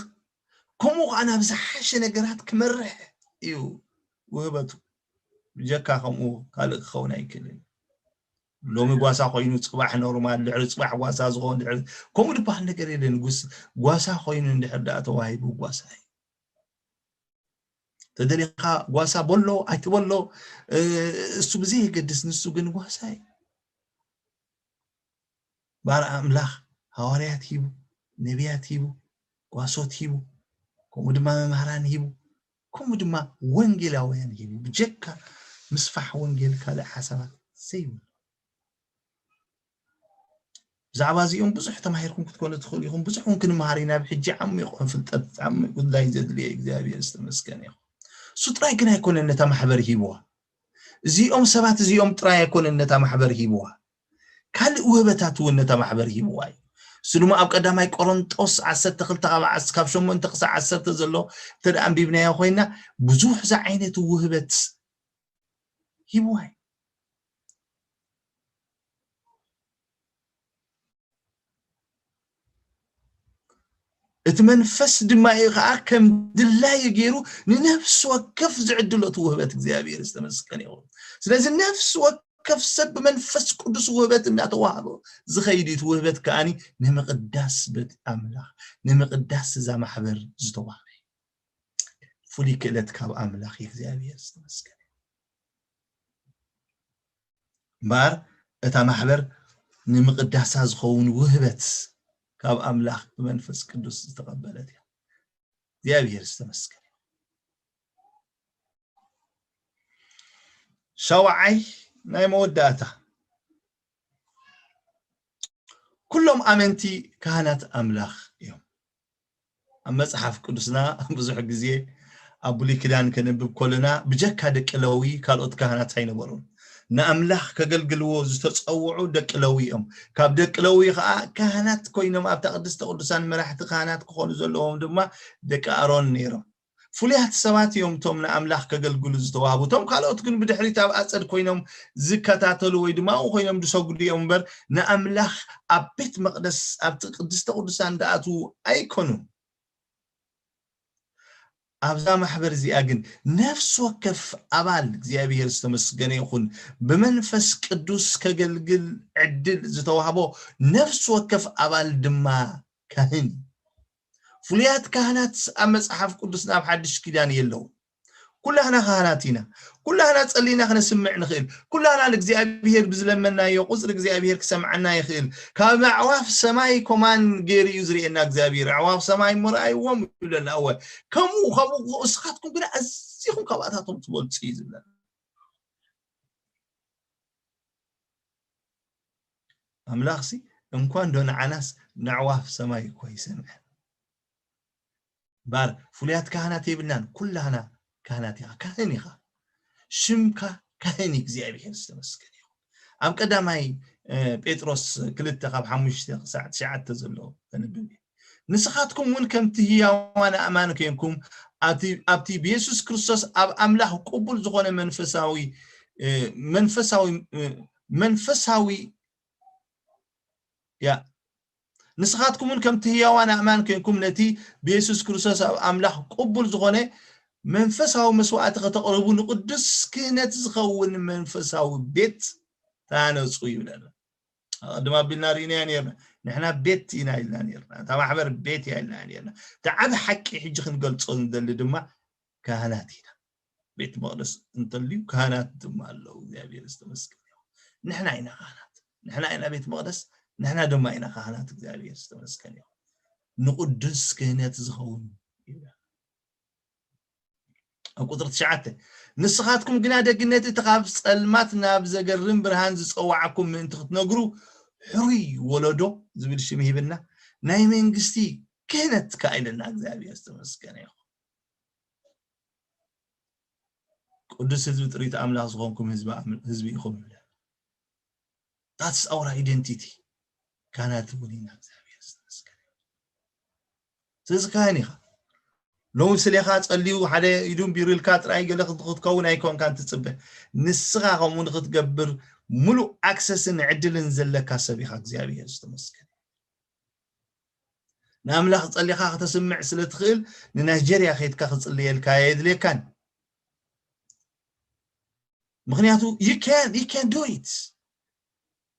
ከምኡ ከዓ ናብ ዝሓሸ ነገራት ክመርሕ እዩ ውህበቱ። ብጀካ ከምኡ ካልእ ክኸውን ኣይክእልን። ሎሚ ጓሳ ኮይኑ ፅባሕ ኖርማል፣ ድሕሪ ፅባሕ ጓሳ ዝኸውን፣ ድሕሪ ከምኡ ዝበሃል ነገር የለን። ጉስ ጓሳ ኮይኑ እንድሕር ደኣ ተዋሂቡ ጓሳ እዩ። ተደሊኻ ጓሳ በሎ ኣይትበሎ እሱ ብዘየገድስ ንሱ ግን ጓሳ እዩ። ባር ኣምላኽ ሃዋርያት ሂቡ፣ ነቢያት ሂቡ፣ ጓሶት ሂቡ፣ ከምኡ ድማ መምህራን ሂቡ፣ ከምኡ ድማ ወንጌላውያን ሂቡ። ብጀካ ምስፋሕ ወንጌል ካልእ ሓሳባት ዘይብሉ። ብዛዕባ እዚኦም ብዙሕ ተማሂርኩም ክትኮኑ ትኽእሉ ኢኹም። ብዙሕ እውን ክንመሃር ኢና። ብሕጂ ዓሚቕ ፍልጠት፣ ዓሚቕ ጉዳይ ዘድልየ እግዚኣብሔር ዝተመስገነ ይኹን። እሱ ጥራይ ግን ኣይኮነን ነታ ማሕበር ሂብዋ። እዚኦም ሰባት እዚኦም ጥራይ ኣይኮነን ነታ ማሕበር ሂብዋ። ካልእ ውህበታት እውን ነታ ማሕበር ሂብዋ እዩ። እሱ ድማ ኣብ ቀዳማይ ቆሮንጦስ ዓሰርተ ክልተ ካብ ዓስ-፣ ካብ ሸሞንተ ክሳዕ ዓሰርተ ዘሎ እንተ ደኣ ኣንቢብናዮ ኮይና ብዙሕ ዝዓይነቱ ውህበት ሂብዋ እዩ። እቲ መንፈስ ድማ እዩ ከዓ ከም ድላዩ ገይሩ ንነፍሲ ወከፍ ዝዕድሎ እቲ ውህበት እግዚኣብሔር ዝተመስገነ ይኹን። ስለዚ ነፍሲ ወከፍ ሰብ ብመንፈስ ቅዱስ ውህበት እናተዋህበ ዝኸይድ እዩ። እቲ ውህበት ከዓኒ ንምቕዳስ ቤት ኣምላኽ፣ ንምቕዳስ እዛ ማሕበር ዝተዋህበ እዩ። ፍሉይ ክእለት ካብ ኣምላኽ እዩ። እግዚኣብሔር ዝተመስገነ። እምበኣር እታ ማሕበር ንምቕዳሳ ዝኸውን ውህበት ካብ ኣምላኽ ብመንፈስ ቅዱስ ዝተቐበለት እያ። እግዚኣብሔር ዝተመስገነ። ሻውዓይ ናይ መወዳእታ፣ ኩሎም ኣመንቲ ካህናት ኣምላኽ እዮም። ኣብ መጽሓፍ ቅዱስና ብዙሕ ግዜ ኣብ ብሉይ ኪዳን ከነብብ ከለና ብጀካ ደቂ ለዊ ካልኦት ካህናት ኣይነበሩን። ንኣምላኽ ከገልግልዎ ዝተጸውዑ ደቂ ለዊ እዮም። ካብ ደቂ ለዊ ኸኣ ካህናት ኮይኖም ኣብታ ቅድስተ ቅዱሳን መራሕቲ ካህናት ክኾኑ ዘለዎም ድማ ደቂ ኣሮን ነይሮም። ፍሉያት ሰባት እዮም እቶም ንኣምላኽ ከገልግሉ ዝተዋህቡ። እቶም ካልኦት ግን ብድሕሪት ኣብ ኣጸድ ኮይኖም ዝከታተሉ ወይ ድማ ኣብኡ ኮይኖም ዝሰግዱ እዮም እምበር ንኣምላኽ ኣብ ቤት መቕደስ ኣብቲ ቅድስተ ቅዱሳን ዝኣትዉ ኣይኮኑን። ኣብዛ ማሕበር እዚኣ ግን ነፍሲ ወከፍ ኣባል እግዚኣብሔር ዝተመስገነ ይኹን ብመንፈስ ቅዱስ ከገልግል ዕድል ዝተዋህቦ ነፍሲ ወከፍ ኣባል ድማ ካህን እዩ። ፍሉያት ካህናት ኣብ መጽሓፍ ቅዱስ ናብ ሓድሽ ኪዳን የለዉ። ኩላህና ካህናት ኢና። ኩላህና ጸሊና ክነስምዕ ንኽእል። ኩላህና ንእግዚኣብሔር ብዝለመናዮ ቁጽሪ እግዚኣብሔር ክሰምዓና ይኽእል። ካብ ኣዕዋፍ ሰማይ ኮማን ገይሩ እዩ ዝርእየና እግዚኣብሔር። ኣዕዋፍ ሰማይ እሞ ረኣይዎም ይብለና። እወ፣ ከምኡ፣ ከምኡ ንስኻትኩም ግና ኣዚኹም ካብኣታቶም ትበልጹ እዩ ዝብለና። ኣምላኽሲ እንኳን ዶ ንዓናስ፣ ንኣዕዋፍ ሰማይ እኳ ይሰምዐን። እምበኣር ፍሉያት ካህናት የብልናን፣ ኩላህና ካህናት ኢኻ፣ ካህን ኢኻ። ሽምካ ካህን እዩ፣ እግዚኣብሔር ዝተመስገነ ይኹን። ኣብ ቀዳማይ፣ እ፣ ጴጥሮስ ክልተ ካብ ሓሙሽተ ክሳዕ ትሽዓተ ዘሎ ከንብብ እየ። ንስኻትኩም እውን ከምቲ ህያዋን ኣእማን ኮይንኩም ኣብቲ፣ ኣብቲ ብየሱስ ክርስቶስ ኣብ ኣምላኽ ቅቡል ዝኾነ መንፈሳዊ፣ እ፣ መንፈሳዊ፣ እ፣ መንፈሳዊ፣ ያ፣ ንስኻትኩም እውን ከምቲ ህያዋን ኣእማን ኮይንኩም ነቲ ብየሱስ ክርስቶስ ኣብ ኣምላኽ ቅቡል ዝኾነ መንፈሳዊ መስዋዕቲ ከተቕርቡ ንቅዱስ ክህነት ዝኸውን መንፈሳዊ ቤት ተሃነጹ ይብለና። ኣቐድም ኣቢልና ርኢናዮ ነርና። ንሕና ቤት ኢና ኢልና ነርና። እታ ማሕበር ቤት እያ ኢልና ነርና። እቲ ዓቢ ሓቂ ሕጂ ክንገልጾ ንደሊ ድማ ካህናት ኢና። ቤት መቕደስ እንተልዩ ካህናት ድማ ኣለዉ። እግዚኣብሔር ዝተመስገነ ይኹን። ንሕና ኢና ካህናት። ንሕና ኢና ቤት መቕደስ፣ ንሕና ድማ ኢና ካህናት። እግዚኣብሔር ዝተመስገነ ይኹን። ንቅዱስ ክህነት ዝኸውን ይብለና። ኣብ ቁጽሪ ትሽዓተ፣ ንስኻትኩም ግና ደግነት እቲ ካብ ጸልማት ናብ ዘገርም ብርሃን ዝጸዋዓኩም ምእንቲ ክትነግሩ፣ ሕሩይ ወለዶ ዝብል ሽም ሂብና፣ ናይ መንግስቲ ክህነት ከኣ ኢለና። እግዚኣብሔር ዝተመስገነ ይኹን። ቅዱስ ህዝቢ፣ ጥሪት ኣምላኽ ዝኾንኩም ህዝቢ ኣም-፣ ህዝቢ ኢኹም ይብለና። That's our identity። ካህናት እውን ኢና። እግዚኣብሔር ዝተመስገነ ይኹን። ስለዚ ካህን ኢኻ። ሎሚ ስሌኻ ጸልዩ ሓደ ኢዱ ቢሩልካ ጥራይ ገለ ክት-፣ ክትከውን ኣይኮንካን ትጽበ። ንስኻ ከምኡ ንክትገብር ሙሉእ ኣክሰስን ዕድልን ዘለካ ሰብ ኢኻ። እግዚኣብሔር ዝተመስገነ። ንኣምላኽ ጸሊኻ ከተስምዕ ስለ ትኽእል፣ ንናይጀርያ ከይድካ ክጽልየልካ ኣየድልየካን። ምኽንያቱ you can, you can do it።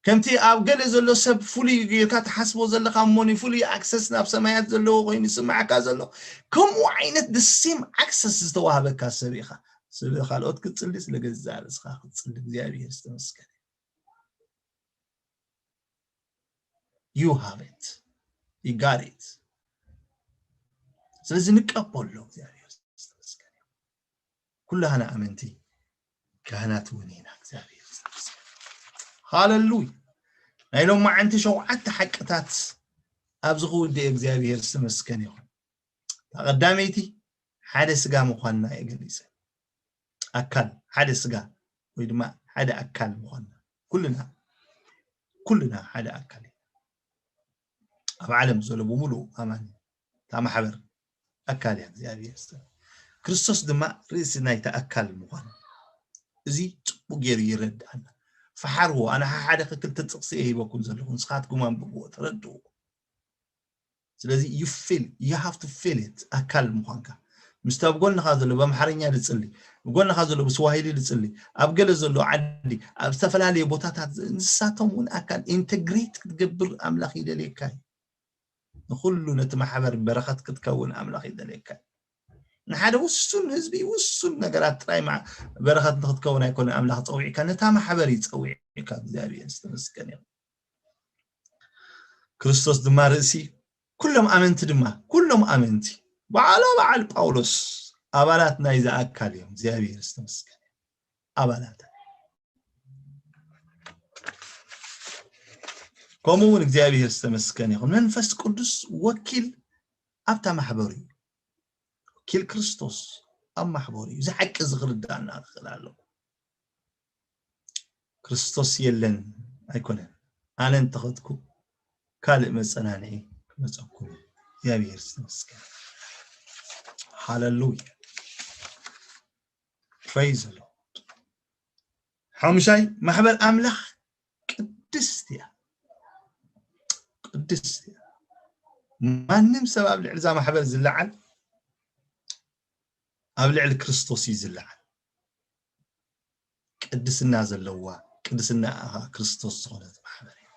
ከምቲ ኣብ ገለ ዘሎ ሰብ ፍሉይ ጌርካ ትሓስቦ ዘለኻ እሞ፣ ፍሉይ ኣክሰስ ናብ ሰማያት ዘለዎ ኮይኑ ይስምዓካ ዘሎ፣ ከምኡ ዓይነት the same ኣክሰስ ዝተዋህበካ ሰብ ኢኻ። ስለ ካልኦት ክትጽሊ፣ ስለ ገዛእ ርእስኻ ክትጽሊ፣ እግዚኣብሔር ዝተመስገነ። You have it. You got it. ስለዚ ንቀበሎ። እግዚኣብሔር ዝተመስገነ። ኩላህና ኣመንቲ ካህናት እውን ኢና። እግዚኣብሔር ዝተመስገነ። ሃለሉያ። ናይ ሎማዓንቲ ሸውዓተ ሓቅታት ኣብዚ ክውድእ እግዚኣብሔር ዝተመስገነ ይኹን። እታ ቀዳመይቲ ሓደ ስጋ ምዃንና እየ ገሊጸ። ኣካል፣ ሓደ ስጋ ወይ ድማ ሓደ ኣካል ምዃንና። ኩልና፣ ኩልና ሓደ ኣካል ኢና። ኣብ ዓለም ዘሎ ብምሉእ ኣማኒ እታ ማሕበር ኣካል እያ እግዚኣብሔር ዝተ-፣ ክርስቶስ ድማ ርእሲ ናይቲ ኣካል ምዃኑ። እዚ ጽቡቕ ገይሩ ይረድኣና። ፈሓርዎ፣ ኣነ ሓደ ክልተ ጥቕሲ እየ ሂበኩም ዘለኹ፣ ንስኻትኩም ኣንብብዎ፣ ተረድእዎ። ስለዚ you feel, you have to feel it፣ ኣካል ምዃንካ። ምስቲ ኣብ ጎንኻ ዘሎ ብኣምሓርኛ ዝጽሊ፣ ኣብ ጎንኻ ዘሎ ብስዋሂሊ ዝጽሊ፣ ኣብ ገለ ዘሎ ዓዲ፣ ኣብ ዝተፈላለየ ቦታታት ዝ-፣ ንሳቶም እውን ኣካል ኢንተግሬት ክትገብር ኣምላኽ ይደልየካ እዩ። ንኹሉ ነቲ ማሕበር በረኸት ክትከውን ኣምላኽ ይደልየካ እዩ። ንሓደ ውሱን ህዝቢ ውሱን ነገራት ጥራይ ማ-፣ በረኸት ንክትከውን ኣይኮነ ኣምላኽ ጸዊዕካ፣ ነታ ማሕበር እዩ ጸዊዕካ እግዚኣብሔር ዝተመስገነ ይኹን። ክርስቶስ ድማ ርእሲ፣ ኩሎም ኣመንቲ ድማ፣ ኩሎም ኣመንቲ፣ በዓላ በዓል ጳውሎስ ኣባላት ናይዚ ኣካል እዮም። እግዚኣብሔር ዝተመስገነ። ኣባላት። ከምኡ እውን እግዚኣብሔር ዝተመስገነ ይኹን። መንፈስ ቅዱስ ወኪል ኣብታ ማሕበር እዩ። ወኪል ክርስቶስ ኣብ ማሕበር እዩ። እዚ ሓቂ እዚ ክርዳእና ክኽእል ኣለዎ። ክርስቶስ የለን ኣይኮነን። ኣነ እንተኸድኩ ካልእ መጸናንዒ ክመጸኩም እዩ። እግዚኣብሔር ዝተመስገነ። ሃለሉያ። Praise the Lord። ሓሙሻይ፣ ማሕበር ኣምላኽ ቅድስቲ እያ። ቅድስቲ እያ። ማንም ሰብ ኣብ ልዕሊ እዛ ማሕበር ዝለዓል ኣብ ልዕሊ ክርስቶስ እዩ ዝለዓል። ቅድስና ዘለዋ፣ ቅድስና ክርስቶስ ዝኾነት ማሕበር እያ።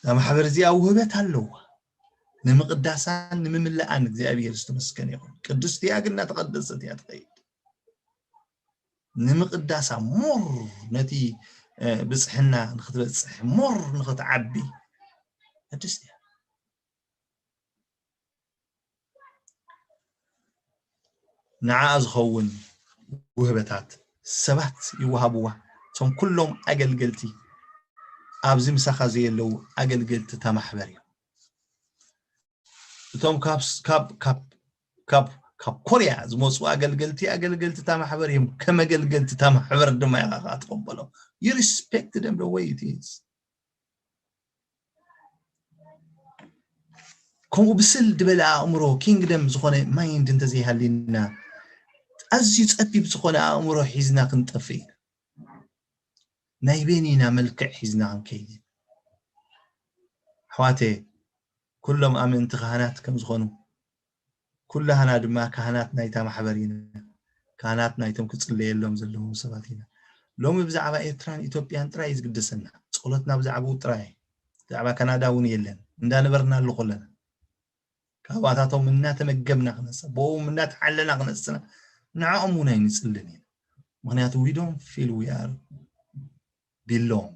እዛ ማሕበር እዚኣ ውህበት ኣለዋ። ንምቕዳሳን ንምምልኣን እግዚኣብሔር ዝተመስገነ ይኹን። ቅድስቲ እያ ግን እናተቐደሰት እያ ትኸይድ። ንምቕዳሳ ሞር ነቲ ብፅሕና ንክትበፅሕ ሞር ንክትዓቢ ቅድስቲ እያ። ንዓ ዝኸውን ውህበታት ሰባት ይወሃብዋ። እቶም ኩሎም ኣገልገልቲ ኣብዚ ምሳኻ ዘየለዉ ኣገልገልቲ እታ ማሕበር እዮም። እቶም ካብ ካብ ካብ ካብ ካብ ኮርያ ዝመፁ ኣገልገልቲ ኣገልገልቲ እታ ማሕበር እዮም። ከም ኣገልገልቲ እታ ማሕበር ድማ ኢኻ ትቐበሎም። You respect them the way it is። ከምኡ ብስል ዝበለ ኣእምሮ ኪንግደም ዝኾነ ማይንድ እንተዘይሃልየና ኣዝዩ ፀቢብ ዝኾነ ኣእምሮ ሒዝና ክንጠፍእ ኢና። ናይ በይንና መልክዕ ሒዝና ክንከይድ ኢና። ኣሕዋተ ኩሎም ኣመንቲ ካህናት ከም ዝኾኑ ኩላህና ድማ ካህናት ናይታ ማሕበር ኢና። ካህናት ናይቶም ክፅለየሎም ዘለዎም ሰባት ኢና። ሎሚ ብዛዕባ ኤርትራን ኢትዮጵያን ጥራይ እዩ ዝግደሰና። ጸሎትና ብዛዕባኡ ጥራይ እዩ። ብዛዕባ ካናዳ እውን የለን። እንዳነበርናሉ ከለና ካብኣታቶም እናተመገብና ክነሳ፣ ብኦም እናተዓለና ክነስና ንዕኦም እውን ኣይንጽልን ኢና። ምክንያቱ we don't feel we are belong።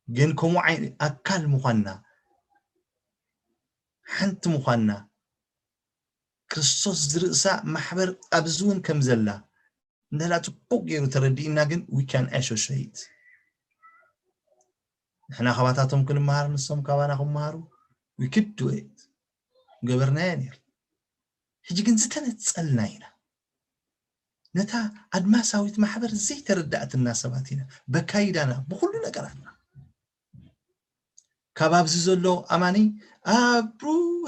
ግን ከምኡ ኣካል ምዃንና ሓንቲ ምዃንና ክርስቶስ ዝርእሳ ማሕበር ኣብዚ እውን ከም ዘላ እንደላ ጽቡቅ ገይሩ ተረዲእና ግን we can associate። ንሕና ካባታቶም ክንመሃር ንሶም ካባና ክመሃሩ we could do it። ገበርናዮ ነይር። ሕጂ ግን ዝተነጸልና ኢና። ነታ ኣድማሳዊት ማሕበር ዘይተረዳእትና ሰባት ኢና በካይዳና ብኩሉ ነገራትና። ካብ ኣብዚ ዘሎ ኣማኒ ኣብ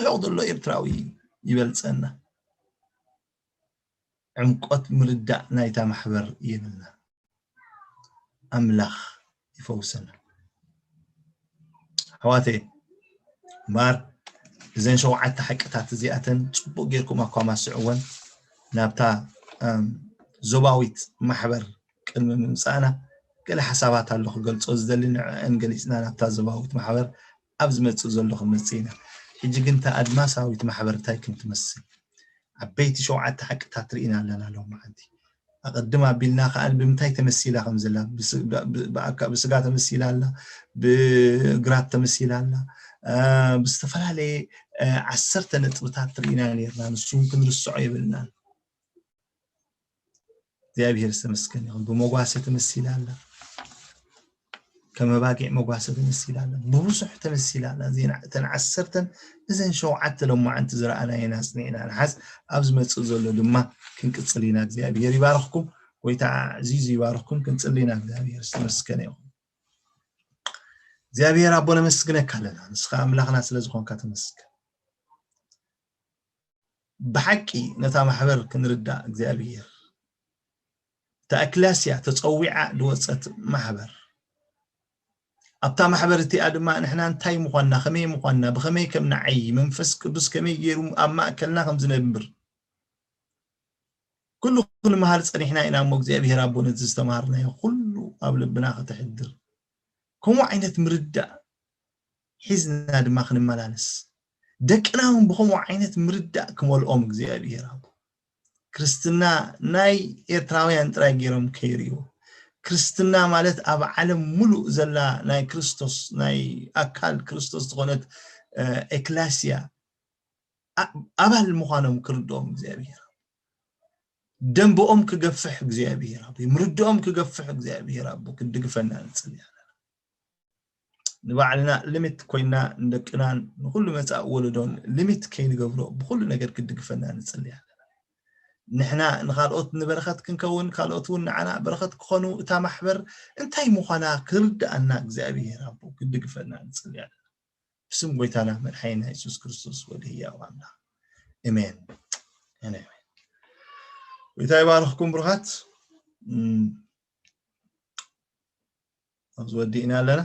ርሑቕ ዘሎ ኤርትራዊ ይበልጸና። ዕምቆት ምርዳእ ናይታ ማሕበር የብልና። ኣምላኽ ይፈውሰና። ኣሕዋተይ እምበኣር እዘን ሸውዓተ ሓቅታት እዚኣተን ጽቡቕ ጌርኩም ኣኳማስዕወን። ናብታ ዞባዊት ማሕበር ቅድሚ ምምጻእና ገለ ሓሳባት ኣሎ ክገልጾ ዝደሊ፣ ንዕአን ገሊጽና ናብታ ዞባዊት ማሕበር ኣብ ዝመጽእ ዘሎ ክንመጽእ ኢና። ሕጂ ግን እታ ኣድማሳዊት ማሕበር እንታይ ከም ትመስል ዓበይቲ ሸውዓተ ሓቅታት ርኢና ኣለና ሎም መዓልቲ። ኣቐድም ኣቢልና ከኣ ብምንታይ ተመሲላ ከም ዘላ፣ ብስጋ ተመሲላ ኣላ፣ ብግራት ተመሲላ ኣላ፣ ብዝተፈላለየ ዓሰርተ ነጥብታት ርኢና ነርና። ንሱ እውን ክንርስዖ የብልናን። እግዚኣብሔር ዝተመስገን ይኹን። ብመጓሰ ተመሲላ ኣላ፣ ከም ኣባጊዕ መጓሰ ተመሲላ ኣላ፣ ብብዙሕ ተመሲላ ኣላ። እዘን እተን ዓሰርተን እዘን ሸውዓተ ሎማዓንቲ ዝረኣናየን ኣጽኒዕና ንሓዝ። ኣብ ዝመጽእ ዘሎ ድማ ክንቅጽል ኢና። እግዚኣብሔር ይባርኽኩም። ጎይታ ኣዕዚዙ ይባርኽኩም። ክንጽሊ ኢና። እግዚኣብሔር ዝተመስገነ ይኹን። እግዚኣብሔር ኣቦ ነመስግነካ ኣለና። ንስኻ ኣምላኽና ስለ ዝኾንካ ተመስገን። ብሓቂ ነታ ማሕበር ክንርዳእ እግዚኣብሔር፣ እታ ኣክላስያ ተጸዊዓ ዝወጸት ማሕበር፣ ኣብታ ማሕበር እቲኣ ድማ ንሕና እንታይ ምዃንና፣ ከመይ ምዃንና፣ ብኸመይ ከም ንዓይ መንፈስ ቅዱስ ከመይ ገይሩ ኣብ ማእከልና ከም ዝነብር ኩሉ ክንመሃር ጸኒሕና ኢና እሞ እግዚኣብሔር ኣቦ ነቲ ዝተማሃርናዮ ኩሉ ኣብ ልብና ከተሕድር፣ ከምኡ ዓይነት ምርዳእ ሒዝና ድማ ክንመላለስ፣ ደቅና እውን ብኸምኡ ዓይነት ምርዳእ ክመልኦም እግዚኣብሔር ኣቦ። ክርስትና ናይ ኤርትራውያን ጥራይ ገይሮም ከይርእይዎ። ክርስትና ማለት ኣብ ዓለም ሙሉእ ዘላ ናይ ክርስቶስ፣ ናይ ኣካል ክርስቶስ ዝኾነት ኤክላስያ ኣባል ምዃኖም ክርድኦም እግዚኣብሔር፣ ደንበኦም ክገፍሕ እግዚኣብሔር ኣቦ፣ ምርድኦም ክገፍሕ እግዚኣብሔር ኣቦ ክድግፈና ንጽሊ ኣለና። ንባዕልና ሊሚት ኮይና ንደቅናን ንኩሉ መጻእ ወለዶን ሊሚት ከይንገብሮ ብኩሉ ነገር ክድግፈና ንጽሊ ኣለና። ንሕና ንካልኦት ንበረኸት ክንከውን፣ ካልኦት እውን ንዓና በረኸት ክኾኑ፣ እታ ማሕበር እንታይ ምዃና ክርድኣና እግዚኣብሔር ኣቦ ክድግፈና ንጽሊ ኣለና። ብስም ጎይታና መድሓኒና የሱስ ክርስቶስ ወዲ ህያው ኣምላኽ፣ እሜን። ኣሜን። ጎይታ ይባርኽኩም ብሩኻት። ኣብዚ ወዲእና ኣለና።